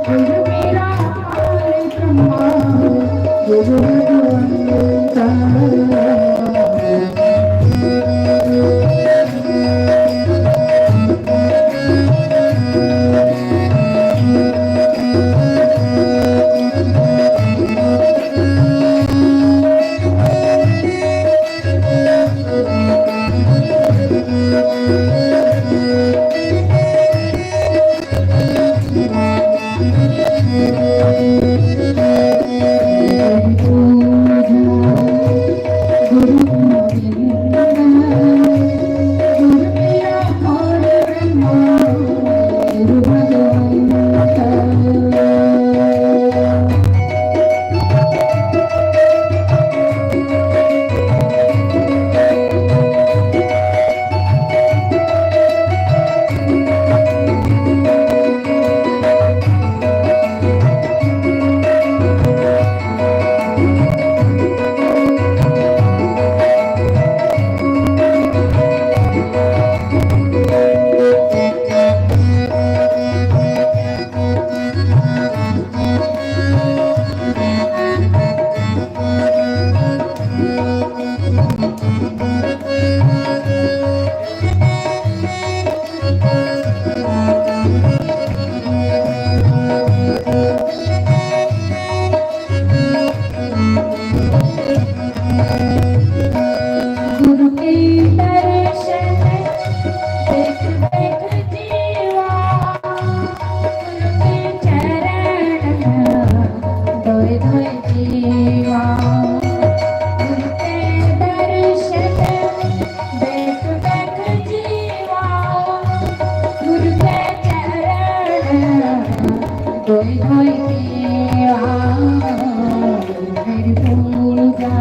गुरु मेरा पार ब्रह्मा, गुरु भगवंता। गुरु के दर्शन देख देख जीवा, गुरु के चरण धोए धोए जीवा। गुरु के दर्शन देख देख जीवा, गुरु के चरण धोए धोए जीवा। मेरी पूजा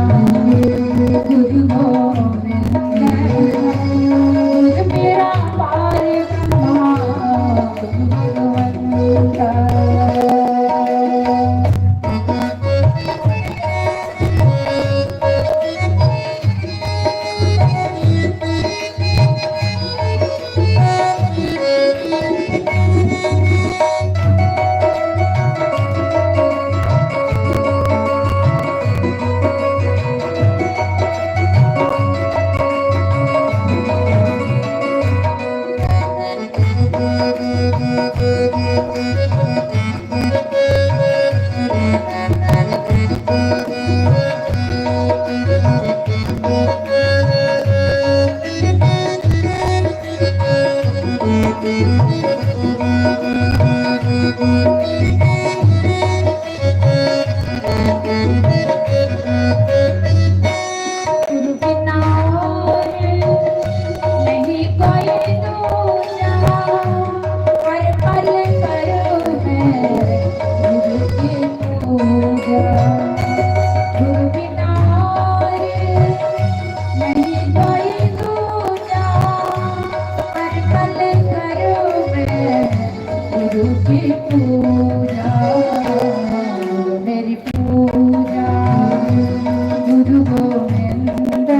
गुरु गोविंद,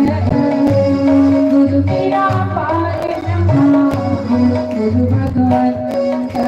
गुरु मेरा पार ब्रह्मा, गुरु भगवंता।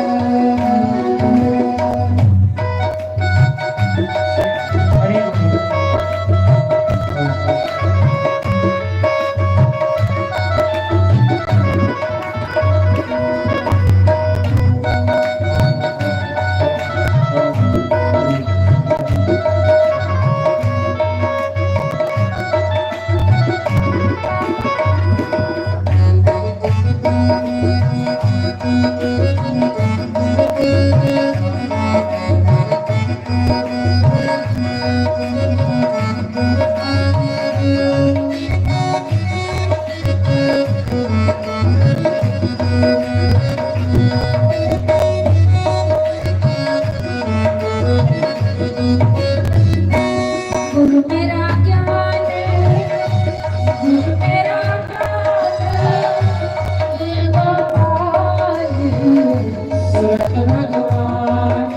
सूरत भगवान,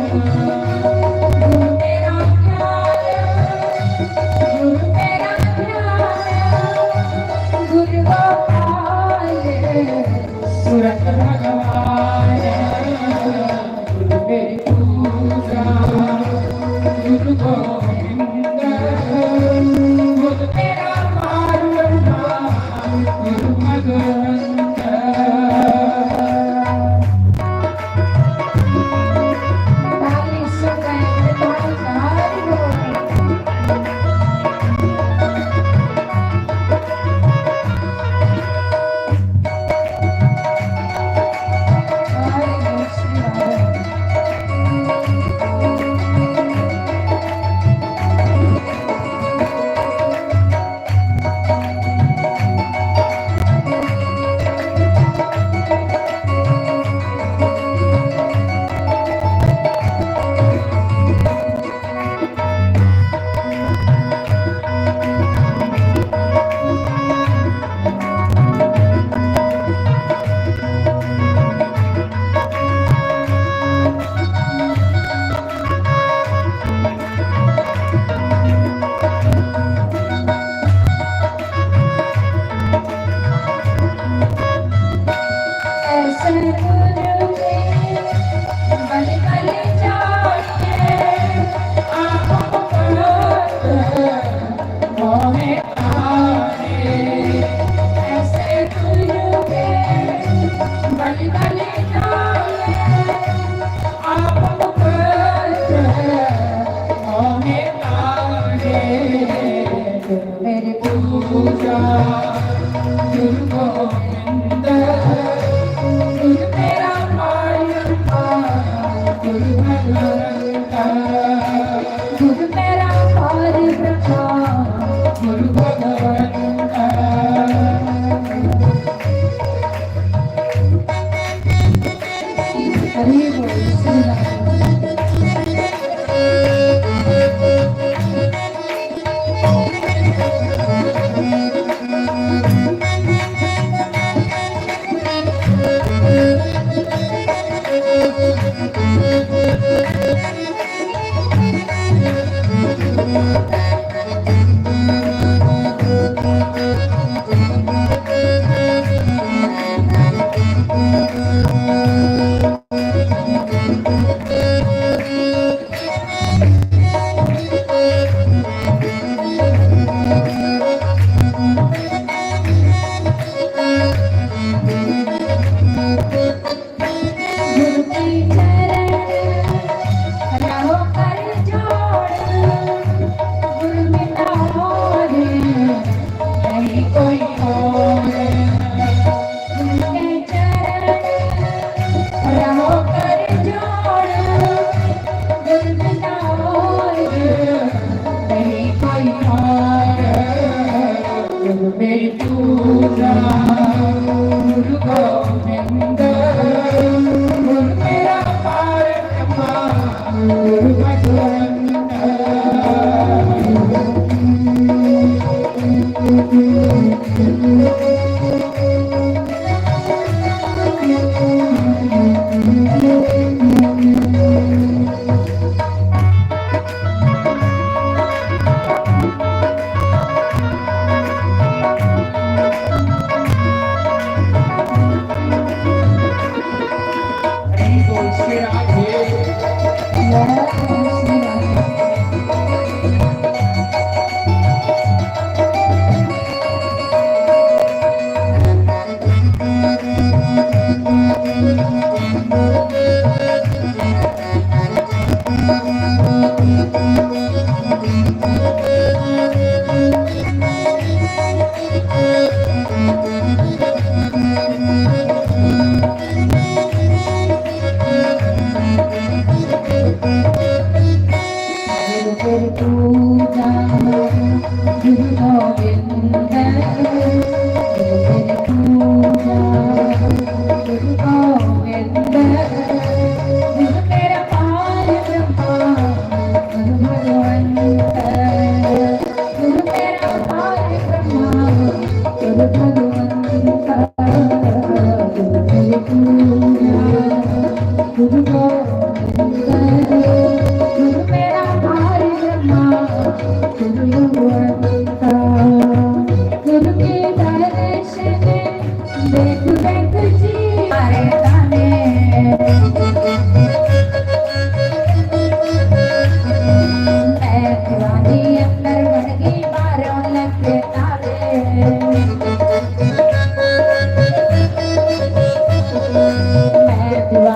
गुरु मेरा ध्यान, गुरु मेरा ध्यान, गुरु गोपाल, सूरत भगवान, गुरु मेरी पूजा, गुरु गोविंद, गुरु मेरा मारुति, गुरु भगवंत।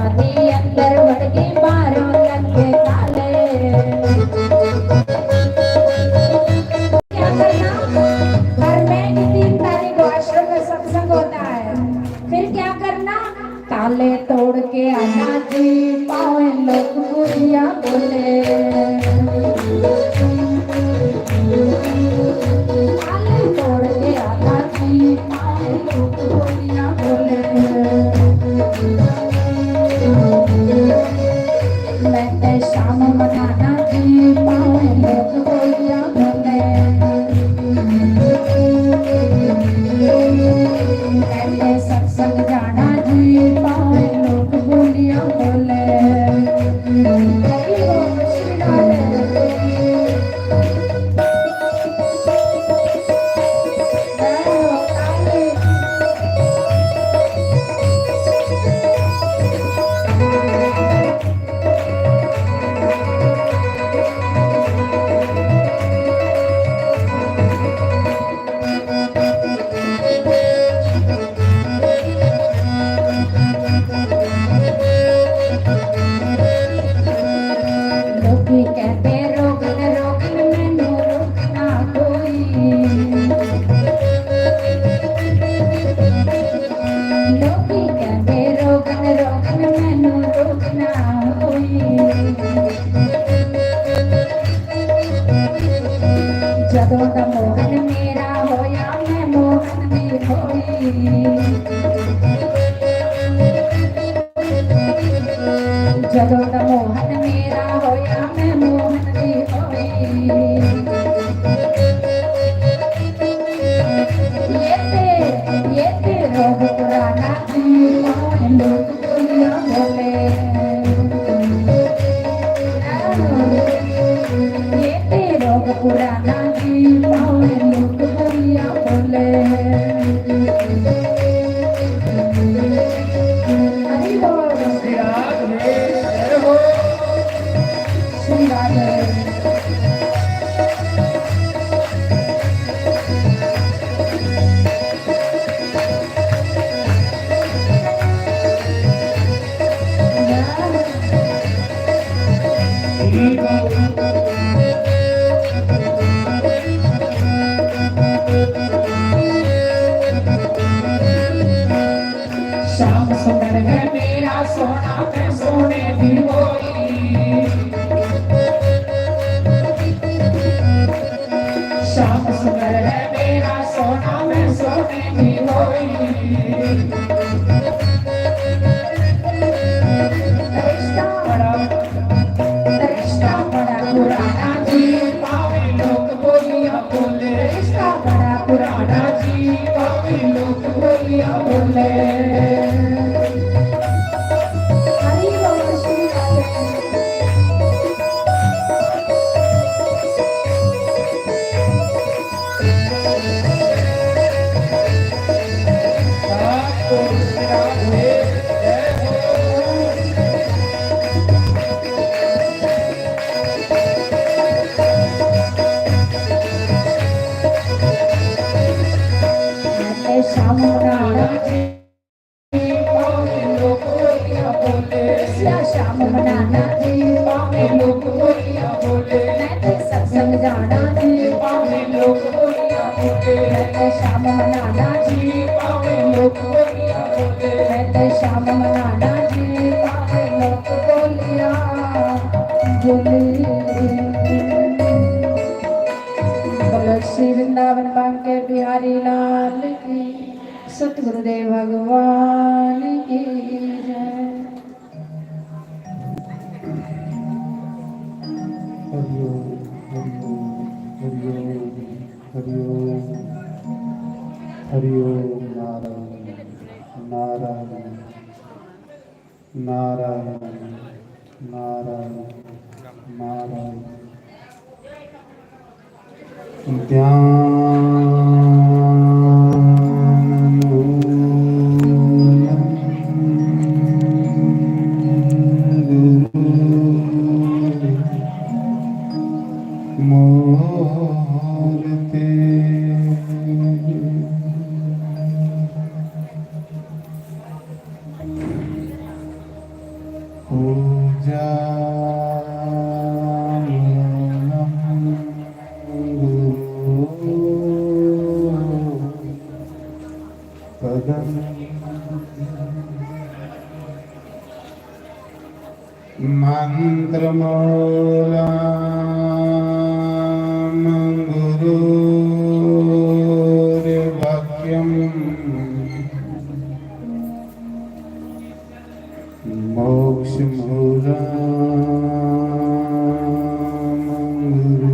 अंदर वड़ के बाहरों लगे ताले। क्या करना? हर महीने की तीन तारीख को आश्रम में सत्संग होता है। फिर क्या करना? ताले तोड़ के आना जी, पावे लोग बुरिया बोले। ताले तोड़ के आना जी, पावे लोग बुरिया बोले। मैं ते शाम मनाना जी, पावे लोग बोलिया बोले। मैं ते सत्संग जाना जी, पावे लोग बोलिया बोले। हरि बोल श्री राधे। लोकी कहते रोगन रोगन मैनू रोकना कोई। लोकी कहते रोगन रोगन मैनू रोकना कोई। ਜਦੋਂ ਦਾ ਮੋਹਨ ਮੇਰਾ ਹੋਇਆ, ਮੈਂ ਮੋਹਨ ਦੀ ਹੋਈ। ਜਦੋਂ ਦਾ ਮੋਹਨ ਮੇਰਾ ਹੋਇਆ, ਮੈਂ ਮੋਹਨ ਦੀ ਹੋਈ। ये ते, ये ते रोग पुराना जी, पावे लोग बोलिया बोले। ये ते रोग पुराना जी, पावे लोग बोलिया बोले। हरि बोल। श्री राधे। श्याम सुंदर है मेरा सोना, मैं सोने दी होई। श्याम सुंदर है मेरा सोना, मैं सोने दी होई। रिश्ता बड़ा, रिश्ता बड़ा पुराना जी, पावे लोग बोलिया बोले। रिश्ता बड़ा पुराना जी, पावे लोग बोलिया बोले। हरि बोल श्री राधे। श्याम मनाना जी, पावे लोग बोलिया बोले। श्याम मनाना जी, पावे लोग बोलिया बोले। मैं तो सत्संग जाना जी, पावे लोग बोलिया बोले। मैं तो श्याम मनाना जी, पावे लोग बोलिया बोले। मैं तो श्याम मनाना जी, पावे लोग बोलिया बोले। बोलो श्री वृंदावन बांके बिहारी लाल की। सतगुरुदेव भगवान की जय। हरि ओम, हरि ओम, हरि ओम, हरि ओम, हरि ओम। नारायण, नारायण, नारायण, नारायण, नारायण। ध्यान। मूर्ति। पूजा मूलं गुरु पदम्। मन्त्रमूलं गुरुर्वाक्यम्। मोक्षमूलं गुरु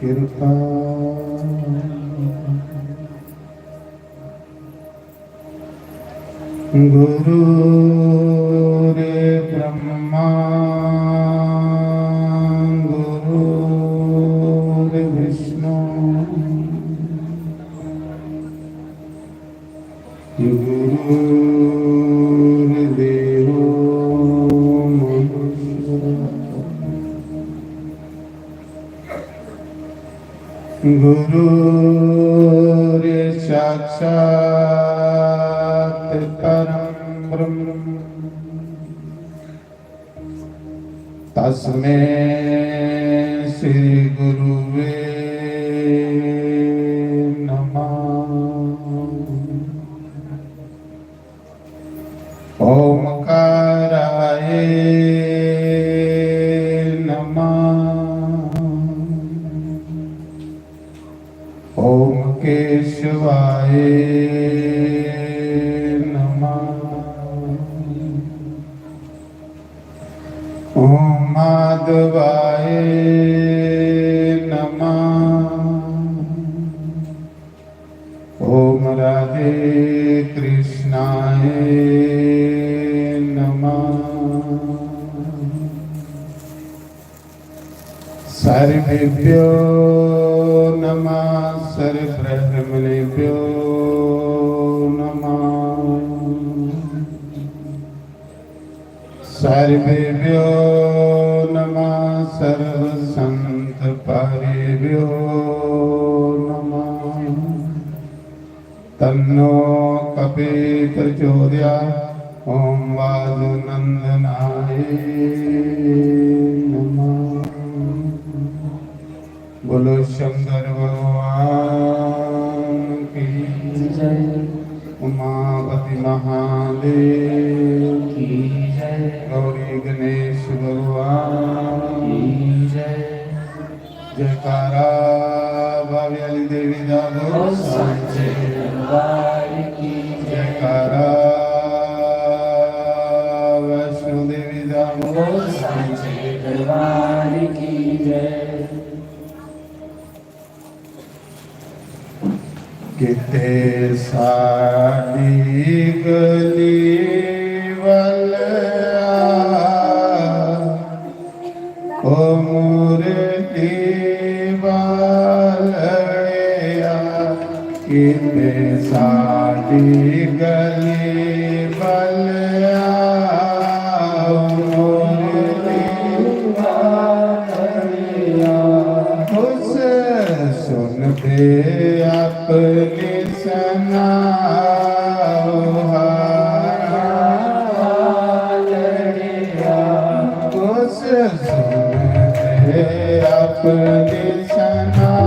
कृपा। गुरुर्ब्रह्मा गुरुर्विष्णु गुरुर्देवो महेश्वरः। गुरुर्साक्षात् परं ब्रह्म। तस्मै श्री गुरुवे नमः। ओमकाराय नमः। ओम केशवाय नमः। ओम माधवाय नमः। ओम राधे कृष्णाय नमः। सर्वेभ्यो नमः, सर्वब्राह्मणेभ्यो नमः। सर्वेभ्यो नमः, सर्वसंतपारेभ्यो नमः। तन्नो कपि प्रचोदयात्। ओम वासुनंदनाय नमः। बोलो शंकर भगवान की जय। उमापति महादेव की जय। गौरी गणेश भगवान की जय। जयकारा बावे आली देवी दा बोल। सांचे दरबार की जय। जयकारा वैष्णो देवी दा बोल। सांचे दरबार की जय। किते साडी गली वाला, ओ मुरली वालड़िया, किते साडी गली वालड़िया, ओ मुरली वालड़िया। खुश सुनते अपनी सुनाओ हाल। खुश सुनते अपनी सुनाओ।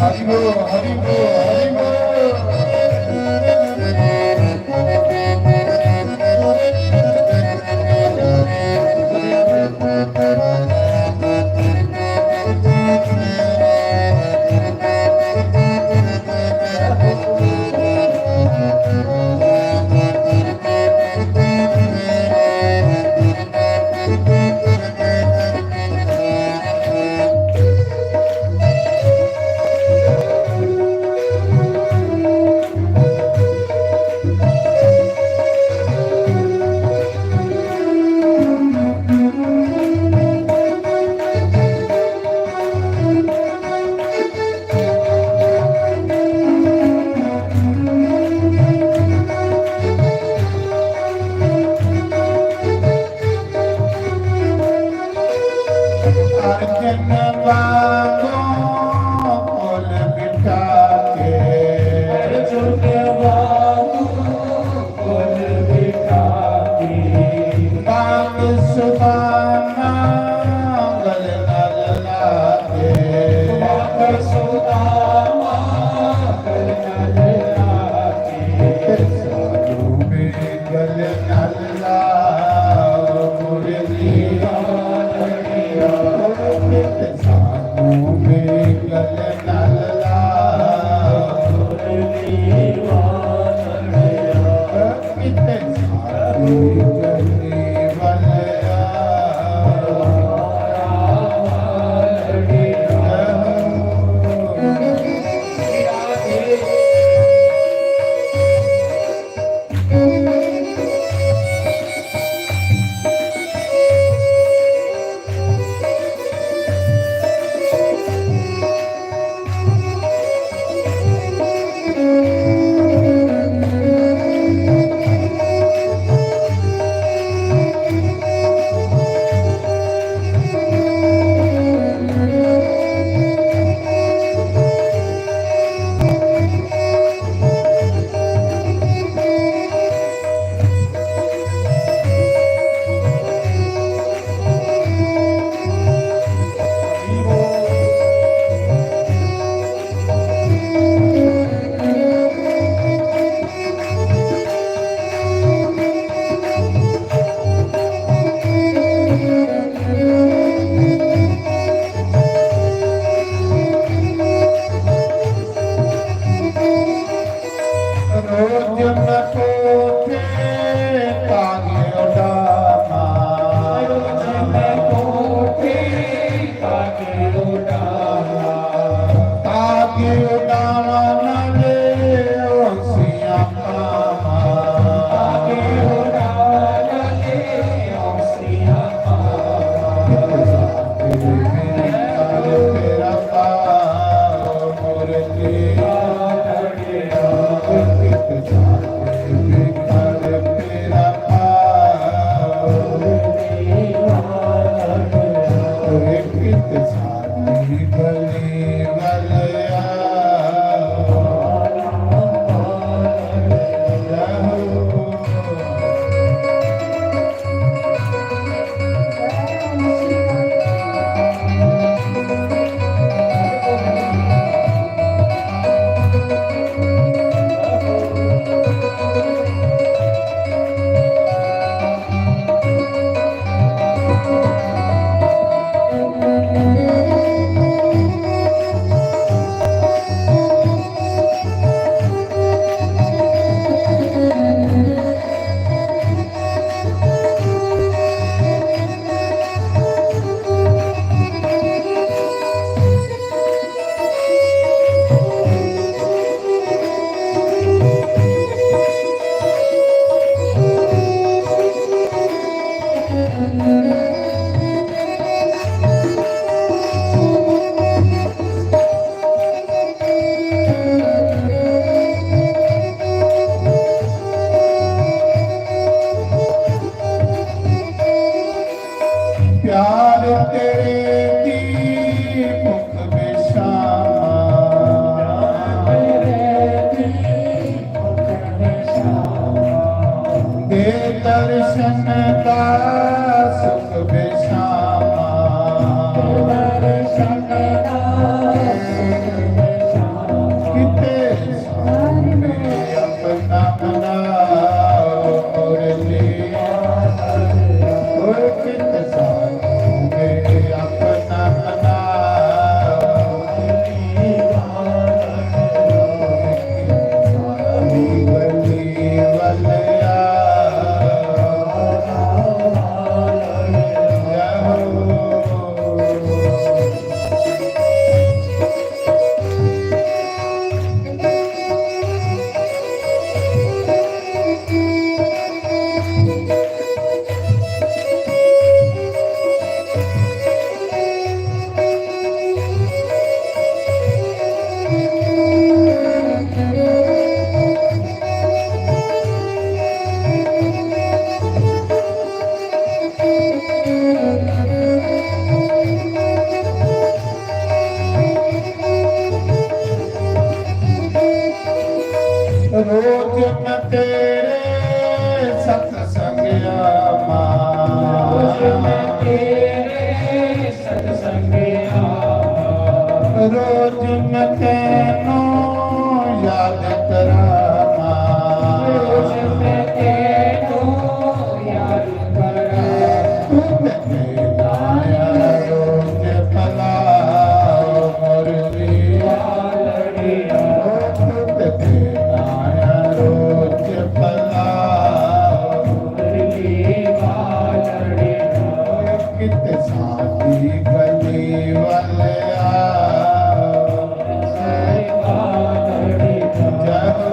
हरि बोल, हरि बोल, हरि बोल। अर्जुन वांगू कोल बिठा के। अर्जुन वांगू कोल बिठा के। बांग सुदामा गल नाल ला के। बांग सुदामा गल नाल ला के। सानू भी गल नाल रोज मैं कोठे तागे उड़ाना। रोज मैं कोठे तागे उड़ाना। तागे उड़ाना ना ले ओसियां पावां। तागे उड़ाना ना ले ओसियां पावां। तेरा पाव मुरली। दर्शन का सुख बिश्रामा। दर्शन का सुख बिश्रामा। किते साधु में अपना बनाओ मुरली। ओ कित साधु में अपना बनाओ। रोज मैं तेरे सत्संग आवां। रोज मैं तेरे सत्संग आवां। रोज मैं तैनू याद करां। रोज मैं तैनू याद करां। तू ते नाया रोज भला मुरली। ओ तू ते नाया रोज भला। कित साथी गली वाले आओ। जय हो।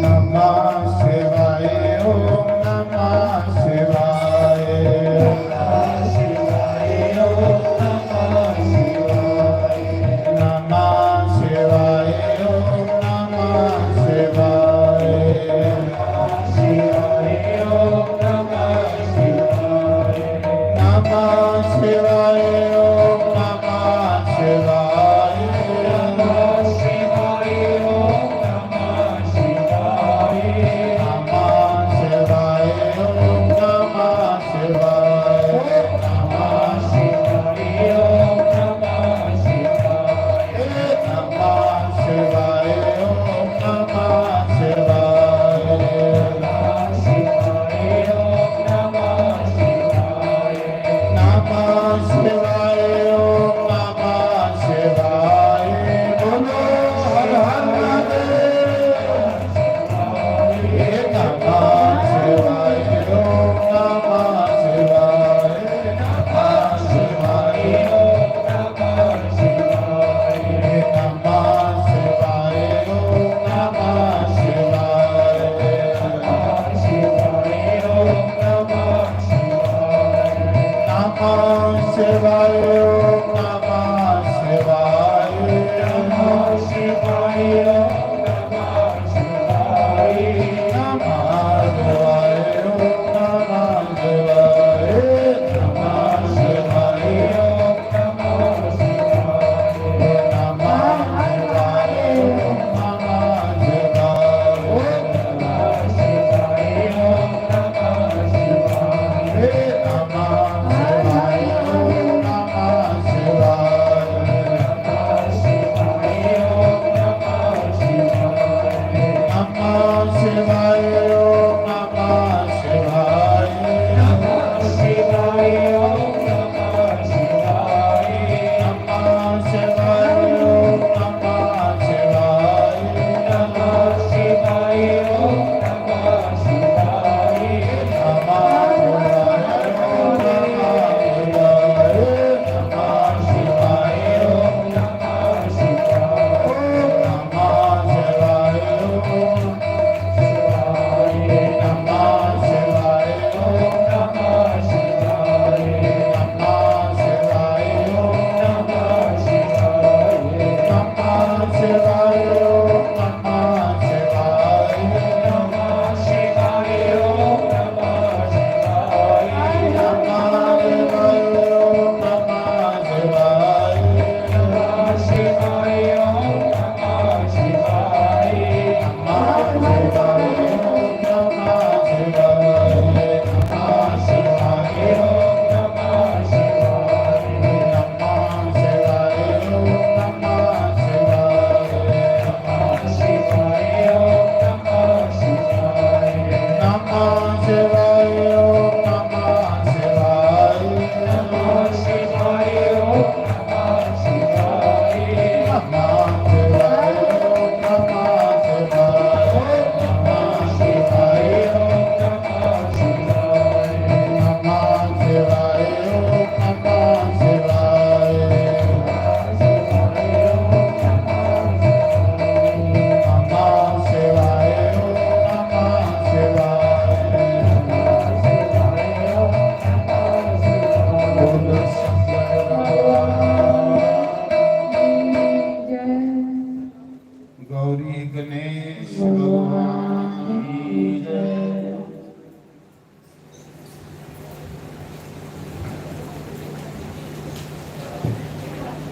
नमः शिवाय, ओम नमः शिवाय। नमः शिवाय, ओम नमः शिवाय। नमः शिवाय, ओम नमः शिवाय। नमः शिवाय, ओम नमः शिवाय। नमः शिवाय, ओम नमः शिवाय। नमः शिवाय, ओम नमः शिवाय। नमः शिवाय, ओम नमः शिवाय। नमः शिवाय, ओम नमः शिवाय। नमः शिवाय, ओम नमः शिवाय। नमः शिवाय, ओम नमः शिवाय। नमः शिवाय, ओम नमः शिवाय। बोलो हर हर महादेव। नमः शिवाय, ओम नमः शिवाय। नमः शिवाय, ओम नमः शिवाय। नमः शिवाय, ओम नमः शिवाय। नमः शिवाय, ओम नमः शिवाय। नमः शिवाय, ओम नमः शिवाय। नमः शिवाय, ओम नमः शिवाय। नमः शिवाय, ओम नमः शिवाय। नमः शिवाय, ओम नमः शिवाय। नमः शिवाय, ओम नमः शिवाय।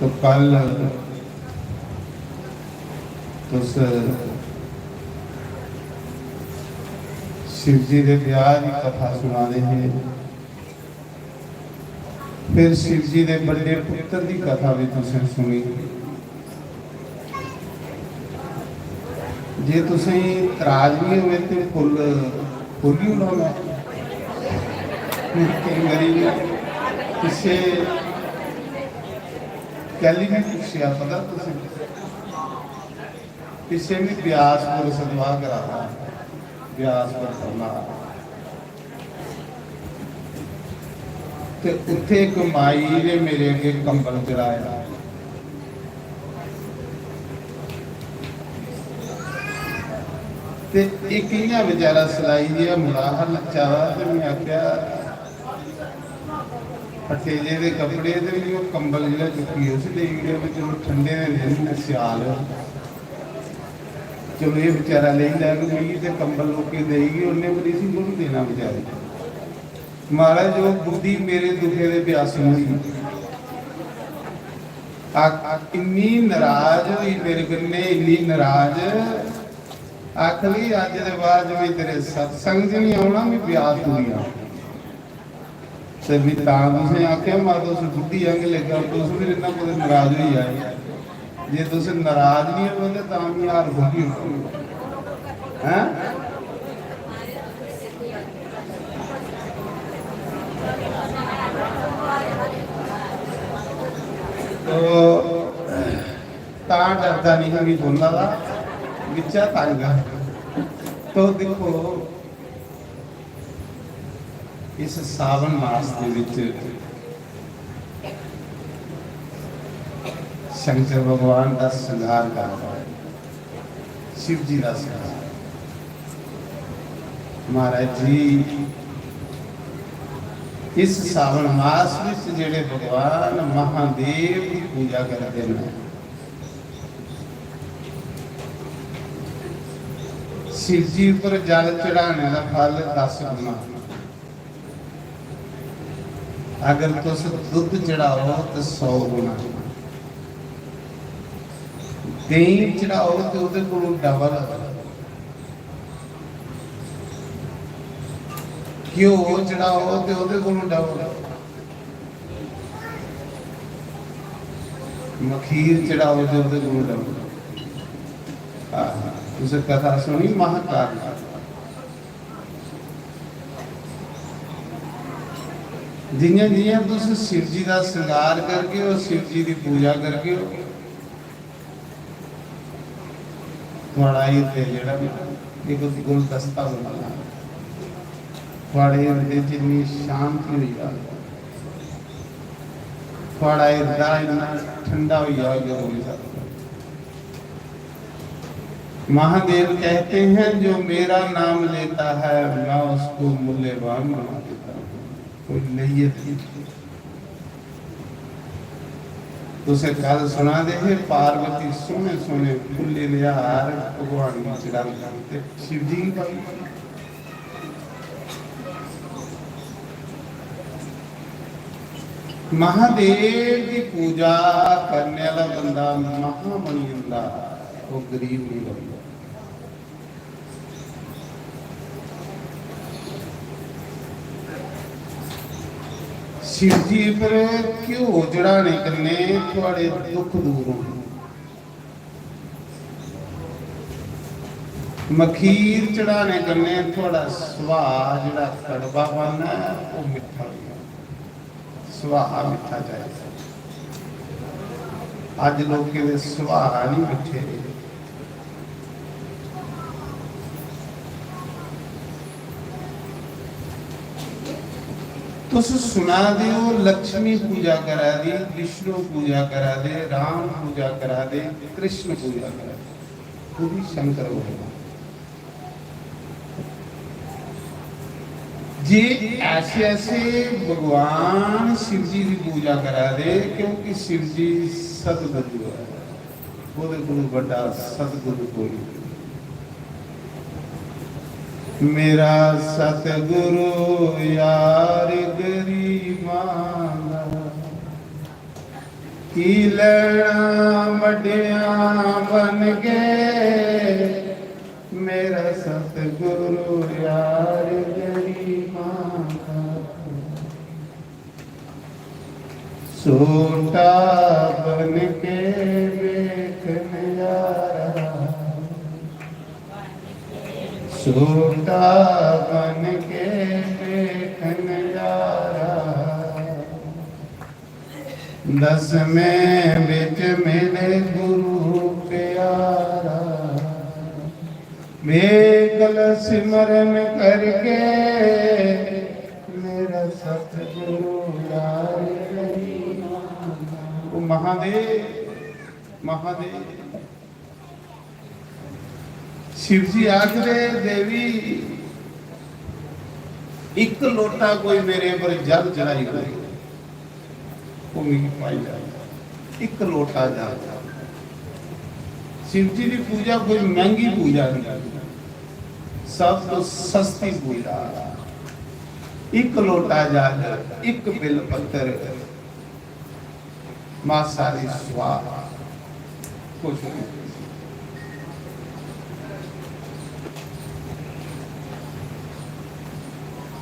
तो कल तुस शिव जी दे ब्याह दी कथा सुना दे हे, फिर शिव जी दे बड़े पुत्र दी कथा भी तुसें सुनी। जे तुसें तराज नहीं हुए तो फुल फुल ही उड़ाना। केई बारी पिछे कैली भी पुछेआ, पता तुसें, पिछे भी ब्यासपुर सतवाह करा था, ब्यासपुर पढ़ना। ते उत्थे इक माई ने मेरे अग्गे कंबल चढ़ाया। ते इक इ'यां बेचारा सलाई जेहा मुड़ा हा नच्चा दा, ते में आखेआ, फट्टे जेह् दे कपड़े ते मिगी ओह् कंबल जेह्ड़ा चुक्की उसी देई ओड़ेआ, भी चलो ठंडे दे दिन न, स्याल। चलो एह् बेचारा लेई लैग, मिगी ते कंबल लोकें देई गै ओड़ने, पर इसी कु'न देना बेचारे? महाराज, ओह् बुड्ढी मेरे दुखे दे प्यासी होई। आ-, इन्नी नाराज होई मेरे कन्नै, इन्नी नाराज, आखन लगी, "अज्ज दे बाद में तेरे सत्संग च नहीं औना, में ब्यास टुरी आना।" ते में तां तुसें आखेआ, "मां, तुस बुड्ढी आंगे लेखा, तुस भी इन्ना कुतै नाराज होई जाए।" जे तुस नाराज नहीं हो, ते तां भी हार थोड़ी हो। हैं? तो तां डरदा नहीं हा, मी बोला दा, बिच्चा तंग आ। तो दिक्खो, इस सावन मास दे विच शंकर भगवान दा श्रृंगार करदा है, शिव जी दा श्रृंगार। महाराज जी, इस सावन मास विच जेड़े भगवान महादेव दी पूजा करदे न, शिव जी उप्पर जल चढ़ाने दा फल दस गुना। अगर तुस दुद्ध चढ़ाओ तो सौ गुना, देहीं चढ़ाओ तो ओह्दे कोलों डबल, घ्यो चढ़ाओ तो ओह्दे कोलों डबल, मखीर चढ़ाओ तो ओह्दे कोलों डबल। आहा, तुसें कथा सुनी महाकाल दी? जियां जियां तुस शिव जी दा श्रृंगार करगे ओ, शिव जी दी पूजा करगे ओ, थुआढ़ा हिरदे जेह्ड़ा ना, इक गुलदस्ता बनना। थुआढ़े हिरदे च इन्नी शांति होई जाग, थुआढ़ा हिरदा इन्ना ठंडा होई जाग, जो बोली सकदा। महादेव कहते हैं, "जो मेरा नाम लेता है, मैं उसको मूल्यवान बना देता हूँ।" कोई लेइए, तुसें कल सुना दे हे, पार्वती सोहने सोहने फुल्ले दे हार भगवान गी चढ़ांदी ते शिव जी गी पाई। महादेव दी पूजा करने वाला बंदा महा बनी जंदा, वो गरीब नहीं बनदा। शिव जी पर घ्यो चढ़ाने कन्नै थुआढ़े दुख दूर होंदे। मखीर चढ़ाने कन्नै थुआढ़ा सुभाऽ जेह्ड़ा कड़वापन ऐ, ओह् मिट्ठा होई जाना। सुभाऽ मिट्ठा चाहिदा। अज्ज लोकें दे सुभाऽ निं मिट्ठे रेह्। तुस सुना दे ओ, लक्ष्मी पूजा करा दी, विष्णु पूजा करा दे, राम पूजा करा दे, कृष्ण पूजा करा दे, वो भी शंकर भगवान। जे ऐसे ऐसे भगवान शिव जी की पूजा करा दे, क्योंकि शिव जी सतगुरु है, ओह्दे कोलू बड्डा सतगुरु कोई नहीं। मेरा सतगुरु यार गरीबां दा, की लैना वड्डियां बन के, मेरा सतगुरु यार गरीबां दा। छोटा बन के वेख नजारा, छोटा बन के वेख नजारा। दसवें बिच मिले गुरु प्यारा, बेकल सिमरन करके, मेरा सतगुरु यार करीमाना। ओ महादेव, महादेव। शिव जी आखदे, "देवी, इक लोटा कोई मेरे पर जल चढ़ाई दे, ओह् मिगी पाई जाए, इक लोटा जल।" शिव जी दी पूजा कोई मैंह्गी पूजा नहीं, सब तो सस्ती पूजा। इक लोटा जल, इक बिल पत्तर, मासा दी स्वाह, कुछ नहीं।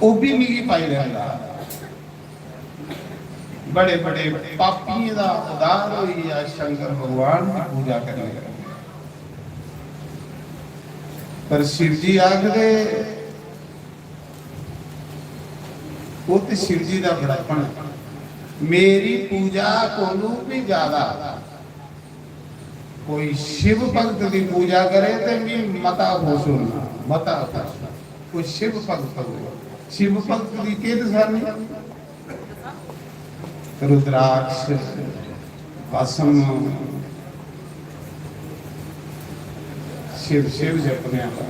ओह् भी मिगी पाई लैंदा। बड़े बड़े पापियें दा उद्धार होई गेआ शंकर भगवान दी पूजा करने कन्नै। पर शिव जी आखदे, ओह् ते शिव जी दा बड़प्पन ऐ। मेरी पूजा कोलू भी ज्यादा, कोई शिव भक्त दी पूजा करे ते मी मता खुश होना, मता खुश। कोई शिव भक्त होवे, शिव भक्त दी केह् दसानी? रुद्राक्ष, भस्म, शिव शिव जपने आह्ला।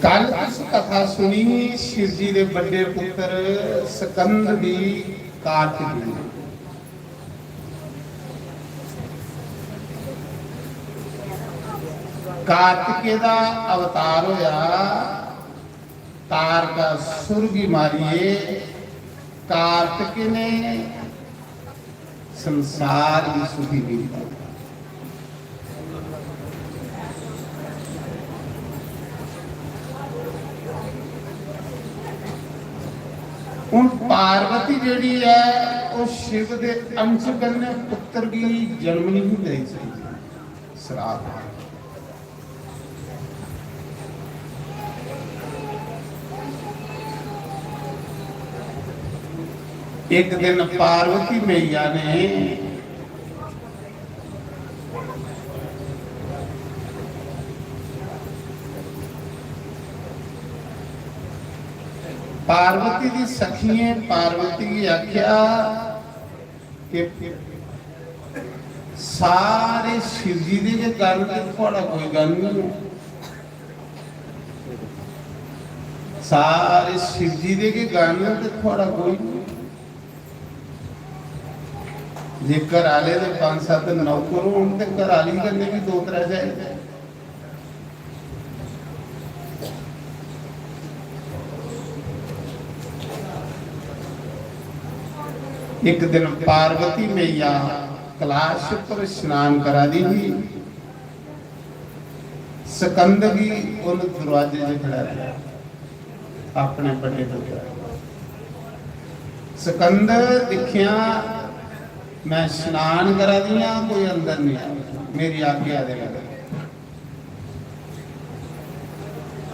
कल तुस कथा सुनी शिव जी दे बड्डे पुत्र स्कंद दी, कार्तिक दी। कार्तिकेय दा अवतार होया, तारकासुर गी मारियै कार्तिकेय ने संसार गी सुखी कीता। हुन पार्वती जेह्ड़ी ऐ, ओह् शिव दे अंश कन्नै पुत्तर गी जन्म नहीं देई सकदी। श्राप। एक दिन पार्वती मैया ने पार्वती दी सखियें पार्वती गी आख्या कि सारे शिव जी दे गै गण ते थुआढ़ा कोई गण नहीं ऐ। सारे शिव जी दे गै गण ते थुआढ़ा कोई नहीं। जे घर आह्ले दे पंज सत्त नौकर होन ते घर आह्ली कन्नै बी दो त्रै चाहिदे। एक दिन पार्वती मैया कलाश पर स्नान करा दी ही। स्कंद गी उन दरवाजे च खड़ा रहा, अपने बड़े पुत्र। स्कंद दिखिया, मैं स्नान करा दी हां, कोई अंदर नहीं आया, मेरी आज्ञा दे बगैर।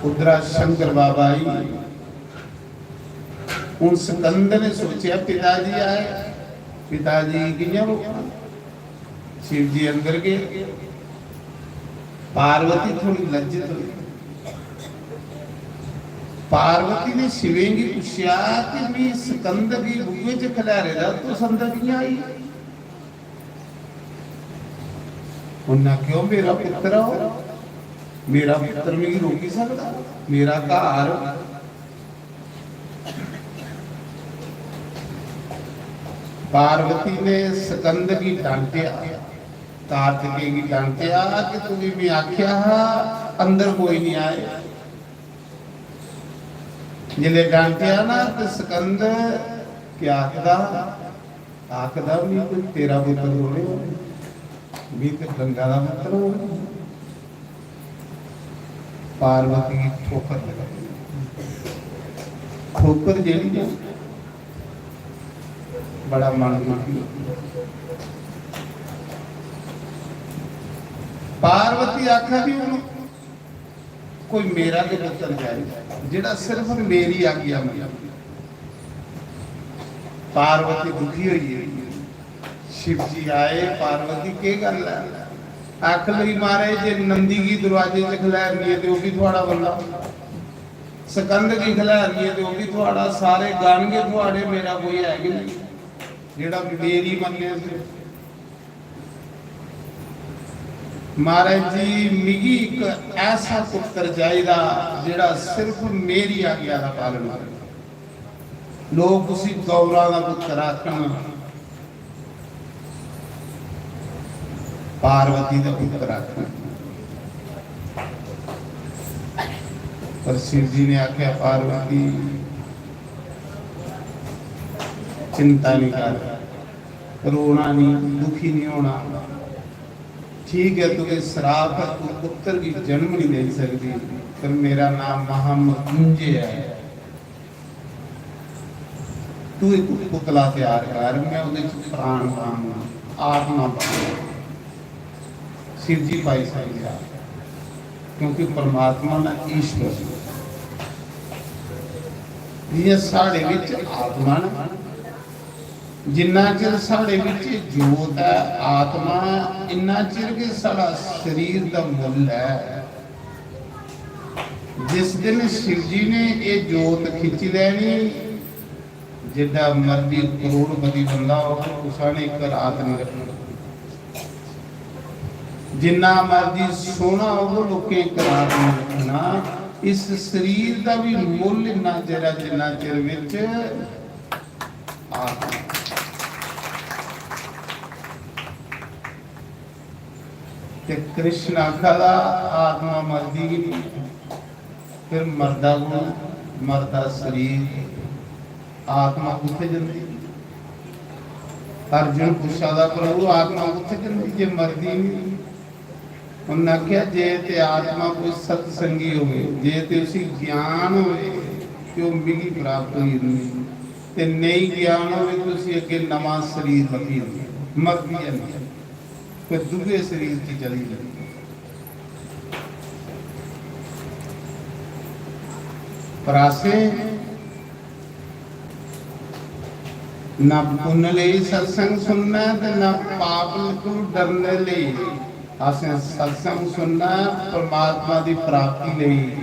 उद्धरा शंकर बाबा आई। हुन स्कंद ने सोचेआ, पिताजी आए, पिताजी गी कि'यां रोकां? शिव जी अंदर गए। पार्वती थोड़ी लज्जित हुई। पार्वती ने शिवें गी पुच्छेआ कि मी स्कंद गी बूहे च खल्हारे दा, तुस अंदर कि'यां आई? उन्नै आखेआ, "ओह् मेरा पुत्तर ऐ, ओह् मेरा पुत्तर मिगी रोकी सकदा? मेरा घर।" पार्वती ने स्कंद गी डांटेआ, कार्तिकेय गी डांटेआ कि तुगी मैं आखेआ हा अंदर कोई नहीं आए। जिसलै डांटेआ ना, ते स्कंद केह् आखदा? आखदा, "मी कोई तेरा पुत्तर थोड़े हो, मी ते गंगा दा पुत्तर हो।" पार्वती गी ठोकर लगी। ठोकर जेह्ड़ी ना, बड़ा मन दुखी होंदा। पार्वती आखा दी, "हून कोई मेरा गै पुत्तर चाहिदा, जेह्ड़ा सिर्फ मेरी आज्ञा मन्नै।" पार्वती दुखी होई गेई। शिव जी आए, "पार्वती, केह् गल्ल ऐ?" आखन लगी, "महाराज, जे नंदी गी दरवाजे च खलैरनिये ते ओह् बी थुआड़ा बंदा, स्कंद गी खलैरनिये ते ओह् बी थुआड़ा, सारे गानगे थुआड़े, मेरा कोई है गै नहीं, जेह्ड़ा मेरी मन्ने।" महाराज जी, मिगी इक ऐसा पुत्तर चाहिदा जेह्ड़ा सिर्फ मेरी आज्ञा दा पालन करे। लोक उसी गौरा दा पुत्तर आखन, पार्वती दा पुत्तर आखन, पर शिव जी ने आख्या, "पार्वती, चिंता नहीं कर, रोना नहीं, दुखी नहीं होना। ठीक है, तुझे श्राप है, तू पुत्र की जन्म नहीं ले सकती, पर मेरा नाम महामृत्युंजय है। तू एक पुतला तैयार कर, मैं ओदे च प्राण पाऊंगा, आत्मा पाऊंगा।" शिव जी पाई सकदे आ, क्योंकि परमात्मा ना ईश्वर, जियां साढ़े विच आत्मा ना, जिन्ना चिर साढ़े विच जोत ऐ, आत्मा ऐ, इन्ना चिर गै साढ़ा शरीर दा मुल्ल ऐ। जिस दिन शिव जी ने एह् जोत खिच्ची लैनी, जिड्डा मर्जी करोड़पति बंदा हो, कुसै ने इक रात नहीं रखना। जिन्ना मर्जी सोना हो, लोकें इक रात नहीं रखना। इस शरीर दा भी मुल्ल इन्ना चिर ऐ, जिन्ना चिर विच आत्मा। ते कृष्ण आखा दा, आत्मा मरदी गै नहीं। फिर मरदा कौन? मरदा शरीर। आत्मा कुत्थै जंदी? अर्जुन पुच्छा दा, "प्रभु, आत्मा कुत्थै जंदी जे मरदी नहीं?" उन्हें आख्या, "जे ते आत्मा कोई सत्संगी होवे, जे ते उसी ज्ञान होवे कि ओह मिगी प्राप्त होई जंदी, ते नेई ज्ञान होवे ते उसी अग्गे नवां शरीर लब्भी जंदा, मरदी है नहीं, कोई दूए शरीर च चली जंदी।" पर असें ना पुन्न लेई सत्संग सुनना ऐ ते ना पाप कोलू डरने लेई। असें सत्संग सुनना ऐ परमात्मा दी प्राप्ति लेई।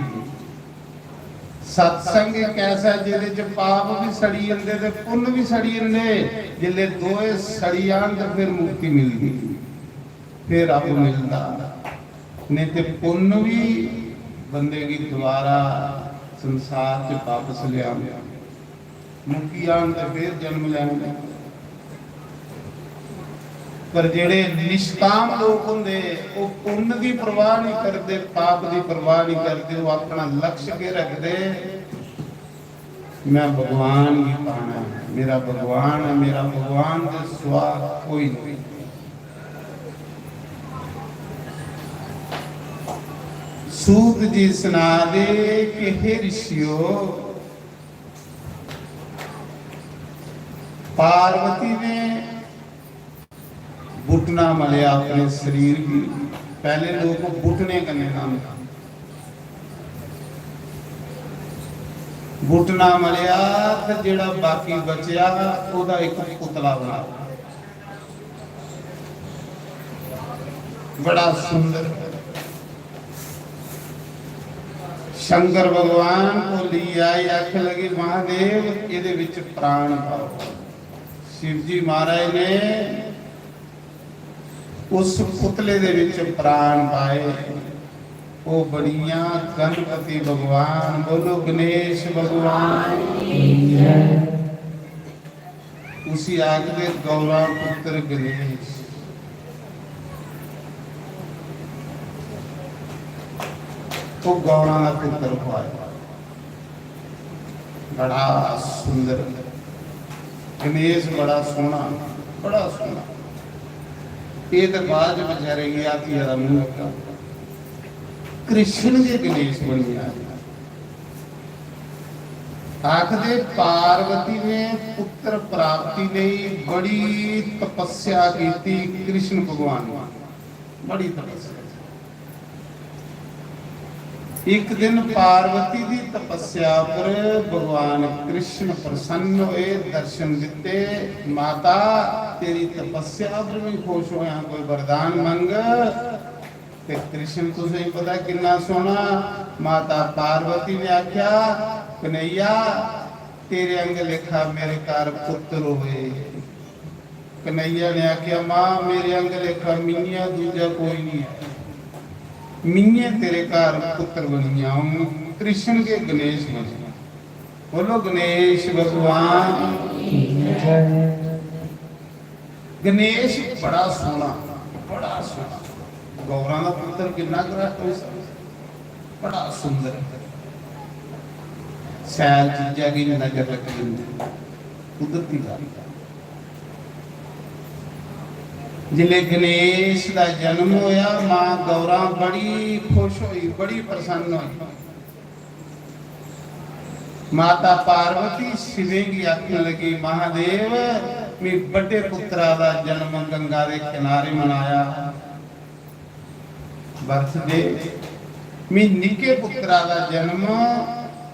सत्संग इक ऐसा ऐ जेह्दे च पाप भी सड़ी जंदे ते पुन्न भी सड़ी जंदे। जिसले दोए सड़ी जान ते फिर मुक्ति मिलदी, फिर रब मिलदा। नहीं ते पुन्न भी बंदे गी दोबारा संसार च वापस लिया, मुक्की जान ते फिर जन्म लैंदे। पर जेह्ड़े निष्काम लोक होंदे, ओह् पुन्न दी परवाह नहीं करदे, पाप दी परवाह नहीं करदे। ओह् अपना लक्ष्य केह् रखदे? मैं भगवान गी पाना है, मेरा भगवान है, मेरा भगवान दे सिवा कोई नहीं। सूत जी सुना दे कि हे ऋषियो, पार्वती ने बुटना मलेआ अपने शरीर गी। पहले लोक बुटने कन्नै न्हांदे। बुटना मलेआ ते जेड़ा बाकी बचेआ, ओदा एक पुतला बना। बड़ा सुंदर। शंकर भगवान भोली आई, आखन लगे, "महादेव, एदे विच प्राण पाओ।" शिव जी महाराज ने उस पुतले दे विच प्राण पाए। ओह बनिया गणपति भगवान। बोलो गणेश भगवान की जय। उसी आखदे गौरा पुत्र गणेश। ओह गौरा दा पुत्र पाया। बड़ा सुंदर गणेश, बड़ा सोहना, बड़ा सोहना। एह् ते बाद च बेचारे गी हाथी दा मूंह लग्गा। कृष्ण गै गणेश बनी आए। आखदे पार्वती ने पुत्र प्राप्ति लेई बड़ी तपस्या कीती कृष्ण भगवान ने, बड़ी तपस्या। इक दिन पार्वती दी तपस्या पर भगवान कृष्ण प्रसन्न होए, दर्शन दिते। माता, तेरी तपस्या पर मैं खुश होया, कोई वरदान मंग। ते कृष्ण तुसें पता किन्ना सोहना। माता पार्वती ने आख्या, कन्हैया, तेरे अंग लेखा मेरे घर पुत्र होए। कन्हैया ने आख्या, मां, मेरे अंग लेखा मियां दूजा कोई नहीं है, मियां तेरे घर पुत्र बनिया, हूं कृष्ण के गणेश बने। बोलो गणेश भगवान की जय। गणेश बड़ा सोहना, बड़ा सोहना। गौरां दा पुत्र किन्ना करा कोई सा, बड़ा सुंदर। सैल चीजा की नजर लगी जंदी, कुदरती गल्ल। जिसले गणेश का जन्म होया, मां गौरां बड़ी खुश हुई, बड़ी प्रसन्न हुई। माता पार्वती शिवें गी आखन लगी, महादेव, मैं बड़े पुत्रा दा जन्म गंगा दे किनारे मनाया, birthday, मैं निक्के पुत्रा दा जन्म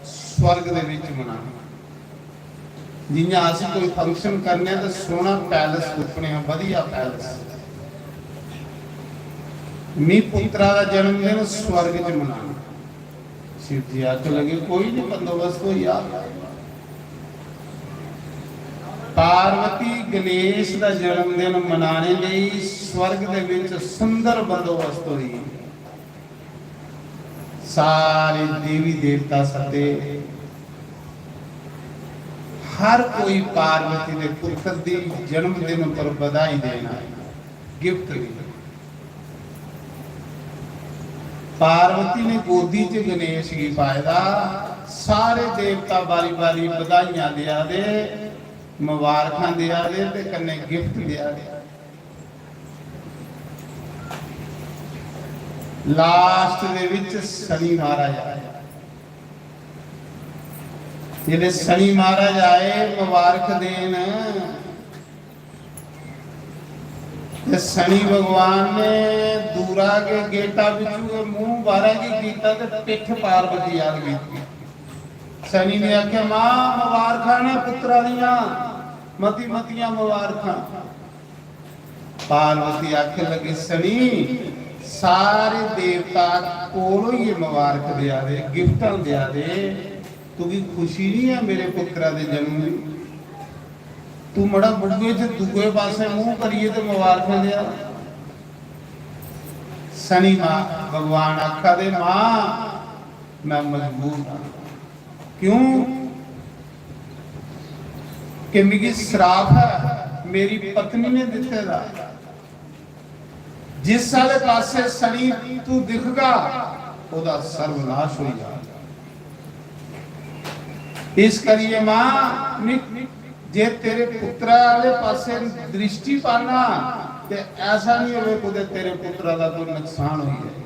स्वर्ग दे विच मनाना। जियां अस कोई function करने आं ते सोहना palace तुप्पने आं, वधिया palace। मी पुत्रा दा जन्मदिन स्वर्ग च मनाना। शिव जी आखन लगे, कोई नहीं, बंदोबस्त हो जाएगा। पार्वती गणेश दा जन्मदिन मनाने ਲਈ स्वर्ग दे विच सुंदर बंदोबस्त होई। सारे देवी देवता सते, हर कोई पार्वती दे पुत्र दी जन्मदिन पर बधाई देना, gift देना। पार्वती ने गोदी च गणेश गी पाए दा। सारे देवता बारी बारी बधाइयां देआ दे, मुबारखां देआ दे ते कन्नै gift देआ दे। Last दे विच शनि महाराज आए। जिसले शनि महाराज आए मुबारक देन, ते शनि भगवान ने दूरा के गेटा बिचू के मुंह बाहरा की कीता ते पिठ पार्वती आल कीती। शनि ने आख्या, मां, मुबारखां ने पुत्रा दियां, मती मतियां मुबारखां। पार्वती आखे लगी, शनि, सारे देवता कोल होइए मुबारक देआ दे, गिफ्टां देआ दे, तुगी खुशी नहीं है मेरे पुत्रा दे जन्म दी? तू मड़ा बुढ़े च दूए पासे मुंह करिए ते मुबारखां देआ। शनि मां भगवान आखा दे, मां, मैं मजबूर हां। क्यों? कि मिगी श्राप है, मेरी पत्नी ने दिते दा। जिस आले पासे शनि तू दिखगा, ओदा सर्वनाश हो जाएगा। इस करिए मां, नि-, जे तेरे पुत्रा आले पासे दृष्टि पाना, ते ऐसा नहीं होवे कुते तेरे पुत्रा दा कोई नुकसान हो जाए,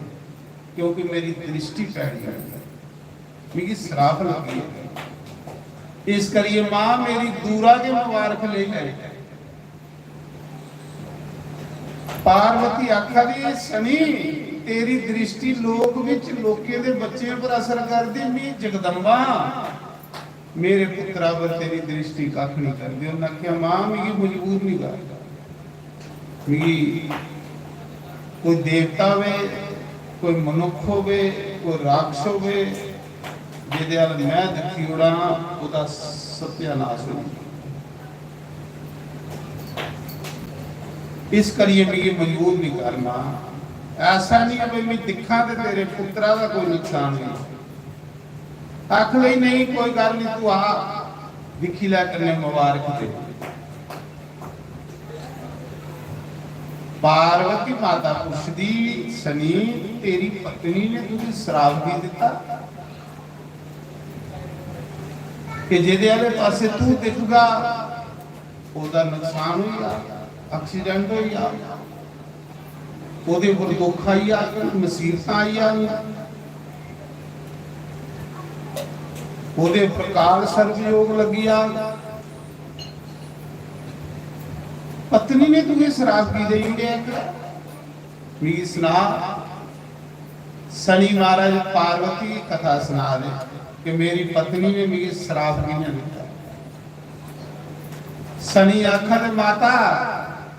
क्योंकि मेरी दृष्टि पैनी है। मिगी श्राप लगी है। इस करिए मां, मेरी दूरा के मुबारक ले ले। पार्वती आखा दी, शनि, तेरी दृष्टि लोक विच लोकें दे बच्चें पर असर करदी, मी जगदम्बा, मेरे पुत्रा पर तेरी दृष्टि कख नहीं करदी। उन्हें आख्या, मां, मिगी मजबूर नहीं कर। मिगी कोई देवता होवे, कोई मनुख होवे, कोई राक्षस होवे, जेदे अल मैं दिक्खी ओड़ां, ओदा सत्यानाश हो जाए। इस करिए मिगी मजबूर नहीं करना। ऐसा नहीं है भाई, मैं दिक्खां ते तेरे पुत्रा दा कोई नुकसान नहीं। आख लई, नहीं, कोई गल नहीं, तू आ, दिक्खी लै कन्नै मुबारक दे। पार्वती माता पुछदी, शनि, तेरी पत्नी ने तुझे श्राप भी दिता? कि जेह्दे आह्ले पासै तू दिखगा, ओह्दा नुकसान होई जा, accident होई जा, ओह्दे उप्पर दुख आई जाग, मसीबतां आई जाग, ओह्दे उप्पर काल सर्प योग लग्गी जाग। पत्नी ने तुगी श्राप की देई ओड़ेआ? इक मिगी सना। शनि महाराज पार्वती दी कथा सना दे कि मेरी पत्नी ने मिगी श्राप कि'यां दित्ता। शनि आखा दे, माता,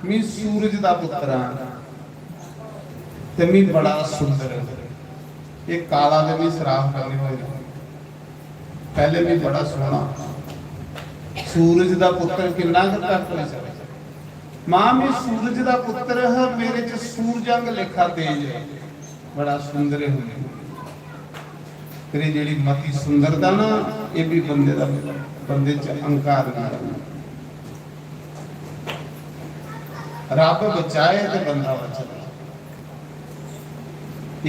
मी सूरज दा पुत्र आं ते मी बड़ा सुंदर ऐ। एह् काला ते मी श्राप करने होए। पैह्ले मी बड़ा सोह्ना, सूरज दा पुत्र किन्ना गै घट्ट होई सकदा। मां, मी सूरज दा पुत्र हा, मेरे च सूरज आंग लेखा तेज ऐ, बड़ा सुंदर ऐ। तेरी जेह्ड़ी मती सुंदरता ना, एह् भी बंदे दा, बंदे च अहंकार नहीं करना। रब बचाए ते बंदा बचदा।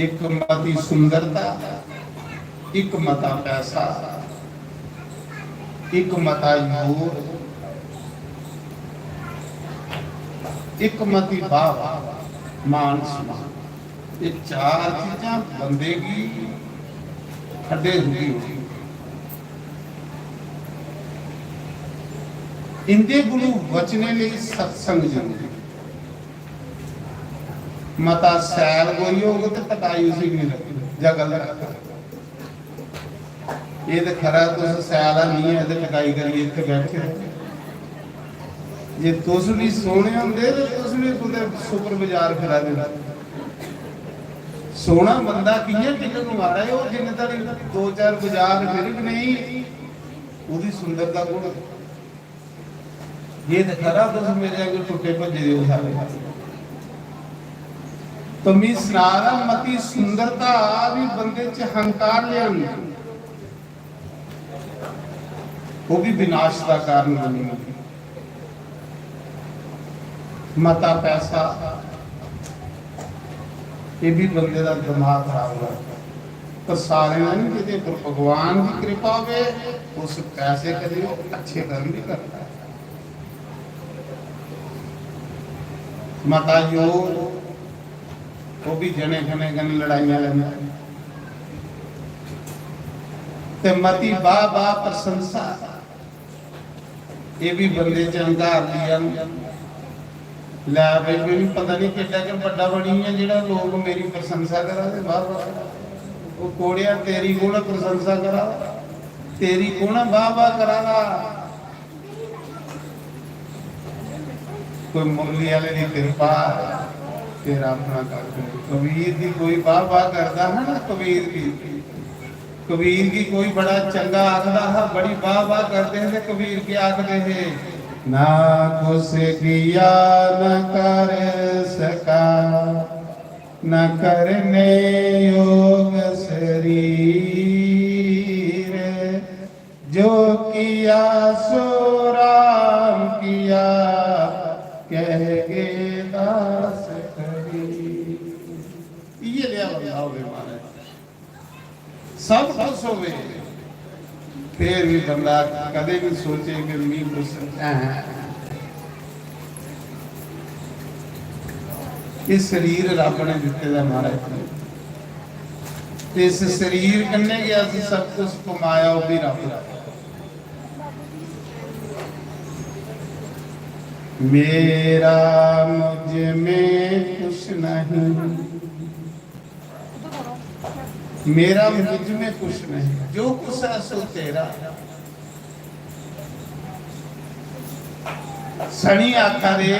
इक मती सुंदरता, इक मता पैसा, इक मता योग, इक मती वाह वाह, मान सम्मान। ये चार चीजां बंदे गी खड्डे सुट्टी ओड़दी। इंदे कोलू बचने लेई सत्संग जरूरी। मता सैल कोई होग ते टकाई उसी बी नहीं रखनी, जगल रखनी। एह् ते खरा तुस सैल निं ऐ ते टकाई करियै इत्थै बैठे ओ। जे तुस बी सोह्ने होंदे ते तुस बी कुतै सुपर बाजार फिरा दे होंदे। सोह्ना बंदा कि'यां टिकग माड़ा, ओह् जिन्ने धोड़ी दो चार बाजार फिरग नेईं, ओह्दी सुंदरता कु'न? ये ते खरा तुस मेरे अग्गें टुट्टे भज्जे दे ओ सारे। तो मी सना दा, मती सुंदरता भी बंदे च हंकार लेआनी, वो भी विनाश का कारण बनी। मता पैसा, ये भी बंदे दा दिमाग खराब करदा। पर सारे दा नहीं, जेह्दे पर भगवान दी कृपा होवे, उस पैसे कन्नै ओह् अच्छे कर्म भी करदा है। मता योग, वो भी जने खने कन्नै लड़ाइयां लैंदा है। ते मती बाह बाह प्रशंसा, ये भी बंदे च हंकार लिया। लै भाई, मैं भी पता नहीं किड्डा के बड्डा बनी गेआ जेह्ड़ा लोग मेरी प्रशंसा करा दे, वाह वाह। वो कोड़िया, तेरी कौन प्रशंसा करा दा? तेरी कौन वाह वाह करा दा? कोई मुरली वाले दी कृपा, तेरा अपना कक्ख नहीं। कबीर दी कोई वाह वाह करदा है ना, कबीर दी, कबीर गी कोई बड़ा चंगा आखदा हा, बड़ी वाह वाह करदे हे, ते कबीर केह् आखदे हे? ना कुस किया न कर सका, न करने योग शरीर, जो किया सो राम किया, कह गए दास कबीर। इ'यै नेहा बंदा होवे महाराज। सब कुछ होवे, फिर भी बंदा कदे भी सोचे कि मी कुछ ऐ। ये शरीर रब ने दिते दा महाराज जी। ते इस शरीर कन्नै गै अस सब कुछ कमाया, ओह् भी रब दा। मेरा मुझ में कुछ नहीं, मेरा मुझ में कुछ नहीं, जो कुछ है सो तेरा। शनि आखा दे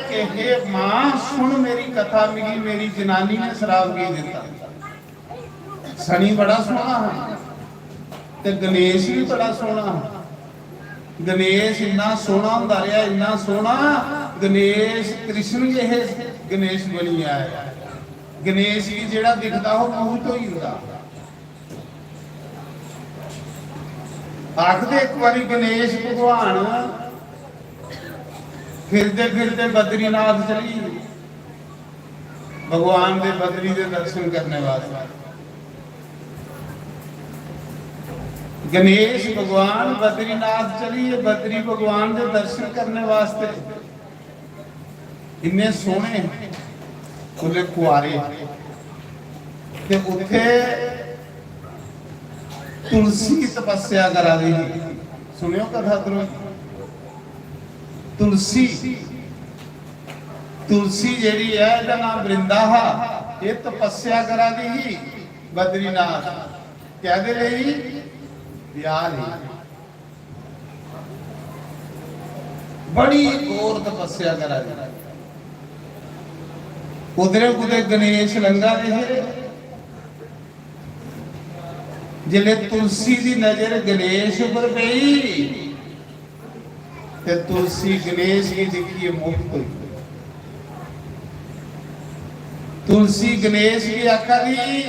कि हे मां, सुन मेरी कथा, मिगी मेरी जनानी ने श्राप की दिता। शनि बड़ा सोहना हा ते गणेश भी बड़ा सोहना हा। गणेश इन्ना सोहना होंदा रेहा, इन्ना सोहना। गणेश कृष्ण जे हे, गणेश बनी आए। गणेश गी जेह्ड़ा दिखदा ओह् मोहित होई जंदा। आखदे इक बारी गणेश भगवान फिरदे फिरदे बद्रीनाथ चली गे, भगवान दे बद्री दे दर्शन करने वास्तै। गणेश भगवान बद्रीनाथ चली गे, बद्री भगवान दे दर्शन करने वास्ते। इन्ने सोहने, उसलै कुआरे, ते उत्थे तुलसी तपस्या करा दी ही। सुनेओ कथा तुरंत। तुलसी, तुलसी जेह्ड़ी ऐ, एह्दा नाम वृंदा हा। एह् तपस्या करा दी ही बद्रीनाथ। कैह्दे लेई? ब्याह लेई। बड़ी घोर तपस्या करा दी। उधरे कुतै गणेश लंघा दे हे। जिसलै तुलसी दी नजर गणेश उप्पर पेई, ते तुलसी गणेश गी दिक्खियै मोहित होई। तुलसी गणेश गी आखा दी,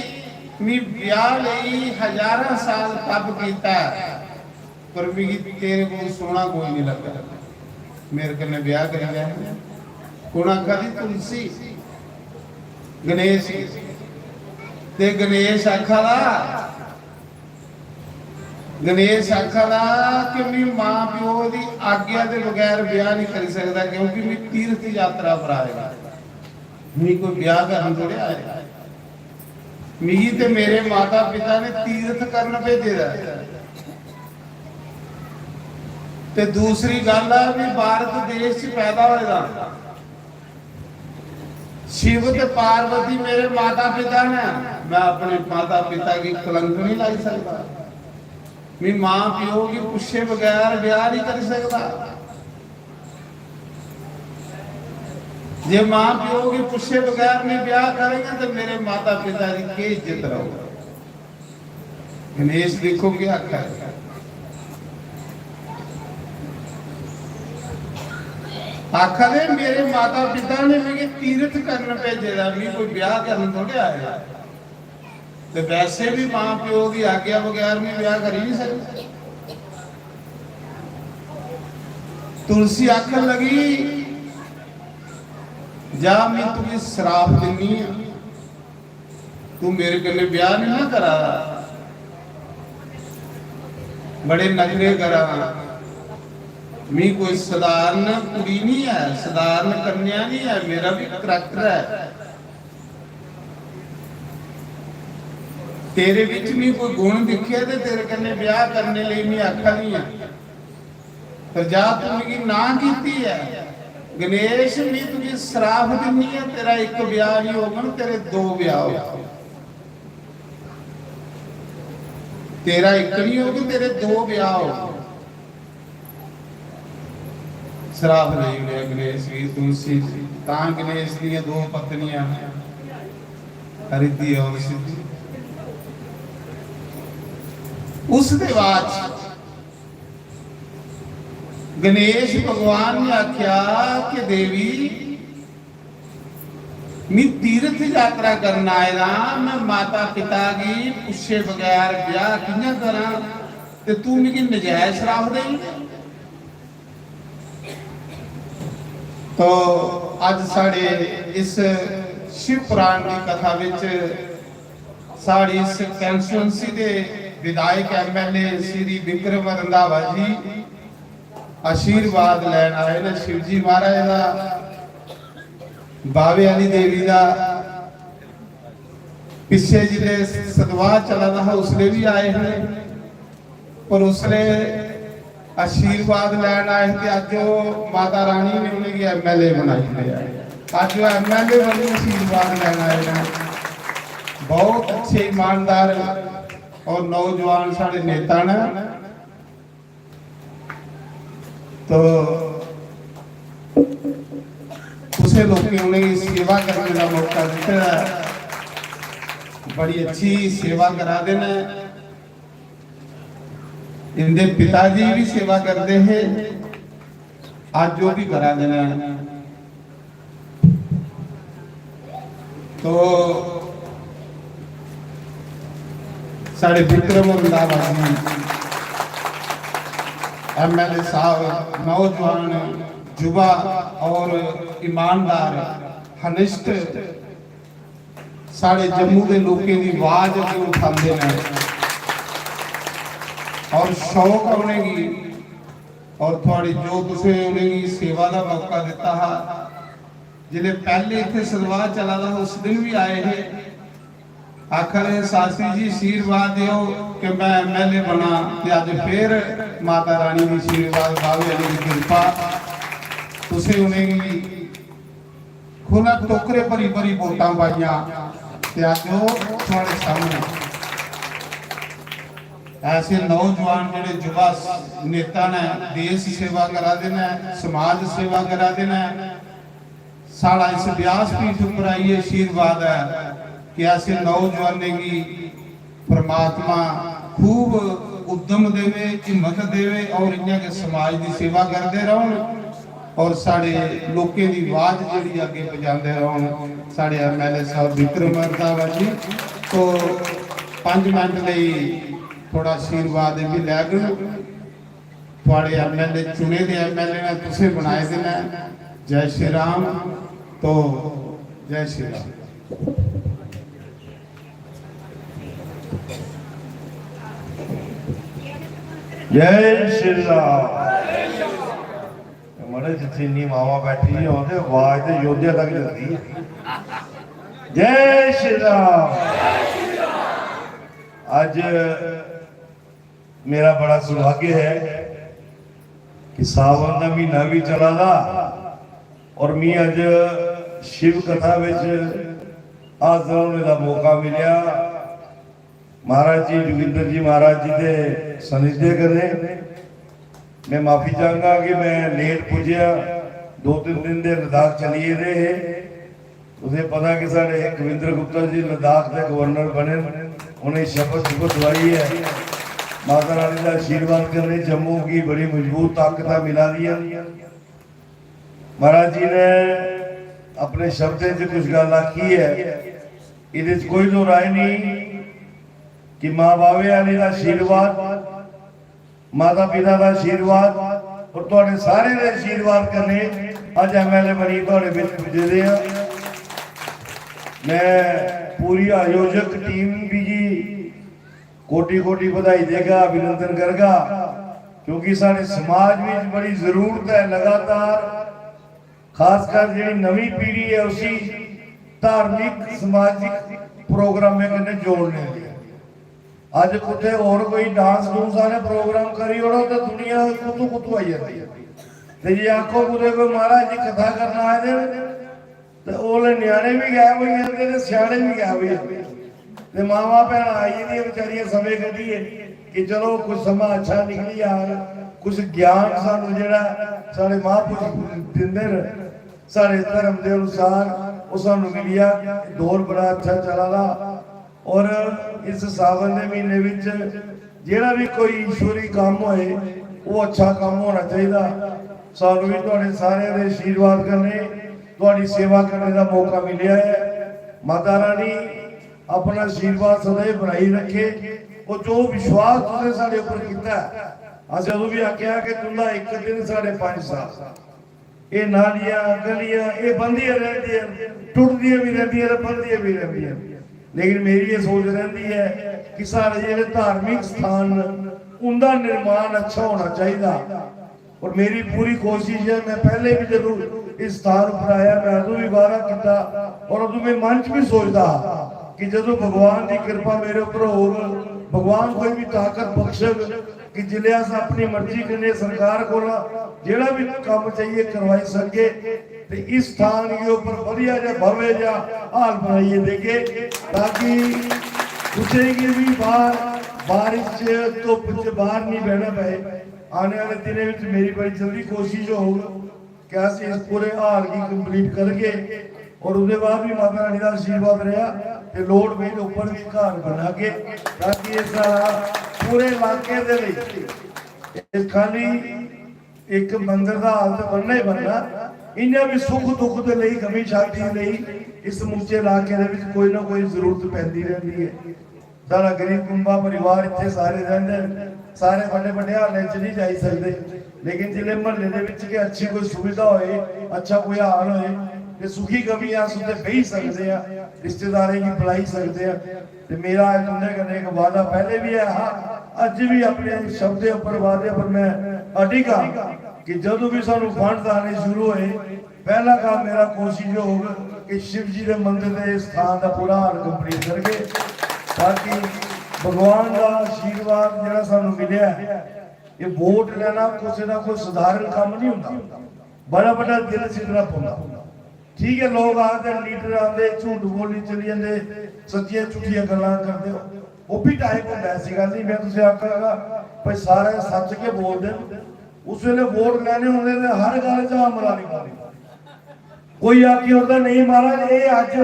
"मी ब्याह लेई हजारां साल तप कीता, पर मिगी तेरे कोल सोहना कोई नहीं लगा, मेरे कन्नै ब्याह करी लै।" कु'न आखा दी? तुलसी गणेश गी। ते गणेश आखा दा, गणेश आखा दा कि "मी मां प्यो दी आज्ञा दे बगैर ब्याह नहीं करी सकदा, क्योंकि मी तीर्थ यात्रा पर आए दा, मी कोई ब्याह करन थोड़े आए दा। मिगी ते मेरे माता पिता ने तीर्थ करन भेजे दा ऐ। ते दूसरी गल्ल ऐ, मी भारत देश च पैदा होए दा। शिव ते पार्वती मेरे माता पिता ने, मैं अपने माता पिता गी कलंक नहीं लाई सकदा। मी मां प्यो गी पुच्छे बगैर ब्याह नहीं करी सकदा। जे मां प्यो गी पुच्छे बगैर मैं ब्याह करेंगे, तो मेरे माता पिता दी केह् इज्जत रहोगी?" गणेश देखो क्या आखा है। आखा दे, "मेरे माता पिता ने मिगी तीर्थ करन भेजे दा, मिगी कोई ब्याह करन थोड़े आए दा। ते वैसे भी मां प्यो दी आज्ञा बगैर मैं ब्याह करी नहीं सकदा।" तुलसी आखन लगी, "जा, मैं तुगी श्राप दिन्नी आं, तू मेरे कन्नै ब्याह नहीं ना करा दा, बड़े नखरे करा दा। मी कोई साधारण कुड़ी नहीं है, साधारण कन्या नहीं है, मेरा भी करैक्टर है। तेरे विच मी कोई गुण दिक्खेआ ते तेरे कन्नै ब्याह करने लेई मी आखा दी आं, पर जा तू मिगी ना कीती ऐ। गणेश, मी तुगी श्राप दिन्नी आं, तेरा इक ब्याह नहीं होगन, तेरे दो ब्याह होगन। तेरा इक नहीं होग, तेरे दो ब्याह होगन।" श्राप देई ओड़ेआ गणेश गी तुलसी जी। तां गणेश दियां दो पत्नियां, रिद्धि और सिद्धि। उसदे बाद गणेश भगवान ने आख्या कि देवी, मैं तीर्थ यात्रा करन आए दा, मैं माता पिता गी पुच्छे बगैर ब्याह कि'यां करां? ते तू मिगी नजायज श्राप देई ओड़े। तो अज्ज साढ़े इस शिव पुराण दी कथा विच साढ़ी इस constituency दे विधायक MLA श्री विक्रम रंधावा जी आशीर्वाद लैन आए न शिवजी महाराज दा, बावे आह्ली देवी दा। पिच्छे जिसलै सतवाह चला दा हा, उसलै बी आए हे, पर उसलै आशीर्वाद लैन आए हे ते अज्ज ओह् माता रानी ने उ'नेंगी MLA बनाई लेआ। अज्ज ओह् MLA बनियै आशीर्वाद लैन आए न। बहुत अच्छे, ईमानदार और नौजवान साढ़े नेता न। तो कुसै लोकें उ'नेंगी सेवा करने दा मौका दित्ते दा ऐ। बड़ी अच्छी सेवा करा दे न। इंदे पिता जी भी सेवा करदे हे, अज्ज ओह् भी करा दे न। तो साढ़े विक्रम रंधावा जी, MLA साहब, नौजवान, युवा और ईमानदार, हनिष्ठ, साढ़े जम्मू दे लोकें दी आवाज अग्गें उठांदे न। और शौक ऐ उ'नेंगी, और थुआड़ी जो तुसें उ'नेंगी सेवा दा मौका दित्ता हा, जिसलै पैह्ले इत्थै सतवाह चला दा हा, उस दिन बी आए हे, आखा दे, "शास्त्री जी, आशीर्वाद देओ कि मैं एमएलए बना।" ते अज्ज फिर माता रानी दी आशीर्वाद, बावे आह्ली दी किरपा, तुसें उ'नेंगी खुला टोकरे भरी भरी वोटां पाइयां ते अज्ज ओह् थुआड़े सामने। ऐसे नौजवान जेह्ड़े युवा नेता ने, देश सेवा करा दे ने, समाज सेवा करा दे ने, साढ़ा इस व्यासपीठ उप्पर आइयै आशीर्वाद ऐ कि ऐसे नौजवानें गी परमात्मा खूब उद्यम देवे, हिम्मत देवे और इ'यां गै समाज दी सेवा करदे रौह्न और साढ़े लोकें दी आवाज जेह्ड़ी अग्गें पजांदे रौह्न साढ़े एमएलए साहब विक्रम रंधावा जी। तो पंज मिनट लेई थोड़ा आशीर्वाद एह् बी लैगन। थुआड़े एमएलए चुने दे एमएलए ने, तुसें बनाए दे ने। जय श्री राम। तो जय श्री राम। जय श्री राम। मड़े, जित्थै इन्नी मावां बैठी दियां होन ते आवाज ते अयोध्या तक जंदी ऐ। जय श्री राम। अज्ज मेरा बड़ा सौभाग्य है कि सावन दा म्हीना भी चला दा और मी अज्ज शिव कथा विच हाजर होने दा मौका मिलेआ। महाराज जी, जोगिंदर जी महाराज जी दे सानिध्य कन्नै। मैं माफी चाहंगा कि मैं लेट पुज्जेआ, दो तिन्न दिन दे लद्दाख चली गेदे हे। तुसें पता कि साढ़े कविंद्र गुप्ता जी लद्दाख दे गवर्नर बने न, उ'नें शपथ शुपथ दोआई ऐ। माता रानी दा आशीर्वाद कन्नै जम्मू गी बड़ी मजबूत ताकतां मिला दियां। महाराज जी ने अपने शब्दें च कुछ गल्ल आखी ऐ, एह्दे च कोई दो राय नेईं कि मां बावे आह्ले दा आशीर्वाद, माता पिता दा आशीर्वाद और तुहाड़े सारें दे आशीर्वाद कन्नै अज्ज एमएलए बनी तुहाड़े बिच पुज्जे दे आं। मैं पूरी आयोजक टीम गी कोटि कोटि बधाई देगा, अभिनंदन करगा, क्योंकि साढ़े समाज विच बड़ी जरूरत है लगातार, खासकर जेह्ड़ी नमीं पीढ़ी ऐ उसी धार्मिक समाजिक प्रोग्रामें कन्नै जोड़ने दी। अज्ज कुतै होर कोई डांस डूंस आह्ले प्रोग्राम करी ओड़ो ते दुनिया कुत्थू कुत्थू आई जंदी ऐ। ते जे आखो कुतै कोई महाराज जी कथा करन आए दे न, ते ओल्लै ञ्याणे बी गायब होई जंदे ते स्याने बी गायब होई जंदे। ते मावां भैनां आई जंदियां बेचारियां समें कड्ढियै कि चलो कुछ समां अच्छा निकली जाग, कुछ ज्ञान सानू जेह्ड़ा साढ़े महापुरश दिंदे न, साढ़े धर्म दे अनुसार ओह् सानू मिली जाग। दौर बड़ा अच्छा चला दा। और इस सावन दे म्हीने विच जेह्ड़ा भी कोई ईश्वरी कम्म होए, ओह् अच्छा कम्म होना चाहिदा। सानू भी तुहाड़े सारें दे आशीर्वाद कन्नै तुहाड़ी सेवा करने दा मौका मिलेआ ऐ। माता रानी अपना आशीर्वाद सदैव बनाई रखे। और जो विश्वास तुसें साढ़े उप्पर कीता ऐ, असें उदों भी आखेआ कि तुंदा इक दिन साढ़े पंज साल। एह् नालियां, गलियां, एह् बनदियां रैंह्दियां न, टुटदियां बी रैंह्दियां न, बनदियां बी रैंह्दियां न। लेकिन मेरी एह् सोच रैंह्दी ऐ कि साढ़े जेह्ड़े धार्मिक स्थान न, उं'दा निर्माण अच्छा होना चाहिदा। और मेरी पूरी कोशिश ऐ, मैं पैह्ले बी जदूं इस स्थान उप्पर आया, मैं अदूं बी वादा कीता और अदूं मैं मन च बी सोचदा हा कि जदूं भगवान दी किरपा मेरे उप्पर होग, भगवान कोई बी ताकत बख्शग, कि जिसलै अस अपनी मर्जी कन्नै सरकार कोला जेह्ड़ा बी कम्म चाहिए करवाई सकगे ते इस स्थान गी उप्पर बधिया जेहा भव्य जेहा हाल बनाइयै देगे, ताकि कुसै गी बी बाहर बारिश च, धुप्प च बाहर निं बहना पए। आने आह्ले दिनें विच मेरी बड़ी जल्दी कोशिश होग कि अस इस पूरे हाल गी कंप्लीट करगे और ओह्दे बाद भी माता रानी दा आशीर्वाद रेहा ते लोड़ पेई ते उप्पर भी घर बनागे, ताकि एह् साढ़ा पूरे इलाके दे लेई, एह् खाली इक मंदर दा हाल ते बनना ही बनना, इ'यां भी सुख दुख दे लेई, गमी शांति दे लेई इस समूचे इलाके दे विच कोई ना कोई जरूरत पैंदी रैंह्दी ऐ। साढ़ा गरीब कुंबा परिवार इत्थै सारे रैंह्दे न, सारे बड्डे बड्डे हालें च निं जाई सकदे, लेकिन जिसलै म्हल्ले दे बिच गै अच्छी कोई सुविधा होए, अच्छा कोई हाल होए, ते सुखी गमी अस उत्थै बेही सकदे आं, रिश्तेदारें गी बुलाई सकदे आं। ते मेरा अज्ज तुं'दे कन्नै इक वादा पैह्ले बी ऐ हा, अज्ज भी अपने शब्दें उप्पर, वादे पर मैं अडिग हां कि जदूं भी सानू फंड आने शुरू होए, पहला काम मेरा कोशिश होग कि शिव जी दे मंदिर दे स्थान दा पूरा हाल कंप्लीट करगे, ताकि भगवान दा आशीर्वाद जेह्ड़ा सानू मिलेआ ऐ, ये वोट लेना कुसै दा कोई सधारण कम्म नहीं होंदा, बड़ा बड़ा दिल जितना पौंदा। ठीक है, लोग आखदे लीडर आंदे, झूठ बोली चली जंदे, सच्चियां झूठियां गल्लां करदे हो, ओह् भी टाइम होंदा। ऐसी गल्ल नहीं, मैं तुसें आखगा भाई सारे सच गै बोलदे न। उस वेले वोट लैने होंदे ते हर गल्ल च हां मलानी पौंदी। कोई आखी ओड़दा, "नहीं महाराज, एह् अज्ज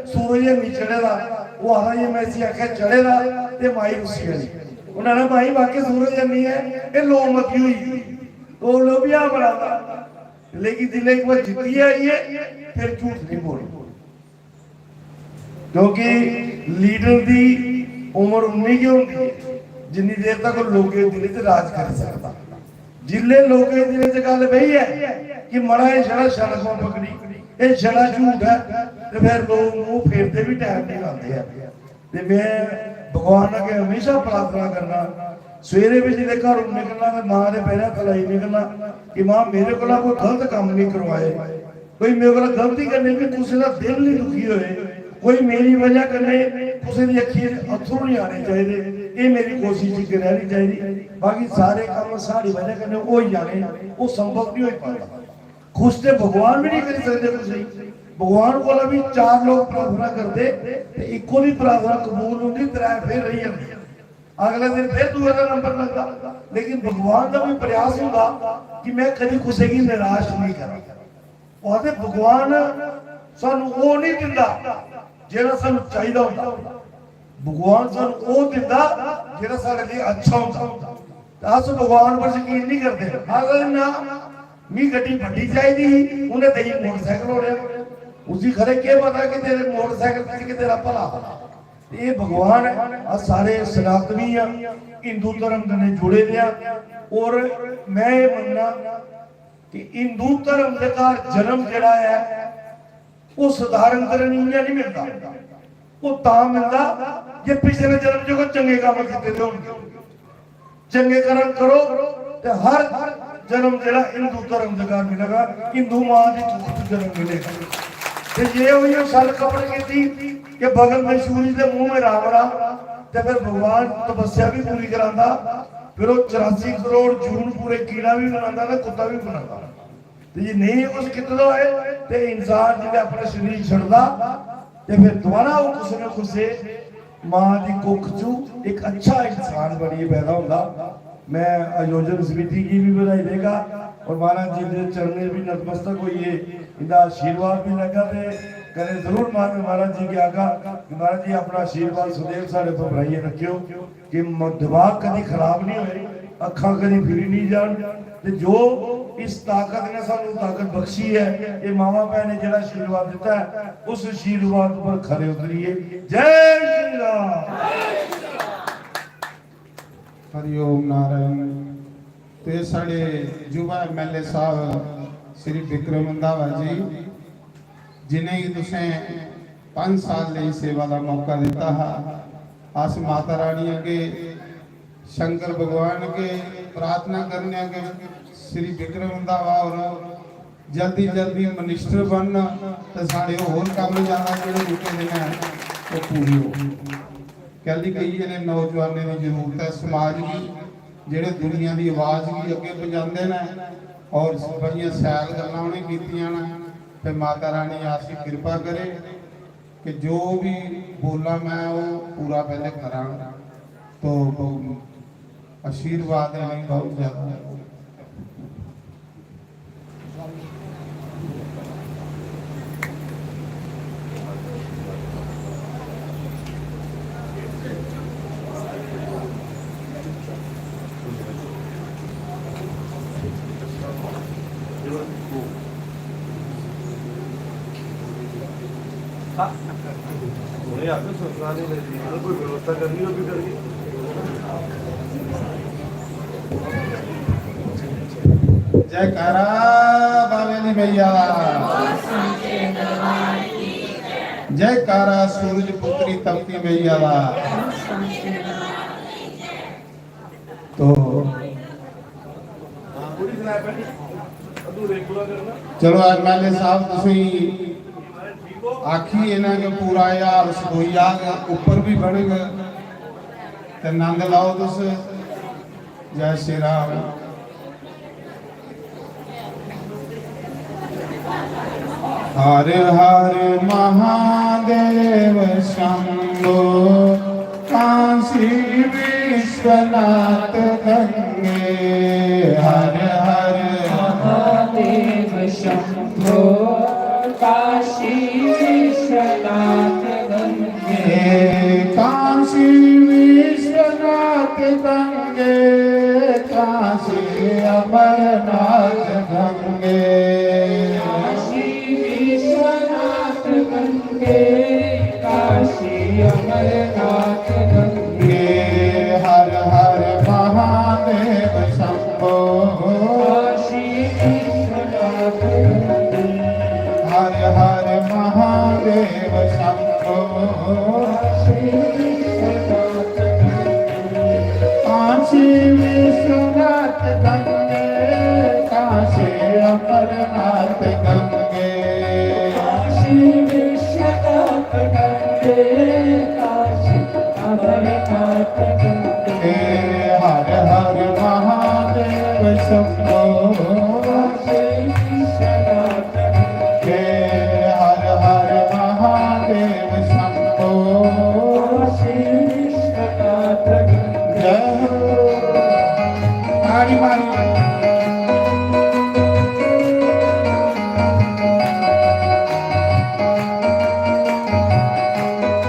सूरज है नहीं चढ़े दा।" ओह् आखदा, "जे मैं इसी आखेआ चढ़े दा ते माई रुस्सी जानी।" उन्नै आखना, "माई, वाकई सूरज है नहीं है, एह् लो मती होई गेई।" ओह् लोक बी हां मलांदा। लेकिन जिसलै इक बार जित्तियै आइयै, फिर झूठ नहीं बोलना, क्योंकि लीडर दी उम्र उन्नी गै होंदी ऐ जिन्नी देर तक ओह् लोकें दे दिलें च राज करी सकदा। जिसलै लोकें दे दिलें च गल्ल बेही ऐ कि मड़ा एह् छड़ा छड़ा पकड़ी, एह् छड़ा झूठ ऐ, ते फिर लोक मूंह फेरदे बी टैम नहीं लांदे ऐ। ते मैं भगवान अग्गें हमेशा प्रार्थना करना, सवेरे भी जिसलै घरों निकलना ते मां दे पैरें हत्थ लाई निकलना कि मां, मेरे कोला कोई गलत कम्म नहीं करवाए, कोई मेरे कोला गलती कन्नै भी कुसै दा दिल नहीं दुखी होए, कोई मेरी वजह कन्नै कुसै दी अक्खियें च अत्थरू नहीं आने चाहिदे। एह् मेरी कोशिश इक रहनी चाहिदी। बाकी सारे कम्म साढ़ी वजह कन्नै होई जाने, ओह् संभव नहीं होई पांदा। खुश ते भगवान भी नहीं करी सकदे कुसै गी। भगवान कोला भी चार लोग प्रार्थना करदे ते इक्को दी प्रार्थना कबूल होंदी, त्रै फेल रेही जंदे। अगले दिन फिर दूए दा नंबर लगदा। लेकिन भगवान दा भी प्रयास होंदा कि मैं कदी कुसै गी निराश नहीं करां। ओह् आखदे भगवान सानू ओह् नहीं दिंदा जेह्ड़ा सानू चाहिदा होंदा। भगवान सानू ओह् दिंदा जेह्ड़ा साढ़े लेई अच्छा होंदा। ते अस भगवान पर यकीन नहीं करदे। आखदे ना, मी गड्डी बड्डी चाहिदी ही, उन्हें देई मोटरसाइकिल ओड़ेआ। उसी खरे केह् पता कि तेरे मोटरसाइकिल च कि तेरा भला हा। ते एह् भगवान ऐ। अस सारे सनातनी आं, हिंदू धर्म कन्नै जुड़े दे आं। और मैं एह् मन्नना कि हिंदू धर्म दे घर जन्म जेह्ड़ा ऐ, ओह् सधारण तरह इ'यां नहीं मिलदा। ओह् तां मिलदा जे पिछले जन्म च कोई चंगे कम्म कीते दे होणगे। चंगे कर्म करो ते हर जन्म जेह्ड़ा हिंदू धर्म दे घर मिलेगा, हिंदू मां दी कुख च जन्म मिलेगा। ते जे उ'नें छल कपट कीती कि बगल में सूरज दे मुंह में रावण आ, ते फिर भगवान तपस्या भी पूरी करांदा, फिर ओह् चौरासी करोड़ जून पूरे कीड़ा भी बनांदा ते कुत्ता भी बनांदा। ते जे नेईं कुछ कीते दा होए ते इंसान जिसलै अपना शरीर छड्डदा ते फिर दोबारा ओह् कुसै ना कुसै मां दी कुख चू इक अच्छा इंसान बनियै पैदा होंदा। मैं आयोजन समिति गी भी बधाई देगा और महाराज जी दे चरणें भी नतमस्तक होइयै इंदा आशीर्वाद भी लैगा ते कन्नै जरूर मान महाराज जी गी आगा कि महाराज जी अपना आशीर्वाद सदैव साढ़े पर बनाइयै रखेओ। कि म-, दिमाग कदी खराब नहीं होए, अखां कदी फिरी नहीं जान। ते जो इस ताकत ने सानू ताकत बख्शी है, ये मावा भैन ने जेड़ा आशीर्वाद दिता है, उस आशीर्वाद पर खरे उतरिए। जय श्री राम। हरिओम नारायण। ते साढ़े युवा एमएलए साहब श्री विक्रम रंधावा जी, जिनेंगी तुसें पंज साल लेई सेवा दा मौका दिता हा। अस माता रानी अग्गे, शंकर भगवान अग्गे प्रार्थना करने आं कि श्री विक्रम रंधावा होर जल्दी जल्दी मिनिस्टर बनन ते साढ़े होर कम्म ज्यादा जेह्ड़े रुके दे न, ओह् पूरे होन। कैली कही इ'नें नौजवानें दी जरूरत ऐ समाज गी, जेह्ड़े दुनिया दी आवाज गी अग्गें पजांदे न और बड़ियां शैल गल्लां उ'नें कीतियां न। ते माता रानी ऐसी किरपा करे कि जो भी बोलां मैं ओह् पूरा पैह्ले करां। तो बहु-, आशीर्वाद इ'नेंगी बहुत ज्यादा। उ'नें आखेआ सोचना नहीं, लेकिन कोई व्यवस्था करनी होगी, करनी। जयकारा बाबे दी मैया दा। जयकारा सूरज पुत्री तपती मैया दा। तो चलो, एमएलए साहब, तुसें आखी इन्ना के पूरा हाल सकोई जाग, उप्पर भी बनग, ते नंद लैओ तुस। जय श्री राम। हर हर महादेव शंभो, काशी विश्वनाथ गंगे। हर हर महादेव शंभो, काशी विश्वनाथ गंगे। काशी विश्वनाथ गंगे, काशी अमरनाथ गंगे। काशी विश्वनाथ गंगे, काशी अमरनाथ गंगे। हर हर महादेव शंभो। काशी विश्वनाथ गंगे। हर हर महादेव शंभो। काशी विश्वनाथ गंगे। काशी विश्वनाथ गंगे, काशी अमरनाथ गंगे। काशी विश्वनाथ गंगे, काशी अमरनाथ गंगे। हर हर महादेव शंभो। काशी विश्वनाथ गंगे। हर हर महादेव शंभो। काशी विश्वनाथ गंगे। जय हो। ताड़ी मारो।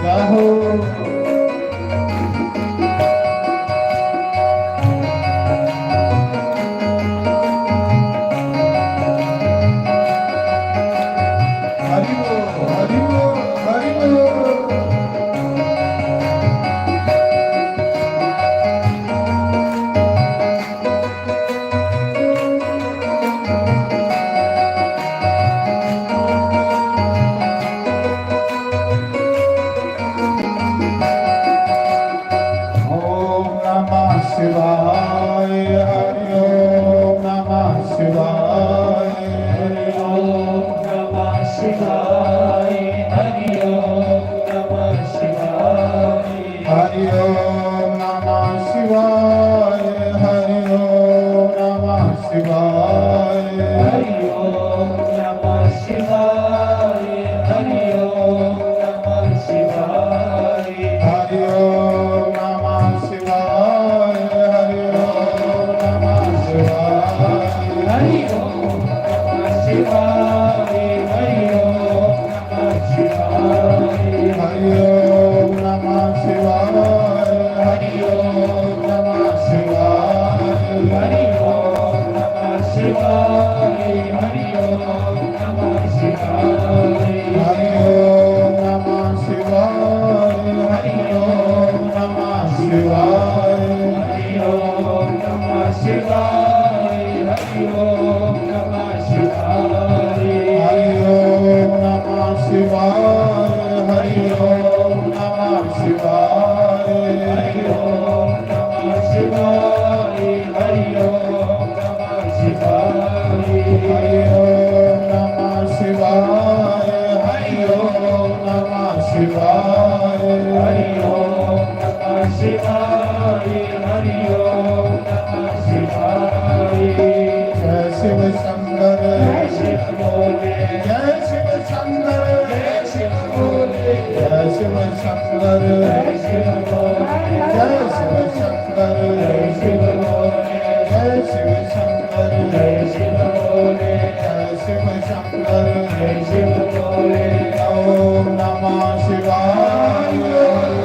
जय हो। हरि बोल, हरि बोल, हरि बोल। ॐ नमः शिवाय, हरि ॐ नमः शिवाय। हरि ॐ नमः शिवाय, हरि ॐ नमः शिवाय। हरि ॐ नमः शिवाय, हरि ॐ नमः शिवाय। हरि ॐ नमः शिवाय, हरि ॐ नमः शिवाय। हरि ॐ नमः शिवाय, हरि ॐ नमः शिवाय। हरि ॐ नमः शिवाय, हरि ॐ नमः शिवाय। हरि ॐ नमः शिवाय, हरि ॐ नमः शिवाय। हरि ॐ नमः शिवाय, हरि ॐ नमः शिवाय। हरि ॐ नमः शिवाय, हरि ॐ नमः शिवाय। हरि ॐ नमः शिवाय, हरि ॐ नमः शिवाय। हरि ॐ नमः शिवाय, हरि ॐ नमः शिवाय। हरि ॐ नमः शिवाय, हरि ॐ नमः शिवाय। हरि ॐ नमः शिवाय, हरि ॐ नमः शिवाय। हरि ॐ नमः शिवाय, हरि ॐ नमः शिवाय। जय शिव शंकर, जय शिव भोले, जय शिव शंकर, जय शिव भोले, जय शिव शंकर, जय शिव भोले, जय शिव शंकर, जय शिव भोले, जय शिव शंकर, जय शिव भोले, जय शिव शंकर, जय शिव भोले। ॐ नमः शिवाय।